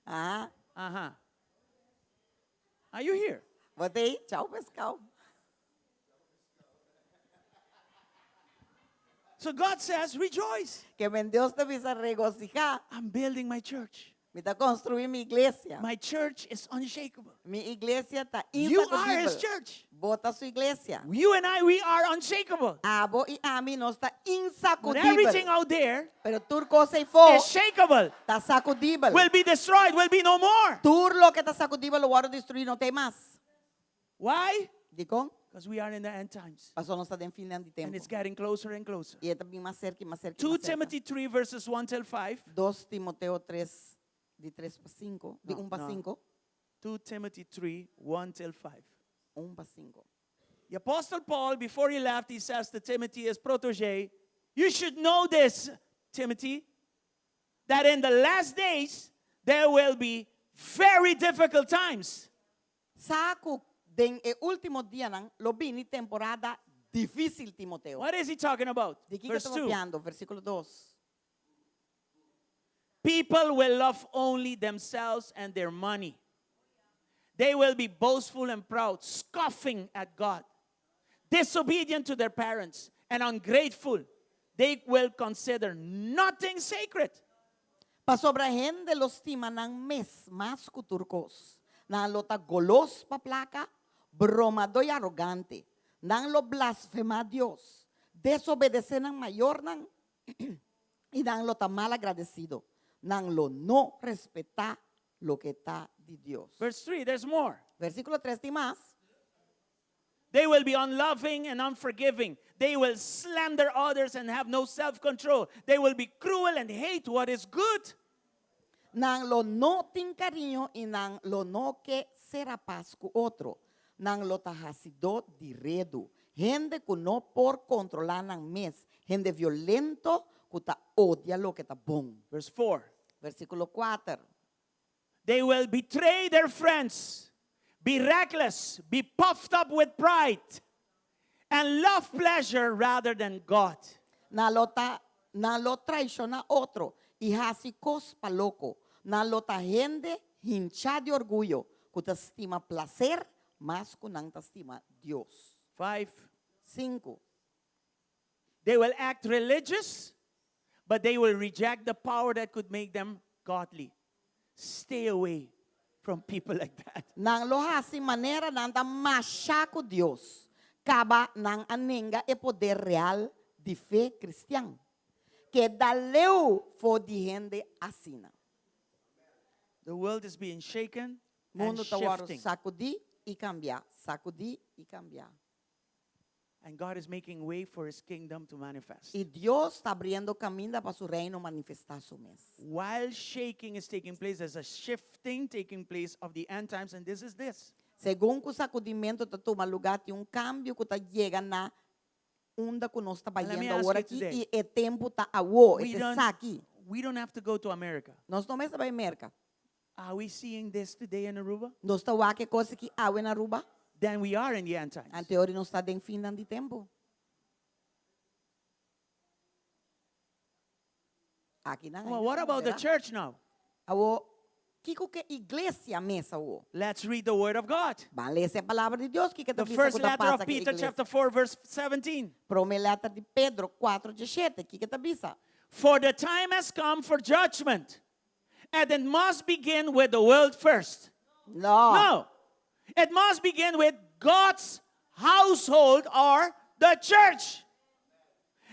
Ah. Uh-huh. Are you here? Bo t'ei? Chau pescao. So God says, rejoice. Ke men Dios ta bisa regosihá. I'm building my church. Mi ta konstruí mi iglesia. My church is unshakable. Mi iglesia ta You are his insakudibel. church. Bo ta su iglesia. You and I, we are unshakable. Abo i ami nos ta But everything insakudibel. out there Pero tur kos eifó is shakeable, ta sakudibel. will be destroyed, will be no more. Tur loke ta sakudibel lo wòrdu destruí, no t'ei mas. Why? Dikon? Because we are in the end times. Pasobra nos ta den finnan di And tempu. it's getting closer and closer. I e ta bin mas serka i mas serka i 2 mas serka. Timothy 3, verses 1 till 5. 2 Timoteo 3, di 3 pa 5, di No, 1 pa no. 5. 2 Timothy 3, 1 till 5. 1 pa 5. The Apostle Paul, before he left, he says to Timothy, his protege, You should know this, Timothy, that in the last days there will be very difficult times. Sa ku den e último dianan lo bini temporada difísil, Timoteo. What is he talking about? Di kiko Verse ta 2. papiando? Versíkulo 2. People will love only themselves and their money. They will be boastful and proud, scoffing at God, disobedient to their parents, and ungrateful. They will consider nothing sacred. Pasobra hende lo stima nan mes mas ku tur kos. Nan lo ta golos pa plaka, bromadó i arogante. Nan lo blasfemá Dios, desobedesé nan mayornan i nan lo ta malagradesido. Nan lo no respetá loke ta di Dios. Verse 3, there's more. Versíkulo 3 tin mas. They will be unloving and unforgiving. They will slander others and have no self control. They will be cruel and hate what is good. Nan lo no tin kariño i nan lo no ke sera pas ku otro. Nan lo ta hasidó di redu, hende ku no por kontrolá nan mes, hende violento ku ta odia loke ta bon. Verse 4. Versíkulo kuater. They will betray their friends, be reckless, be puffed up with pride, and love pleasure rather than God. Nan lo ta, nan lo traishoná otro i hasi kos pa loko. Nan lo ta hende hinchá di orguyo, ku ta stima plaser mas ku nan ta stima Dios. 5. Sinku. They will act religious, but they will reject the power that could make them godly. Stay away from people like that. Nan lo hasi manera nan ta masha ku Dios, kaba nan a nenga e poder real di fe kristian. Keda leu for di hende asina. The world is being shaken and Mundu ta wòrdu shifting. sakudí i kambiá, sakudí i kambiá. And God is making way for his kingdom to manifest. I Dios ta abriendo kaminda pa su reino manifestá su mes. While shaking is taking place, there's a shifting taking place of the end times, and this is this. Segun ku sakudimentu ta tuma lugá, tin un kambio ku ta yega na unda ku nos ta Let me bayendo ask awor you aki today. i e tempu ta awo, We e don't, esaki. we don't have to go to America. Nos no mester bai Merka. Are we seeing this today in Aruba? Nos ta wak e kos aki awe na Aruba? Then we are in the end times. Anto ora nos ta den finnan di tempu. Aki nan. Well, what about the church now? Awo, kiko ke iglesia mes awo? Let's read the word of God. Ban lesa e palabra di Dios, kiko ta The bisa first ku ta letter of pasa ke Peter, iglesia. chapter 4, verse 17. Prome letter di Pedro 4, 17, kiko ta bisa? For the time has come for judgment, and it must begin with the world first. No. No. It must begin with God's household or the church.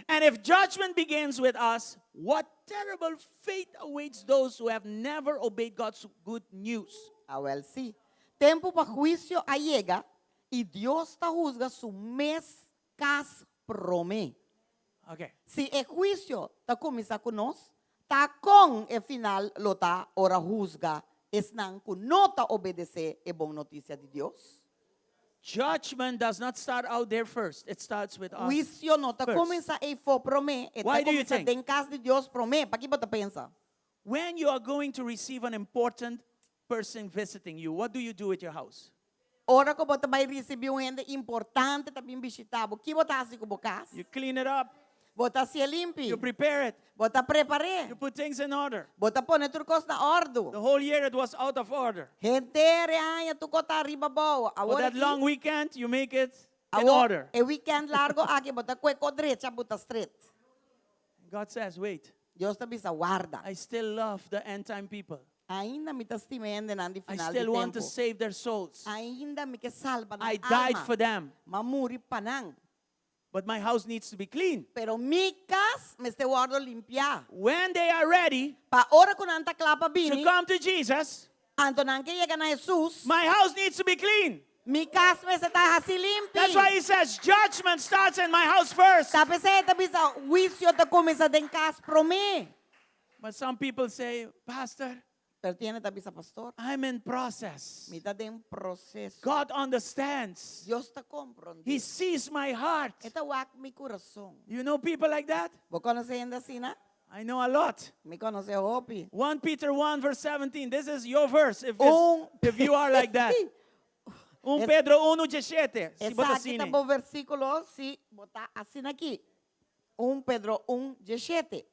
And if judgment begins with us, what terrible fate awaits those who have never obeyed God's good news? Awel sí. Tempu pa huisio a yega i Dios ta husga su mes kas promé. Okay. Si e huisio ta kuminsá ku nos, ta kon e final lo ta ora husga esnan ku no ta obedesé e bon notisia di Dios? Judgment does not start out there first. It starts with us. Huisio no ta first. kuminsá eifó promé, e ta Why do you kuminsá think? den kas di Dios promé. Pakiko bo ta pensa? When you are going to receive an important person visiting you, what do you do with your house? Ora ku bo ta bai risibí un hende importante ta bin bishitá bo, ki bo ta hasi ku bo kas? You clean it up. Bo ta hasié limpi. You prepare it. Bo ta prepar'é. You put things in order. Bo ta pone tur kos na òrdu. The whole year it was out of order. Henter e aña tur kos ta ariba abou. For Awor that aki, long weekend, you make it in awor order. e weekend largo aki bo ta kue kos drecha bo ta stret. God says, wait, Dios ta bisa, warda. I still love the end time people. Ainda mi ta stima e hendenan di I final di still want to tempu. save their souls. Ainda mi ke salba I nan died alma. for them. M'a muri pa nan. But my house needs to be clean. Pero mi kas mester wòrdu limpiá. When they are ready Pa ora ku nan ta kla pa to bini, come to Jesus, anto nan ke yega na Hesus, my house needs to be clean. mi kas mester ta hasi limpi. That's why he says judgment starts in my house first. Ta p'esei e ta bisa, Huisio ta kuminsá den kas promé. But some people say, Pastor, Pero tin hende ta bisa, Pastor, I'm in process. mi ta den proseso. God understands. Dios ta komprondé. He sees my heart. E ta wak mi kurason. You know people like that? Bo konosé hende asina? I know a lot. Mi konosé hopi. 1 Peter 1 verse 17. This is your verse if, this, Un if you are like that. 1 Es- Pedro 1 17. Si bo ta Esaki ta asina. bo versíkulo si bo ta asina aki. 1 Pedro 1 17.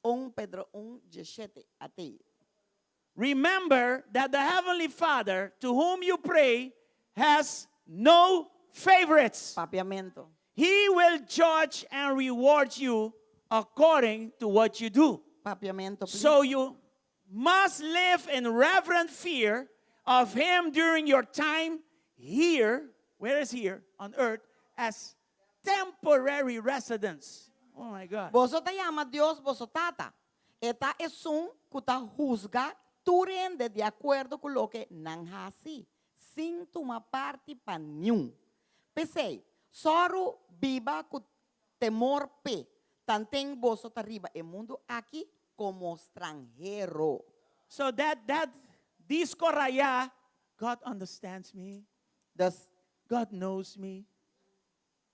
1 Pedro 1 17. Atei. Remember that the heavenly Father to whom you pray has no favorites. Papiamento. He will judge and reward you according to what you do. Papiamento, please. So you must live in reverent fear of him during your time here, where is here, on earth, as temporary residents. Oh my God. Boso ta yama Dios boso Tata. E ta esun ku ta husga tur hende di akuerdo ku loke nan hasi, sin tuma parti pa niun. P'esei, sòru biba ku temor p'e, tanten boso ta riba e mundu aki komo stranhero. So that that disco rayá, God understands me. Dus God knows me.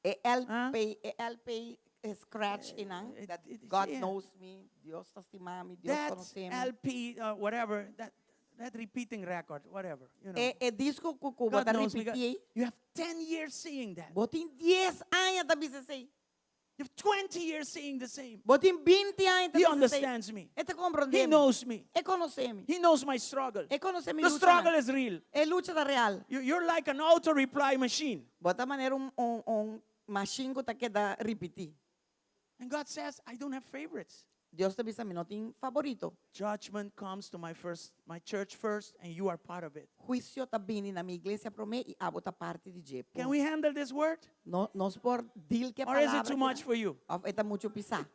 e LP, e LP scratch einan, Eh, that eh, God yeah. knows me, Dios ta stima mi, Dios That konosé mi. LP, whatever, that, that repeating record, whatever, you know. E, e disco ku ku bo God ta knows me. God- ripití ei. You have 10 years seeing that. Bo tin dies aña ta bisa esei. You have 20 years seeing the same. Bo tin binti aña ta He bisa esei. understands me. E ta komprondé He mi. knows me. E konosé mi. He knows my struggle. E konosé mi The luchanan. struggle is real. E lucha ta real. You, you're like an auto reply machine. Bo ta manera un, un, un mashin ku ta keda ripití. And God says, I don't have favorites. Dios ta bisa, mi no tin faborito. Judgment comes to my first, my church first, and you are part of it. Huisio ta bini na mi iglesia promé i abo ta parti di dje. Can we handle this word? No, nos por deal ku e Or is palabra it too aki much nan? for you? Of e ta muchu pisá?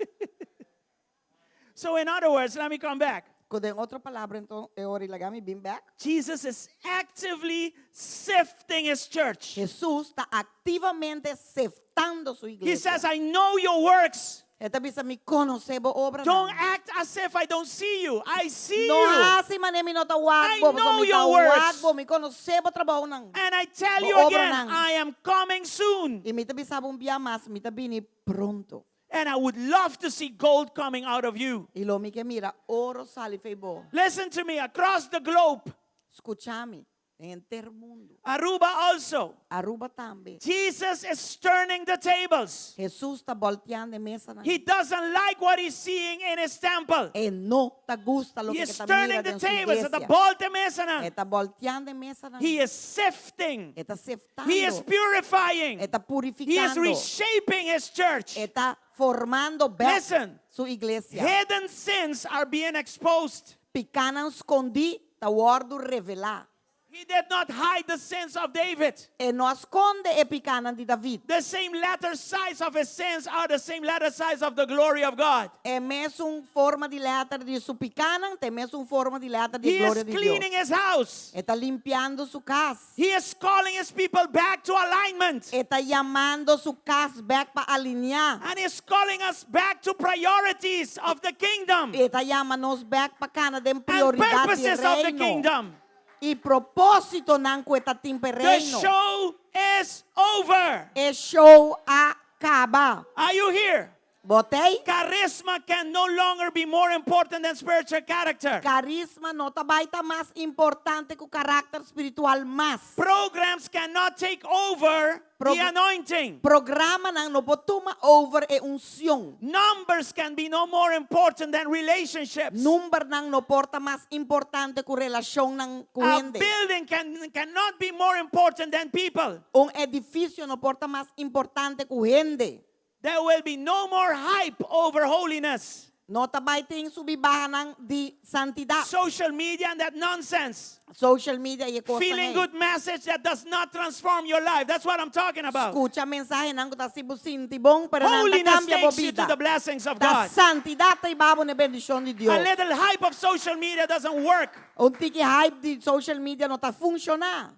So, in other words, let me come back. Ku den otro palabra, enton, e ora i laga mi bin bèk. Jesus is actively sifting his church. Hesus ta aktivamente seftando su He iglesia. says, I know your works. E ta bisa, Mi konosé bo obranan. Don't act as if I don't see you. I see No you. hasi manera mi no ta wak I bo, know pasobra mi ta your works. wak bo, mi konosé bo trabounan. And I tell Bo you again, obranan. I am coming soon. I mi ta bisa bo un bia mas, mi ta bini pronto. And I would love to see gold coming out of you. I lo mi ke mira oro sali fei bo. Listen to me, across the globe, Skucha mi, den henter mundu. Aruba also, Aruba tambe. Jesus is turning the tables. Hesus ta bolteando e mesanan. He doesn't like what he's seeing in his temple. E no ta gusta loke He e is ta mira turning the den su tables. E ta iglesia. bolta e mesanan. E ta bolteando e mesanan. He is sifting. E ta seftando. He is purifying. E ta He is purificando. reshaping his church. E ta formando bek Listen. su iglesia. Hidden sins are being exposed. Pikánan skondí ta wòrdu revelá. He did not hide the sins of David. E no a skonde e pikánan di David. The same letter size of his sins are the same letter size of the glory of God. E mesun forma di lèter di su pikánan, ta e mesun forma di lèter di He e gloria is di Dios. cleaning his house. E ta limpiando su kas. He is calling his people back to alignment. E ta yamando su kas bèk pa aliniá. And he's calling us back to priorities of the kingdom E ta yama nos bèk pa kana den and prioridat di e purposes of the reino. kingdom. I propósitonan ku e ta tin pa e The reino. show is over. E show a kaba. Are you here? Bo t'ei? Charisma can no longer be more important than spiritual character. Karisma no ta bai ta mas importante ku karakter spiritual mas. Programs cannot take over Prog the anointing. Programanan no por tuma over e unción. Numbers can be no more important than relationships. Numbernan no por ta mas importante ku relashonnan ku A hende. building can, cannot be more important than people. Un edifisio no por ta mas importante ku hende. There will be no more hype over holiness. No ta bai tin subi bahanan di santidat. Social media and that nonsense. Social media i e kosnan Feeling ei. good message that does not transform your life. That's what I'm talking about. Skucha mensahenan ku ta hasi bo sinti bon, pero nan ta Holiness kambia bo takes you to bida. the blessings of Ta God. santidat ta hiba bo na e bendishon di A Dios. little hype of social media doesn't work. Un tiki hype di social media no ta funshoná.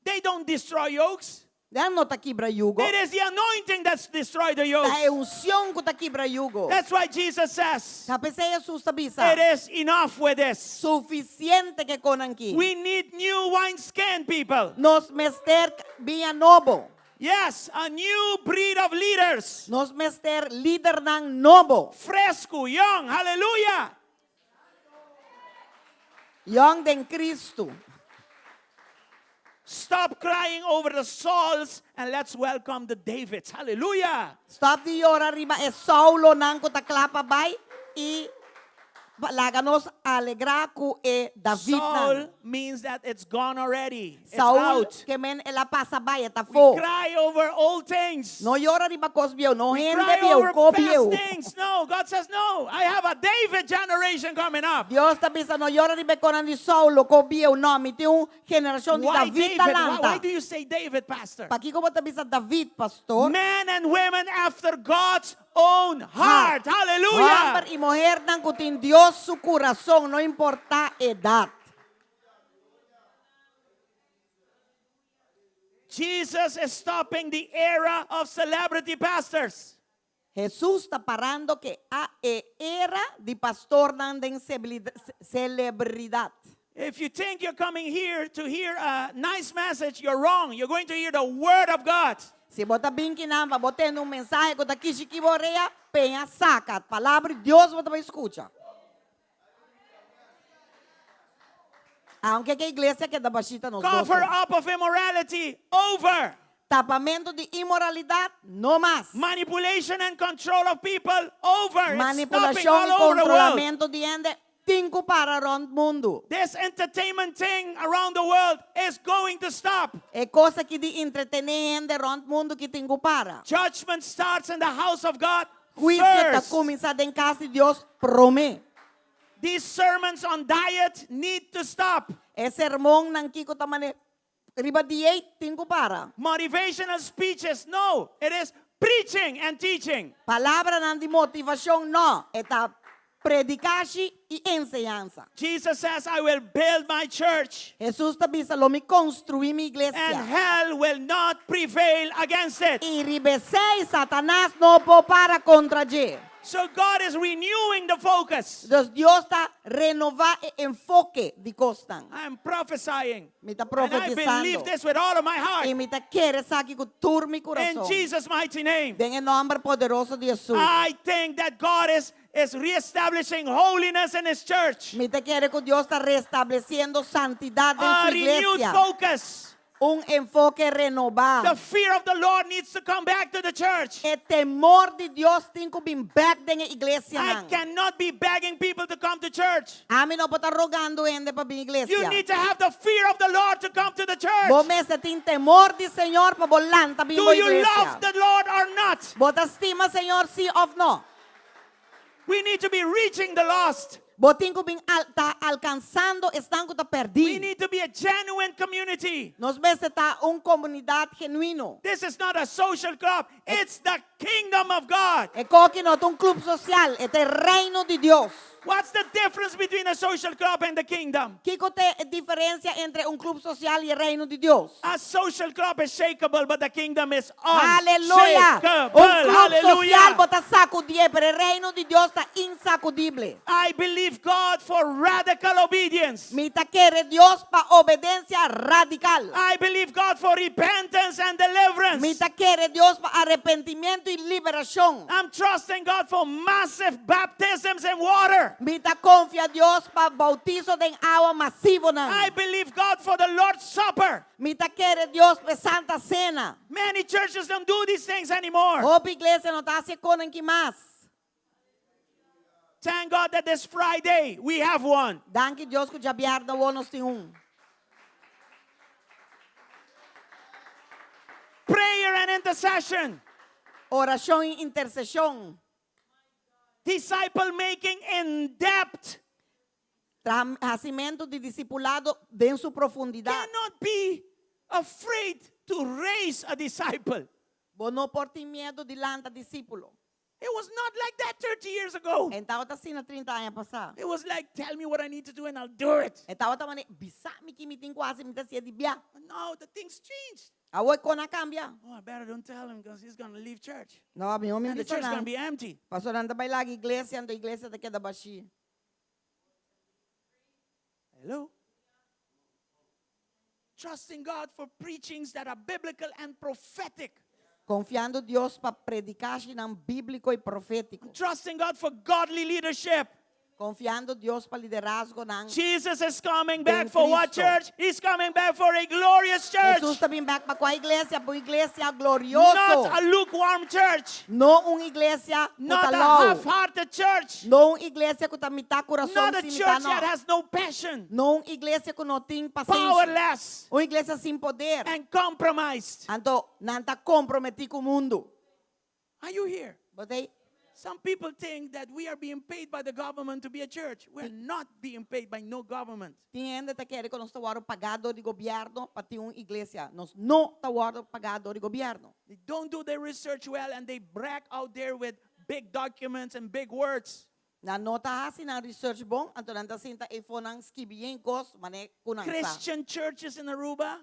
They don't destroy yokes. Nan no ta kibra yugo. It is the anointing that's destroy the Ta yokes. e unshon ku ta kibra yugo. That's why Jesus says, Ta p'esei Hesus ta bisa, it is enough with this. Sufisiente ku e konan aki. We need new wineskin, people. Nos mester biña nobo. Yes, a new breed of leaders. Nos mester lidernan nobo. Fresco, young, hallelujah. Yòn den Kristu. Stop crying over the Sauls and let's welcome the Davids. Hallelujah. Stop di yora riba e Saulonan ku ta kla pa bai i laga nos alegrá ku e Davidnan. Saul means that it's gone already. It's Saul out. ke men el a pasa bai, e ta We fo. cry over old things. No yora riba kos bieu, no We hende cry bieu, over ko past bieu. things. No, God says, no, I have a David generation coming up. Dios ta bisa no yora riba e konan di Saulo, ko bieu. No, mi tin un generashon di Why David David? ta Why, lanta. why do you say David, Pastor? Pakiko bo ta bisa David, pastor? Men and women after God's own heart. Hallelujah. Homber i muhernan ku tin Dios su kurason, no importá edat. Jesus is stopping the era of celebrity pastors. Hesus ta parando ku a e era di pastornan den selebridat. If you think you're coming here to hear a nice message, you're wrong. You're going to hear the word of God. Si bo ta bin kinan pa bo tende un mensahe ku ta kishi ki bo rea, peña saka. Palabra di Dios bo ta bai skucha. Aunke ku e iglesia keda bashita nos Cover goso. up of immorality over. Tapamentu di inmoralidat no mas. Manipulation and control of people over. It's stopping Manipulashon all i over the world. kontrolamentu di hende tin ku para rònt mundu. This entertainment thing around the world is going to stop. E kos aki di entretené hende rònt mundu ki tin ku para. Judgment starts in the house of God Huisio ta first. kuminsá den kas di Dios promé. These sermons on diet need to stop. E sermonnan kiko ta mane riba diet tin ku para. Motivational speeches, no. It is preaching and teaching. Palabranan di motivashon, no. E ta predikashi i enseñansa. Jesus says, I will build my church. Hesus ta bisa, Lo mi konstruí mi iglesia. And hell will not prevail against it. I riba esei Satanas no por para kontra dje. So God is renewing the focus. Dus Dios ta renová e enfoke di kosnan. I am prophesying. Mi ta And I believe profetisando. this with all of my heart. I mi ta kere esaki ku tur mi In kurason. Jesus' mighty name. Den e nòmber poderoso di Hesus. I think that God is, is reestablishing holiness in His church. Mi ta kere ku Dios ta restablesiendo santidat den A su renewed iglesia. focus. Un enfoke renobá. The fear of the Lord needs to come back to the church. E temor di Dios tin ku bin bèk den e I iglesianan. cannot be begging people to come to church. Ami no por ta rogando hende pa bin You iglesia. need to have the fear of the Lord to come to the church. Bo mester tin temor di Señor pa bo lanta bin Do bo you iglesia. love the Lord or not? Bo ta stima Señor sí òf no? We need to be reaching the lost. Bo tin ku bin al, ta alkansando esnan ku ta pèrdí. We need to be a genuine community. Nos mester ta un komunidat genuino. This is not a social club. It's the kingdom of God. E kos aki no ta un klup sosial, e ta e reino di Dios. What's the difference between a social club and the kingdom? Kiko ta e diferensia entre un klup sosial i e reino di Dios? A social club is shakeable, but the kingdom is Aleluya! unshakable. Un klup sosial Hallelujah. bo ta sakudié, pero e reino di Dios ta insakudible. I believe God for radical obedience. Mi ta kere Dios pa obedensia radikal. I believe God for repentance and deliverance. Mi ta kere Dios pa arepentimentu i liberashon. I'm trusting God for massive baptisms in water. Mi ta konfia Dios pa bautiso den awa masivonan. I believe God for the Lord's Supper. Mi ta kere Dios pa Santa Sena. Many churches don't do these things anymore. Hopi iglesia no ta hasi e kosnan aki mas. Thank God that this Friday we have one. Danki Dios ku djabièrnè awor nos tin un. Prayer and intercession. Orashon i interseshon. Disciple making in depth. Tra hasimentu di disipulado den su profundidat. Cannot be afraid to raise a disciple. Bo no por tin miedu di lanta disípulo. It was not like that 30 years ago. E tabata asina 30 aña pasá. It was like, tell me what I need to do and I'll do it. E tabata manera, bisa mi ki mi tin ku hasi, mi ta hasié di bia. But now the things changed. Awor kon a kambia. Oh, I better don't tell him because he's gonna leave church. No, mihó mi And the bisa church gonna nan. be empty. Pasobra nan ta bai laga iglesia, anto iglesia ta keda bashí. Hello? Trusting God for preachings that are biblical and prophetic. Konfiando Dios pa predikashinan bíbliko i profétiko. Trusting God for godly leadership. Konfiando Dios pa liderazgonan. Jesus is coming back Den for what Cristo. church? He's coming back for a glorious church. Hesus ta bin bèk pa kua iglesia? Pa un iglesia glorioso. Not a lukewarm church. No un iglesia ku Not ta a lou. half-hearted church. No un iglesia ku ta mitá kurason Not a sin mitá church no. that has no passion. No un iglesia ku no tin pasenshi. Powerless Un iglesia sin poder. and compromised. Anto nan ta komprometí ku mundu. Are you here? Bo ta ei? Some people think that we are being paid by the government to be a church. We are not being paid by no government. Tin hende ta kere ku nos ta wòrdu pagá dor di gobièrnu pa tin un iglesia. Nos no ta wòrdu pagá dor di gobièrnu. They don't do their research well and they brag out there with big documents and big words. Nan no ta hasi nan research bon, anto nan ta sinta eifonan skibi yen kos manera ku nan sa. Christian churches in Aruba,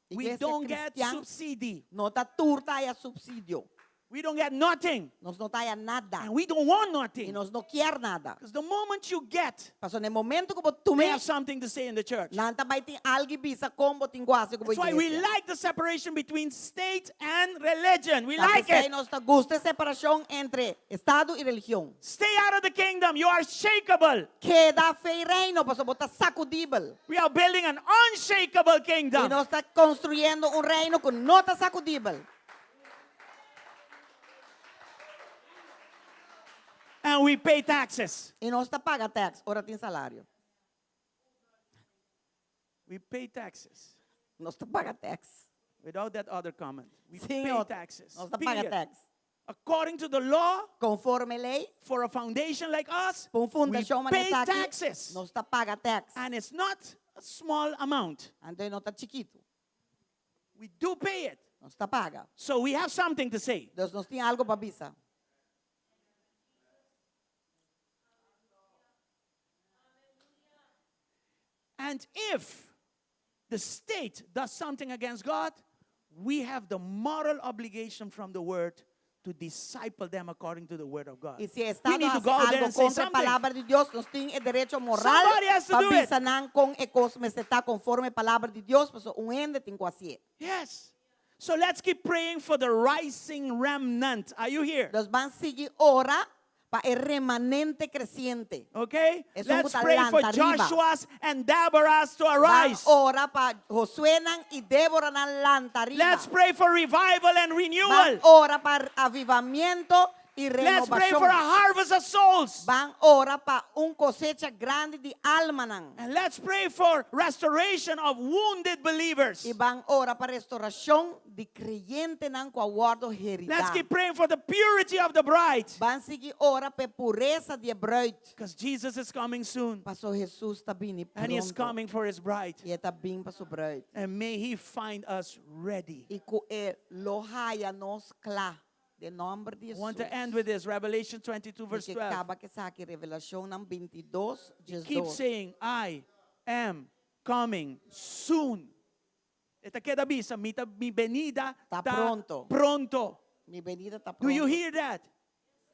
we Iglesia don't get cristian subsidy. no ta tur ta haya subsidio. We don't get nothing. Nos no ta haya nada. And we don't want I nothing. nos no kier nada. Because the moment you get, Pasobra na e momento ku bo they tum'é, have something to say in the church. nan ta bai tin algu bisa kon bo tin ku hasi ku bo That's why we iglesia. like the separation between state and religion. We Ta like p'esei it. nos ta gusta e separashon entre estado i religion. Stay out of the kingdom. You are shakeable. Keda fei reino, pasobra bo ta sakudibel. We are building an unshakable I kingdom. nos ta konstruyendo un reino ku no ta sakudibel. And we pay taxes. I nos ta paga tax ora tin salario. We pay taxes. Nos ta paga tax. Without that other comment. We Sin pay otro. taxes. Nos ta paga Period. tax. According to the law, Conforme lei, for a foundation like us, pa un fundashon we pay manera esaki, taxes. nos ta paga tax. And it's not a small amount. Anto no ta chikitu. We do pay it. Nos ta paga. So we have something to say. Dus nos tin algu pa bisa. And if the state does something against God, we have the moral obligation from the word to disciple them according to the word of God. I si e We Estado need to hasi go out there algu and say kontra e something. Palabra di Dios, nos tin e derecho moral Somebody has to pa do it. bisa nan kon e kos mester ta konforme e Palabra di Dios, pasobra un hende tin ku hasié. Yes. So let's keep praying for the rising remnant. Are you here? Nos ban sigui ora pa e remanente kresiente. Okay? Esun Let's ku ta pray for lanta riba. Joshua's and Deborah's to Ban arise. ora pa Josuénan i Déboranan lanta riba. Let's pray for revival and Ban renewal. ora pa avivamiento i Let's pray for a renobashon. harvest of souls. Ban ora pa un kosecha grandi di almanan. And let's pray for restoration of wounded believers. I ban ora pa restorashon di kreyentenan ku a wòrdu heridá. Let's keep praying for the purity of the bride. Ban sigui ora pa e puresa di e bruid. Because Jesus is coming soon. Paso Hesus ta bini And he is pronto. coming for his bride. I e ta bin pa su bruid. And may he find us ready. I ku e lo haya nos kla. Den nòmber di I want to Hesus. end with this Revelation 22, verse Mi ke 12. kaba ku esaki, Revelashonnan 22, Keep 12. saying, I am coming soon. E ta keda bisa, mi, ta, mi benida Ta ta pronto. pronto. Mi benida ta Do you pronto. hear that?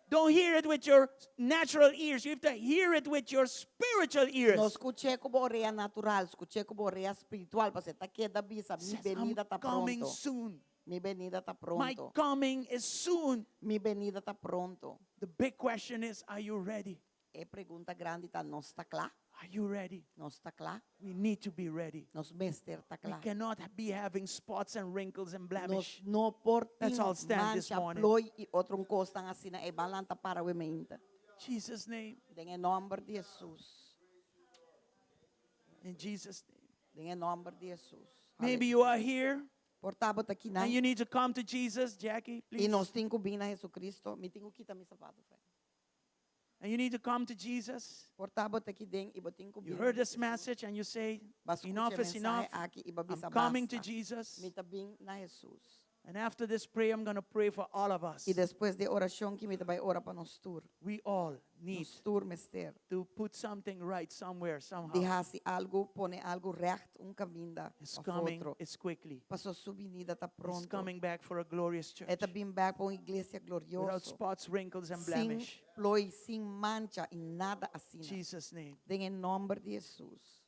Don't hear it with your natural ears. You have to hear it with your spiritual ears. No skuch'é ku bo orea natural, skuch'é ku bo orea spiritual, pasobra e ta keda bisa, mi Says, benida I'm ta coming pronto. soon. Mi benida ta My pronto. coming is soon. Mi benida ta pronto. The big question is, are you ready? E pregunta grandi ta, nos ta kla? Are you ready? Nos ta kla? We need to be ready. Nos mester ta We kla. cannot be having spots and wrinkles and Nos blemish. no por tin Let's all stand this mancha, morning. ploi i otro kosnan asina. E ban lanta para awe mainta. Jesus' name. Den e nòmber di Hesus. In Jesus' name. Den e nòmber di Hesus. Maybe you are here Por ta bo ta akinan. and you need to come to Jesus, Jackie, I please. nos tin ku bin na Jesucristo. Mi tin ku kita mi sapatu, Frank. And you need to come to Jesus. Por ta bo ta aki den i bo tin ku You bin. heard this message and you say, B'a skucha Enough is mensahe enough. aki i b'a I'm bisa coming to basta. Jesus. Mi ta bin na Jesus. And after this prayer, I'm going to pray for all of us. I despues di e orashon aki mi ta bai ora pa nos tur. We all need Nos tur mester to put something right somewhere, di somehow. hasi algu, pone algu recht un kaminda It's òf coming, otro. it's quickly. Paso su binida ta It's pronto. coming back for a glorious church. E ta bin bèk pa un iglesia Without glorioso. spots, wrinkles, and Sin blemish. ploi, sin mancha i nada asina. Jesus' name. Den e nòmber di Hesus.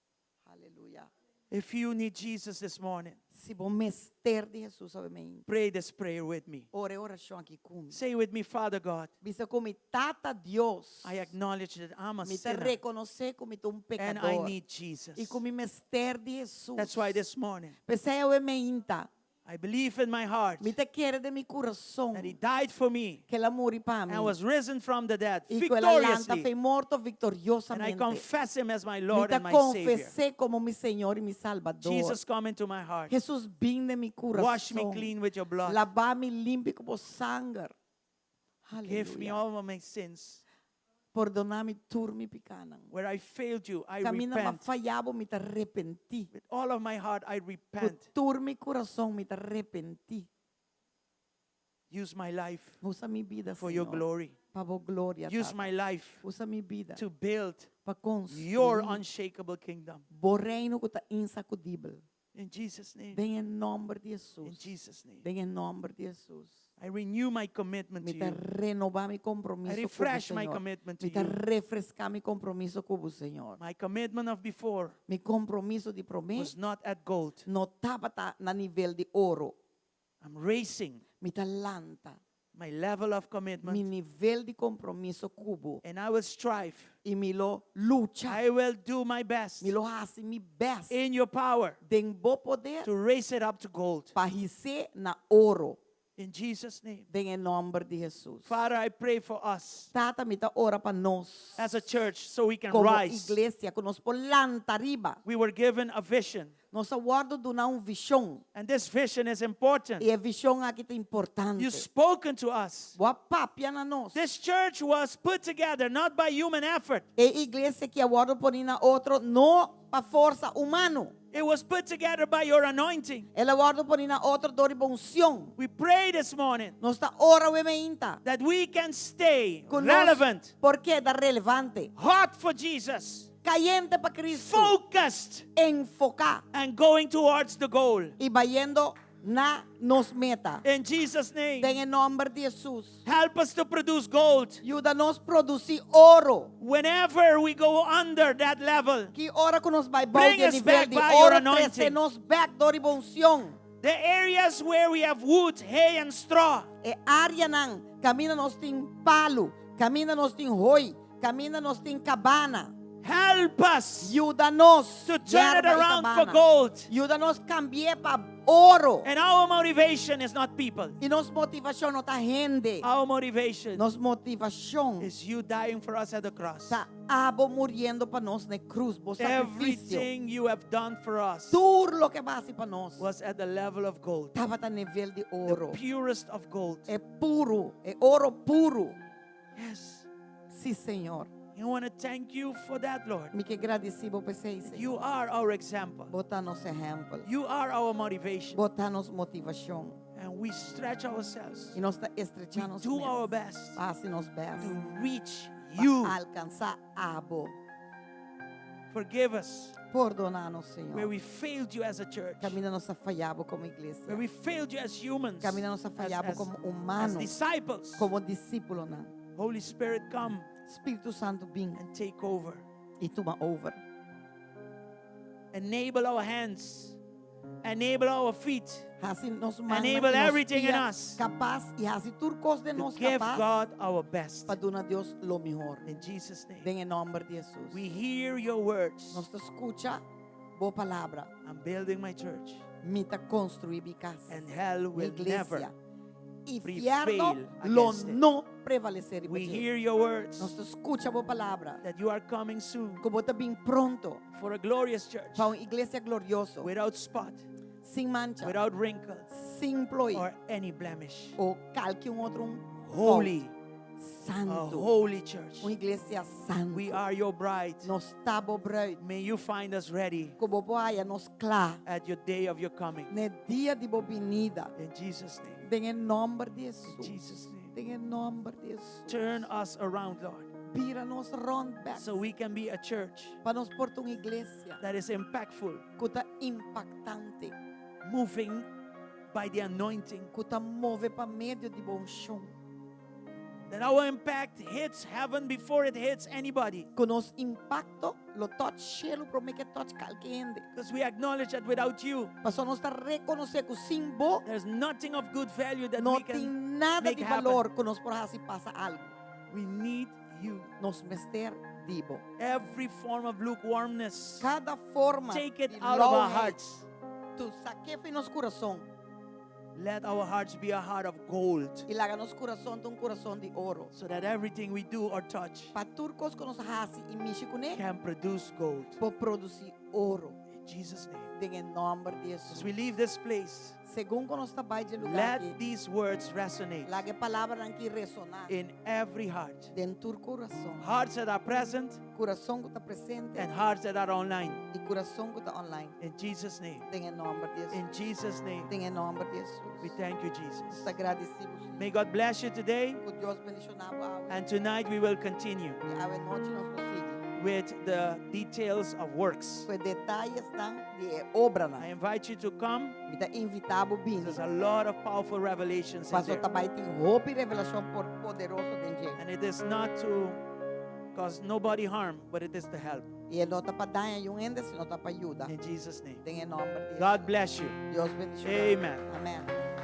Aleluya. If you need Jesus this morning, Si bo mester di Hesus awe mainta. pray this prayer with me. Ora e orashon aki ku mi. Say with me, Father God, Bisa ku mi, Tata Dios. I acknowledge that I'm a Mi ta sinner rekonosé ku mi ta un and I pekador. need Jesus. I ku mi mester di Hesus. That's why this morning P'esei awe mainta. I believe in my heart Mi ta kere den mi kurason that He died for me ku el a muri pa mi and was risen from the dead i ku el a lanta victoriously. fei morto And I victoriosamente. confess Him as my Mi Lord ta and my Savior. konfes'é komo mi Señor i mi Salbador. Jesus, come into my heart. Hesus bin den mi Wash me kurason. clean with your blood. Laba mi limpi ku bo sanger. Give me Aleluya. all of my sins. Pordoná mi tur mi pikánan. Where I failed you, I Kaminda m'a repent. falla bo, mi ta repentí. With all of my heart, I Ku repent. tur mi kurason, mi ta repentí. Use my life Usa mi bida, for your Señor, glory. pa bo gloria, Use Tata. my life Usa mi bida to build pa your konstruí unshakable kingdom. bo reino ku ta insakudibel. In Jesus' name. Den e nòmber di In Hesus. Jesus' name. Den e nòmber di Hesus. I renew my commitment Mi to ta you. renobá mi I kompromiso ku bo, refresh my Señor. commitment to Mi ta you. refreská mi kompromiso ku bo, Señor. My commitment of before Mi kompromiso di promé was not at gold. no tabata na nivel di oro. I'm raising Mi ta lanta my level of mi commitment nivel di kompromiso ku bo and I will strive. i mi lo lucha. I will do my best Mi lo hasi mi best in your power den bo poder to raise it up to gold. pa his'é na oro. In Jesus' name. Den e nòmber di Hesus. Father, I pray for us Tata, mi ta ora pa nos as a church so we can komo rise. iglesia, ku nos por lanta riba. We were given a vision, Nos a wòrdu duná un vishon. and this vision is important. I e vishon aki ta importante. You've spoken to us. Bo a papia na nos. This church was put together not by human effort. E iglesia aki a wòrdu poní na otro no pa forsa humano. It was put together by your anointing. El a wòrdu poní na otro dor di bo unshon. We pray this morning Nos ta ora awe mainta. that we can stay Ku nos relevant, por keda relevante. hot for Jesus, Kayente pa Kristu. focused, Enfoká. and going towards the goal. I bayendo na nos meta. In Jesus' name, Den e nòmber di Hesus. help us to produce gold. Yuda nos produsí oro. Whenever we go under that level, Ki ora ku nos bai bou Bring di e us nivel back di by your oro, anointing. trese nos bèk dor di bo unshon. the areas where we have wood, hay, and straw, E áreanan, kaminda nos tin palu, kaminda nos tin hooi, kaminda nos tin kabana. help us Yuda nos to turn it yerba i around for kabana. gold. Yuda nos kambi'é pa oro. And our motivation is not people. I nos motivashon no ta hende. Our motivation Nos motivashon is you dying for us at the cross. ta abo muriendo pa nos na krus, bo sakrifisio. Everything you have done for us Tur loke bo a hasi pa nos was at the level of gold, tabata nivel di the oro. purest of gold. E puru, e oro puru. Yes. Sí, Señor. I want to thank you for that, Lord. Mi ke gradisí bo p'esei, Señor. You are our example. Bo ta nos ehèmpel. You are our motivation. Bo ta nos motivashon. And we stretch ourselves. I nos ta We estrechá nos do our mes. best Pa hasi nos best. to reach Pa you. alkansá abo. Forgive us Pordoná nos, where Señor. we failed you as a church, Kaminda nos a falla bo komo iglesia. where we failed you as humans, Kaminda nos a as, falla bo as, komo as humano, disciples. komo disípulonan. Holy Spirit, come Spiritu Santu bin and take over. i tuma over. Enable our hands, enable our feet Hasi nos man Enable everything in us. kapas i hasi tur kos den to nos give kapas God our best. pa duna Dios lo mihó. In Jesus' name. Den e nòmber di Hesus. We hear your words. Nos ta skucha bo palabra. I'm building my church, Mi ta konstruí mi kas. and hell Mi will never. iglesia. Infierno prevail lo against it. no prevalesé riba We dje. hear your words Nos ta skucha bo palabra. that you are coming soon Ku bo ta bin pronto for a glorious church pa un iglesia glorioso, without spot, sin mancha, without wrinkle, sin ploi or any blemish. o kualke un otro Holy fout. santu. holy church. Un iglesia santu. We are your bride. Nos ta bo bruid. May you find us ready Ku bo por haña nos kla. at your day of your coming. Na dia di bo binida. In Jesus' name. Den e nòmber di Hesus. In Jesus' name. Den e nòmber di Hesus. Turn us around, Lord, Bira nos rònt bèk. so we can be a church Pa nos por ta un iglesia. that is impactful, Ku ta impaktante. moving by the anointing. Ku ta move pa medio di bo unshon. That our impact hits heaven before it hits anybody. Ku nos impakto lo touch shelu promé ku e touch kalke hende. Because we acknowledge that without you, Paso nos ta rekonosé ku sin bo there's nothing of good value that no we can. tin nada make di happen. balor ku nos por hasi pasa algu. We need you. Nos mester di bo. Every form of lukewarmness, Kada forma take it di out of our lauwheid, hearts. Tur sak'é for di nos kurason. Let our hearts be a heart of gold I laga nos kurason ta un kurason di oro. so that everything we do or touch Pa tur kos ku nos hasi i mishi kuné, can produce gold. por produsí oro. In Jesus' name. Den e nòmber di As Hesus. we leave this place, Segun ku nos ta bai di e lugá let aki, these words resonate laga e palabranan aki resoná in every heart. den tur kurason. Hearts that are present Kurason ku ta presente and hearts that are online. i kurason ku ta online. In Jesus' name. Den e nòmber di In Hesus. Jesus' name. Den e nòmber di Hesus. We thank you, Jesus. Nos ta gradisí bo, Señor. May God bless you today. Ku Dios bendishoná bo awe. And tonight we will continue I awe nochi nos lo sigui. with the details of works. Ku e detayenan di e obranan. I invite you to come. Mi ta invitá bo bini. There's a lot of powerful revelations in Paso there. ta bai tin hopi revelashon por poderoso den dje. And it is not to cause nobody harm, but it is to help. I e no ta pa daña niun hende, sino ta pa yuda. In Jesus' name. Den e nòmber di God bless you. Dios bendishoná. Amen. Amèn.